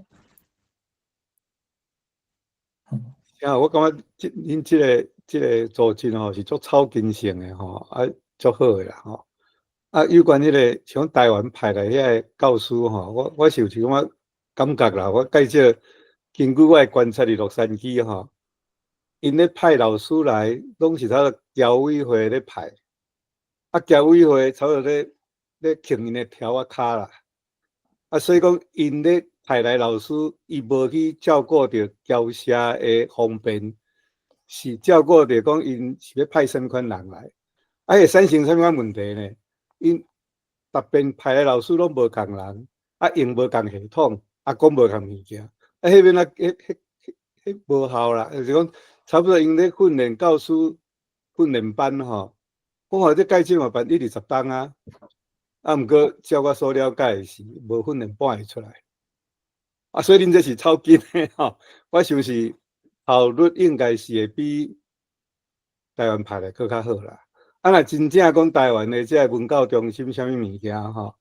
啊，我感覺恁這個組織吼是足草根性的吼，啊，足好的啦吼。啊，有關彼個像台灣派來遐个教師吼，我是有一感覺感覺啦，我介紹根據我的觀察佇洛杉磯吼， 𪜶咧派老師來，攏是差不多僑委會咧派，啊，僑委會差不多咧囥𪜶的柱仔跤啦，啊，所以講𪜶咧派來老師，伊無去照顧著僑社的方便，是照顧著講𪜶是欲派啥物款人來，啊，會產生啥物款問題呢？𪜶逐遍派來老師攏無仝人，啊，用無仝系統，啊，講無仝物件，啊，彼邊啊，彼無效啦，就是講差不多𪜶咧訓練教師訓練班吼，我看這屆這嘛辦一二十冬啊，啊，毋過照我所了解的是無訓練半個出來，啊，所以恁這是草根的吼，我想是效率應該是會比台灣派來閣較好啦。啊，若真正講台灣的這個文教中心啥物物件吼，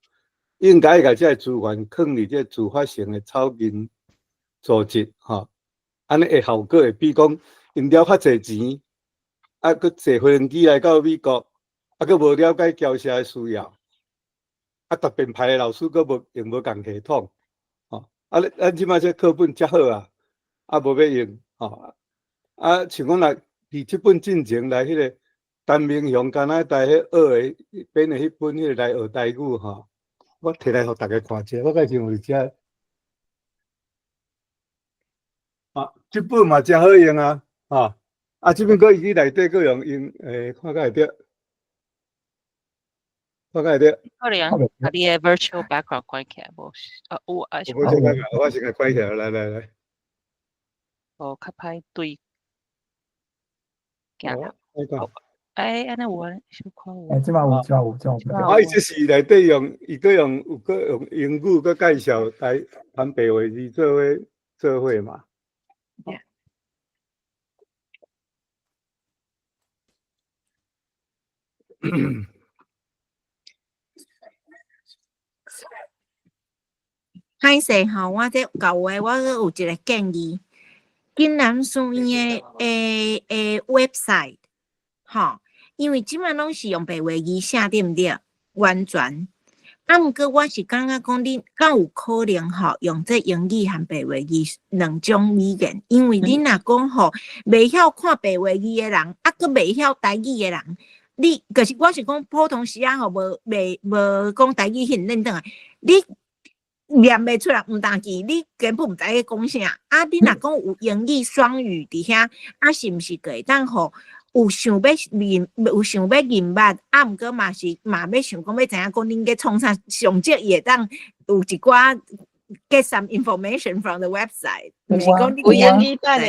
應該共這個資源囥佇這個自發性的草根組織吼，按呢的效果會比講𪜶了較濟錢，啊，閣坐飛機來到美國，啊，閣無了解僑社的需要，啊，特別派的老師閣無用無仝系統，吼，啊，咱這擺這課本遮好啊，啊，無欲用，吼，啊，像講若佇這本進前來彼個陳明雄敢若台彼學的編的彼本彼個來學台語吼，我提來予大家看者，我敢是有佇遮。啊，這本嘛誠好用啊，吼，啊，這本閣伊去內底閣用用，看敢會著，看敢會著。可能啊，你的 virtual background 關起來無？啊，有啊，是無？我先共關起來，來來來。哦，較歹對鏡頭。哎，按呢有啊，小可有。哎，這擺有，這擺有，這擺有。啊，伊這是內底用，伊閣用有閣用英語閣介紹台番白話字做伙做伙嘛。 Yeah. 歹勢吼，我這舊話我閣有一個建議，金南書院的 website 吼，因為這擺攏是用白話字寫，對毋對？完全。啊，毋過我是感覺講，恁敢有可能吼，用這英語和白話字兩種語言，因為恁若講吼，袂曉看白話字的人，啊，閣袂曉台語的人，你就是我是講普通時仔吼，無袂無講台語彼陣轉來，你念袂出來，毋當記，你根本毋知咧講啥。啊，你若講有英語雙語佇遐，啊，是毋是就會當予有想欲認，有想欲認捌，啊，毋過嘛是嘛欲想講欲知影講恁咧創啥，上少伊會當有一寡 get some information from the website，毋是講你有英語版的，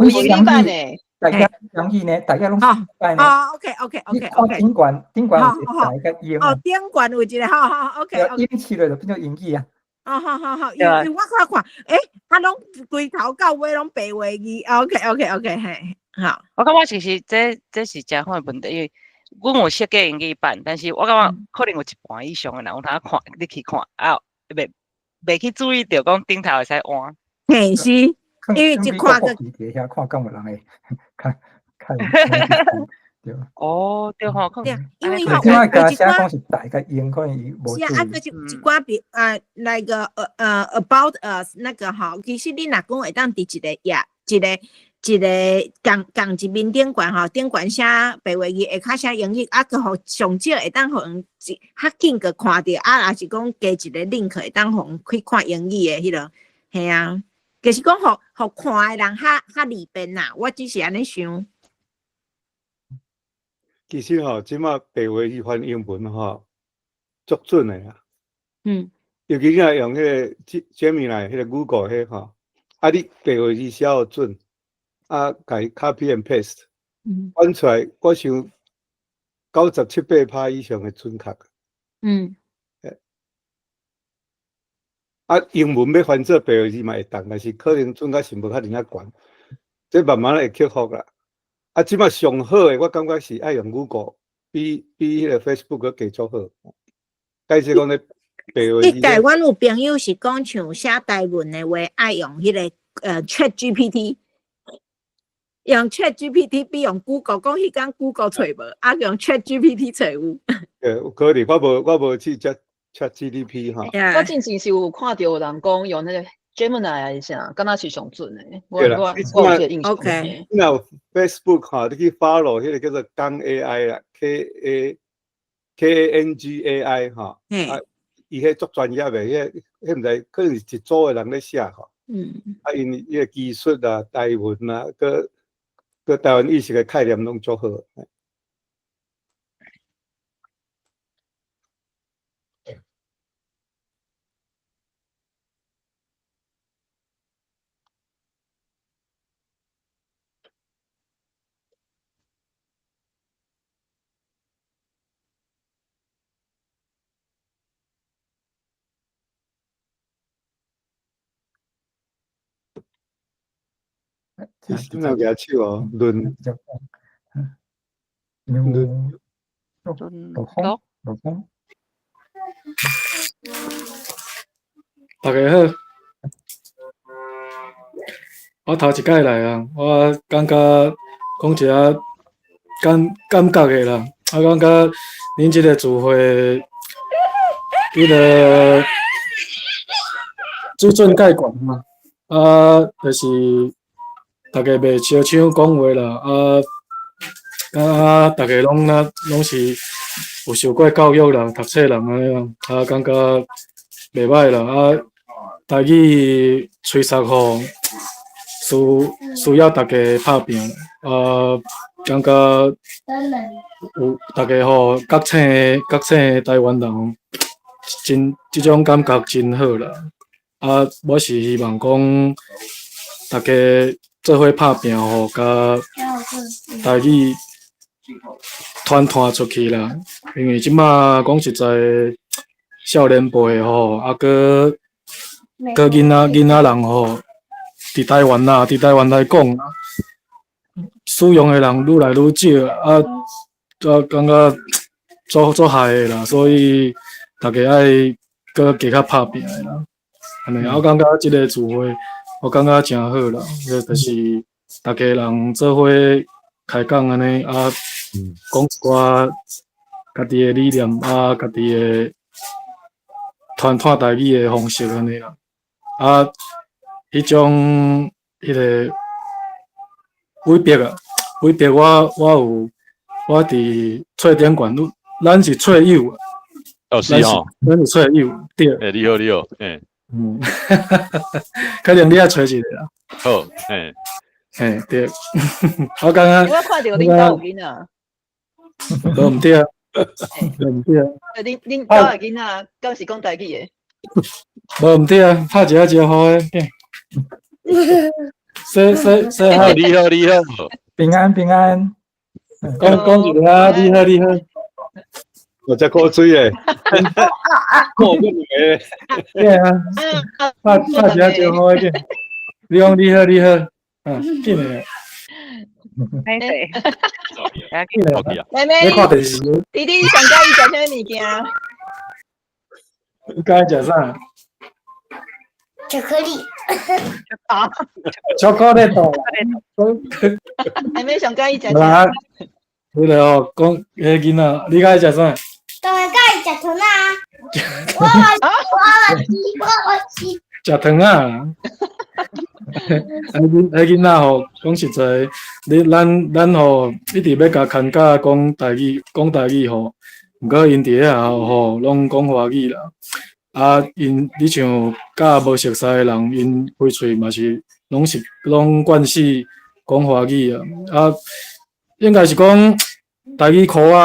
有英語版的，大家英語呢，大家攏哦哦，OK OK OK OK，頂懸頂懸有一個台佮英，哦，頂懸有一個，好好 OK OK，英起來就變做英語啊。哦，好好好，因為我看看，欸，啊，攏規頭到尾攏白話字，OK OK OK，嘿。好，我感覺其實這是誠好的問題，因為阮有設計英語版，但是我感覺可能有一半以上的人有通看，你去看啊，袂去注意著講頂頭會使換。嘿是，因為一看就遐看敢有人會看看。對。哦，對吼，對，因為吼，有一寡是台佮英，可能伊無。是啊，啊，閣一寡比啊，那個about us 那個吼，其實你若講會當佇一個頁，一個。一個仝仝一面頂懸吼，頂懸寫白話字，下跤寫英語，啊，閣予上少會當予人較緊閣看著，啊，抑是講加一個 link 會當予人去看英語的彼落，嘿啊，就是講予予看的人較較利便啦，我只是按呢想。其實吼，這馬白話字翻英文吼，足準的啊。尤其你若用彼個 Gemini 彼個 Google 彼吼，啊，你白話字寫予準。啊，共伊 copy and paste，翻出來，我想97、8%以上的準確。啊，英文欲翻做白話字嘛會當，但是可能準確性無較爾仔懸，這慢慢會克服啦。啊，這馬上好的，我感覺是愛用 Google，比彼個 Facebook 閣加足好。解釋講咧白話字。你台灣有朋友是講像寫台文的話，愛用彼個ChatGPT。用 ChatGPT 比用 Google，講彼工 Google 揣無，啊用 ChatGPT 揣有。對，有可能我無試 ChatGPT 哈。我之前是有看著有人講用那個 Gemini 還是啥，敢若是上準的。我有這個印象。 OK。你若 Facebook 吼，你去 follow 彼個叫做剛 AI 啦，K A K A N G A I 吼，啊，伊彼足專業的，彼毋知可能是一組的人咧寫吼。啊，𪜶彼個技術啊、台文啊，閣台灣意識的概念攏足好。你先有舉手哦，論論羅峰，羅峰。大家好，我頭一擺來啊，我感覺講一下感覺的啦，我感覺恁這個聚會，彼個水準蓋懸嘛，啊，就是逐家袂相搶講話啦，啊，逐家攏啊攏是有受過教育人、讀冊人按呢啦，啊，感覺袂歹啦，啊，台語吹捒吼，需要逐家拍拚，啊，感覺有逐家吼覺醒的台灣人，真這種感覺真好啦。啊，我是希望講逐家做伙拍拚吼，共台語傳傳出去啦。因為這馬講實在，少年輩吼，啊，閣閣囡仔人吼，佇台灣啦，佇台灣來講，使用的人愈來愈少，啊，啊，感覺足害的啦，所以逐家愛閣加較拍拚的啦。按呢，我感覺這個聚會，我感覺誠好啦，就是逐家人做伙開講按呢，啊，講一寡家己的理念，啊，家己的傳傳台語的方式按呢啦，啊，彼種彼個偉別啊，偉別我有我佇冊頂懸，咱是冊友啊。哦，是哦，咱是冊友，對。欸，你好，你好，欸。可能你愛揣一个啦。好，欸。嘿，對。我感覺。我看著恁兜有囡仔。無毋對啊，無毋對啊。恁兜的囡仔，敢是講台語的？無毋對啊，拍一下招呼的。說說說好。你好，你好。平安平安。講講一下，你好你好。我食苦水的，苦不的。對啊，拍一下招呼的，你講你好你好，啊，緊的。歹勢，妹妹，你看電視。弟弟上佮意食啥物物件？你佮意食啥？巧克力。啊。巧克力豆。妹妹上佮意食啥？迄个哦，講彼个囡仔，你佮意食啥？當然佮意食糖仔。我吃。食糖仔。彼囡仔吼，講實在，你咱吼一直欲共牽教講台語，講台語吼，毋過𪜶佇遐吼，攏講華語啦。啊，𪜶你像佮無熟似的人，𪜶開喙嘛是攏是攏慣勢講華語啊。啊，應該是講台語科仔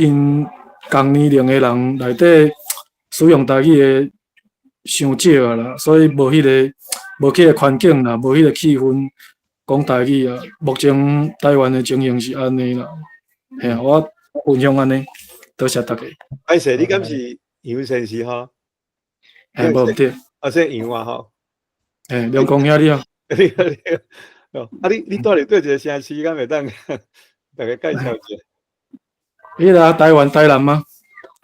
，𪜶仝年齡的人內底使用台語的傷少啊啦，所以無彼個環境啦，無彼個氣氛講台語啊。目前台灣的情形是按呢啦，嘿啊，我分享按呢，多謝大家。歹勢，你敢是楊先生吼？嘿，無毋對。啊，姓楊啊吼。嘿，梁公兄你好。你好，你好。啊，你住佇佗一个城市，敢會當逐家介紹一下？彼個台灣台南嗎？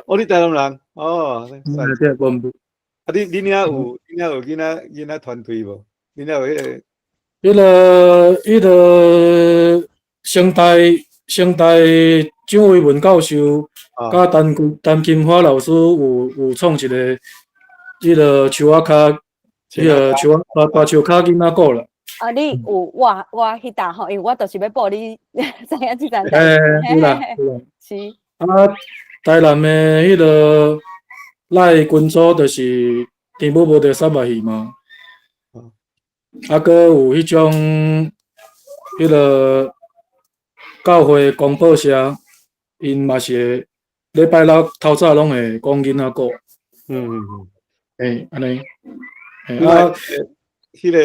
哦，你台南人，哦。對，無毋對。啊，你遐有囡仔團隊無？恁遐有彼個？彼個成大蔣維文教授，佮陳金花老師有創一個彼個樹仔跤彼个樹仔大大樹跤囡仔鼓啦。啊，你有我彼搭吼，因為我就是欲報你知影這層嘿，有啦有啦。是。啊，台南的彼个賴群組就是甜母無著三幕戲嘛。啊，閣有彼種彼个教會公報社，𪜶嘛是會禮拜六透早攏會講囡仔鼓。嘿，按呢。嘿啊，彼个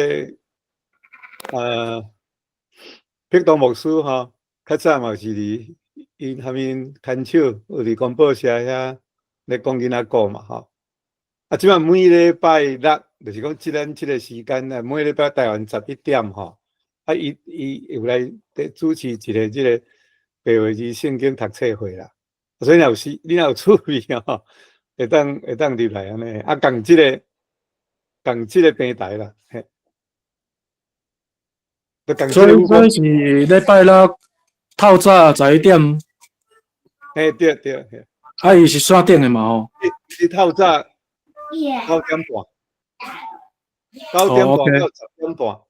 碧東牧師吼，較早嘛是佇𪜶啥物牽手，有佇公報社遐咧講囡仔鼓嘛吼。啊，這擺每禮拜六，就是講這咱這个時間啊，每禮拜台灣11點吼，啊，伊有來佇主持一个這个白話字聖經讀冊會啦。所以若有時，你若有趣味吼，會當入來按呢，啊，仝這个平台啦，嘿。所以是禮拜六透早11點。嘿，對對對。啊，伊是線頂的嘛吼？是透早9點半，9點半到10點半。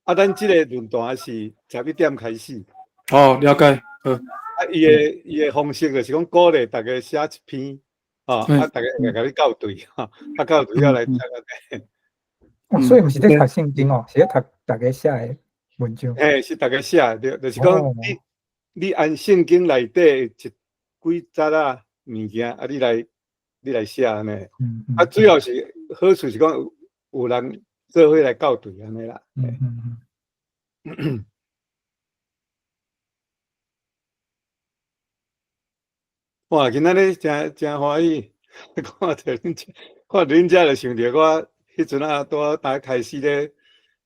啊，咱這个論壇是11點開始。哦，了解，好。啊，伊的方式就是講鼓勵大家寫一篇，吼，啊，大家會共你校對，吼，啊，校對了來讀按呢。哦，所以毋是咧讀聖經哦，是咧讀大家寫的文章。嘿，是大家寫的，對，就是講你按聖經內底一幾節仔物件，啊，你來寫按呢。啊，主要是好處是講有人做伙來校對按呢啦。哇，今仔日誠誠歡喜，看著恁遮，看著恁遮就想著我彼陣仔拄仔剛開始咧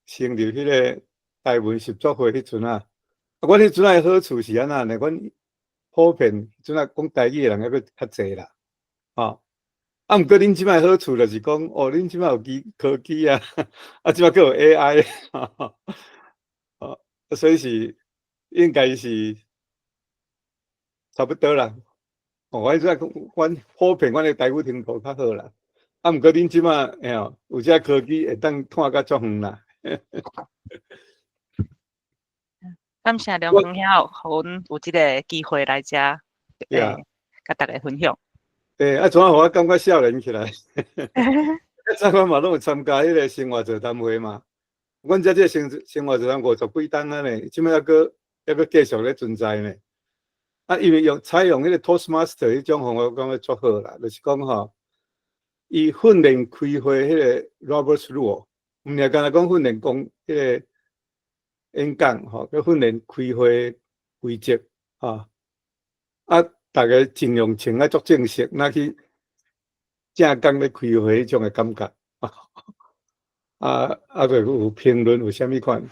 成立彼个台文習作會彼陣仔，啊，阮彼陣仔的好處是按怎呢？阮普遍彼陣仔講台語的人猶閣較濟啦，吼。啊，毋過恁這擺好處就是講，哦，恁這擺有機科技啊，啊，這擺閣有 AI，哦，所以是應該是差不多啦。哦，我這講，阮普遍阮的台語程度較好啦。啊，毋過恁這擺嘿吼，有這科技會當看甲足遠啦。感謝梁光曉，予阮有這个機會來遮，佮大家分享。對，啊，怎予我感覺少年起來？較早我嘛攏有參加彼个生活座談會嘛。阮遮這個生活座談50幾冬啊呢，這擺猶閣繼續咧存在呢。啊，因為採用彼個 Toastmaster 彼種方法，我感覺足好啦。就是講吼，伊訓練開會彼个 Robert's Rule，毋是干焦講訓練講彼个演講吼，閣訓練開會規則，吼。啊，逐家盡量穿啊足正式，若去正工咧開會彼種的感覺。啊啊，就有評論有啥物款，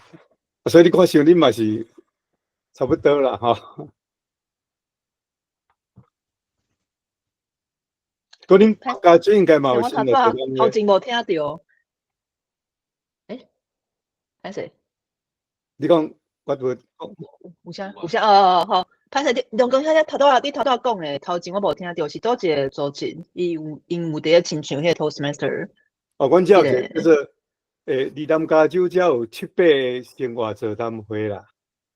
所以你看像恁嘛是差不多啦，吼。閣恁家長應該嘛有新的。頭前無聽著。欸，歹勢。你講我無有啥有啥哦哦好，歹勢你梁光曉，頭拄仔你頭拄仔講的頭前我無聽著，是佗一個組織？伊有𪜶有佇咧親像彼個 Toastmaster。哦，阮遮有一個叫做佇南加州遮有七八个生活座談會啦。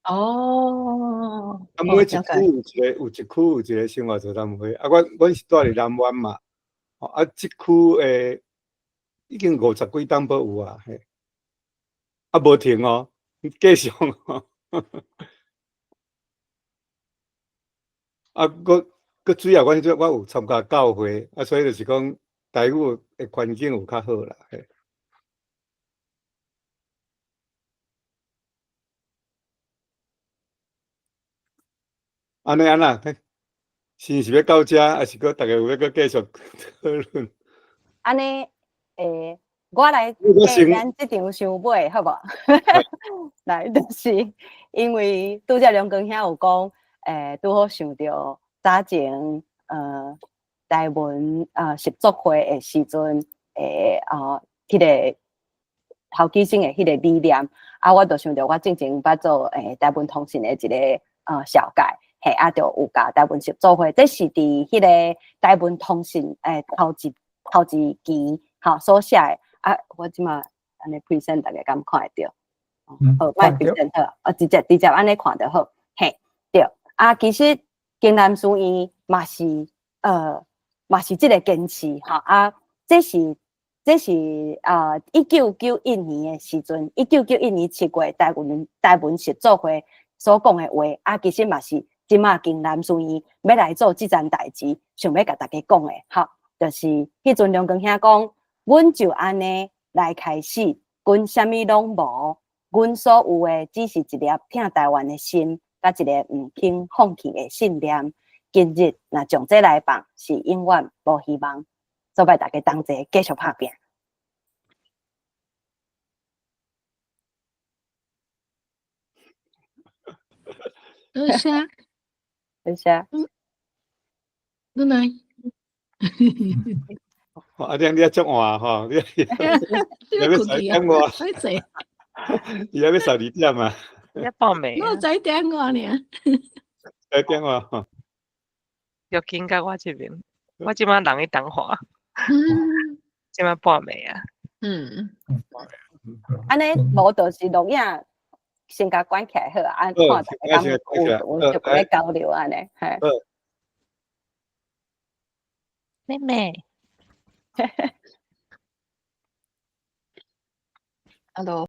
哦。啊，每一區有一个，有一區有一個生活座談會。啊，阮是住佇南灣嘛。哦，啊，這區的已經50幾冬無有啊，嘿。啊，無停哦，繼續哦。啊，閣主要阮這我有參加教會，啊，所以就是講台語的環境有較好啦，嘿。按呢按怎？是毋是欲到遮，抑是閣逐家有欲閣繼續討論？按呢，我來講咱這場收尾，好無？來，就是因為拄才梁光兄有講，拄好想著早前，台文習作會的時陣，彼个頭基生的彼個理念，啊，我就想著我進前捌做台文通信的一个紹介。嘿，啊，就有共台文習作會，這是佇彼个台文通信頭一期吼所寫的，啊，啊，我這馬按呢 present 大家敢看會著？好，莫 present 好，啊，直接按呢看就好。嘿，對。啊，其實京南書院嘛是這個堅持吼啊，這是1991年的時陣，1991年7月台灣實作會所講的話，啊，其實嘛是這馬京南書院欲來做這件代誌，想欲共大家講的，吼，就是彼陣梁光兄講，阮就按呢來開始，阮啥物攏無，阮所有的只是一粒疼台灣的心，佮一个毋肯放棄的信念。今日若將這來放，是永遠無希望。所以大家同齊繼續拍拚。多謝，多謝。 Good night。阿亮，你也足晏吼，你欲12點外？歹勢。伊還欲12點啊？一報未？我11點外爾。12點外吼。玉金佮我這邊，我這馬人佇彰化，這馬半暝啊。按呢無就是錄影先共關起來好，啊，看大家敢有就咧交流按呢，嘿。妹妹。 Hello。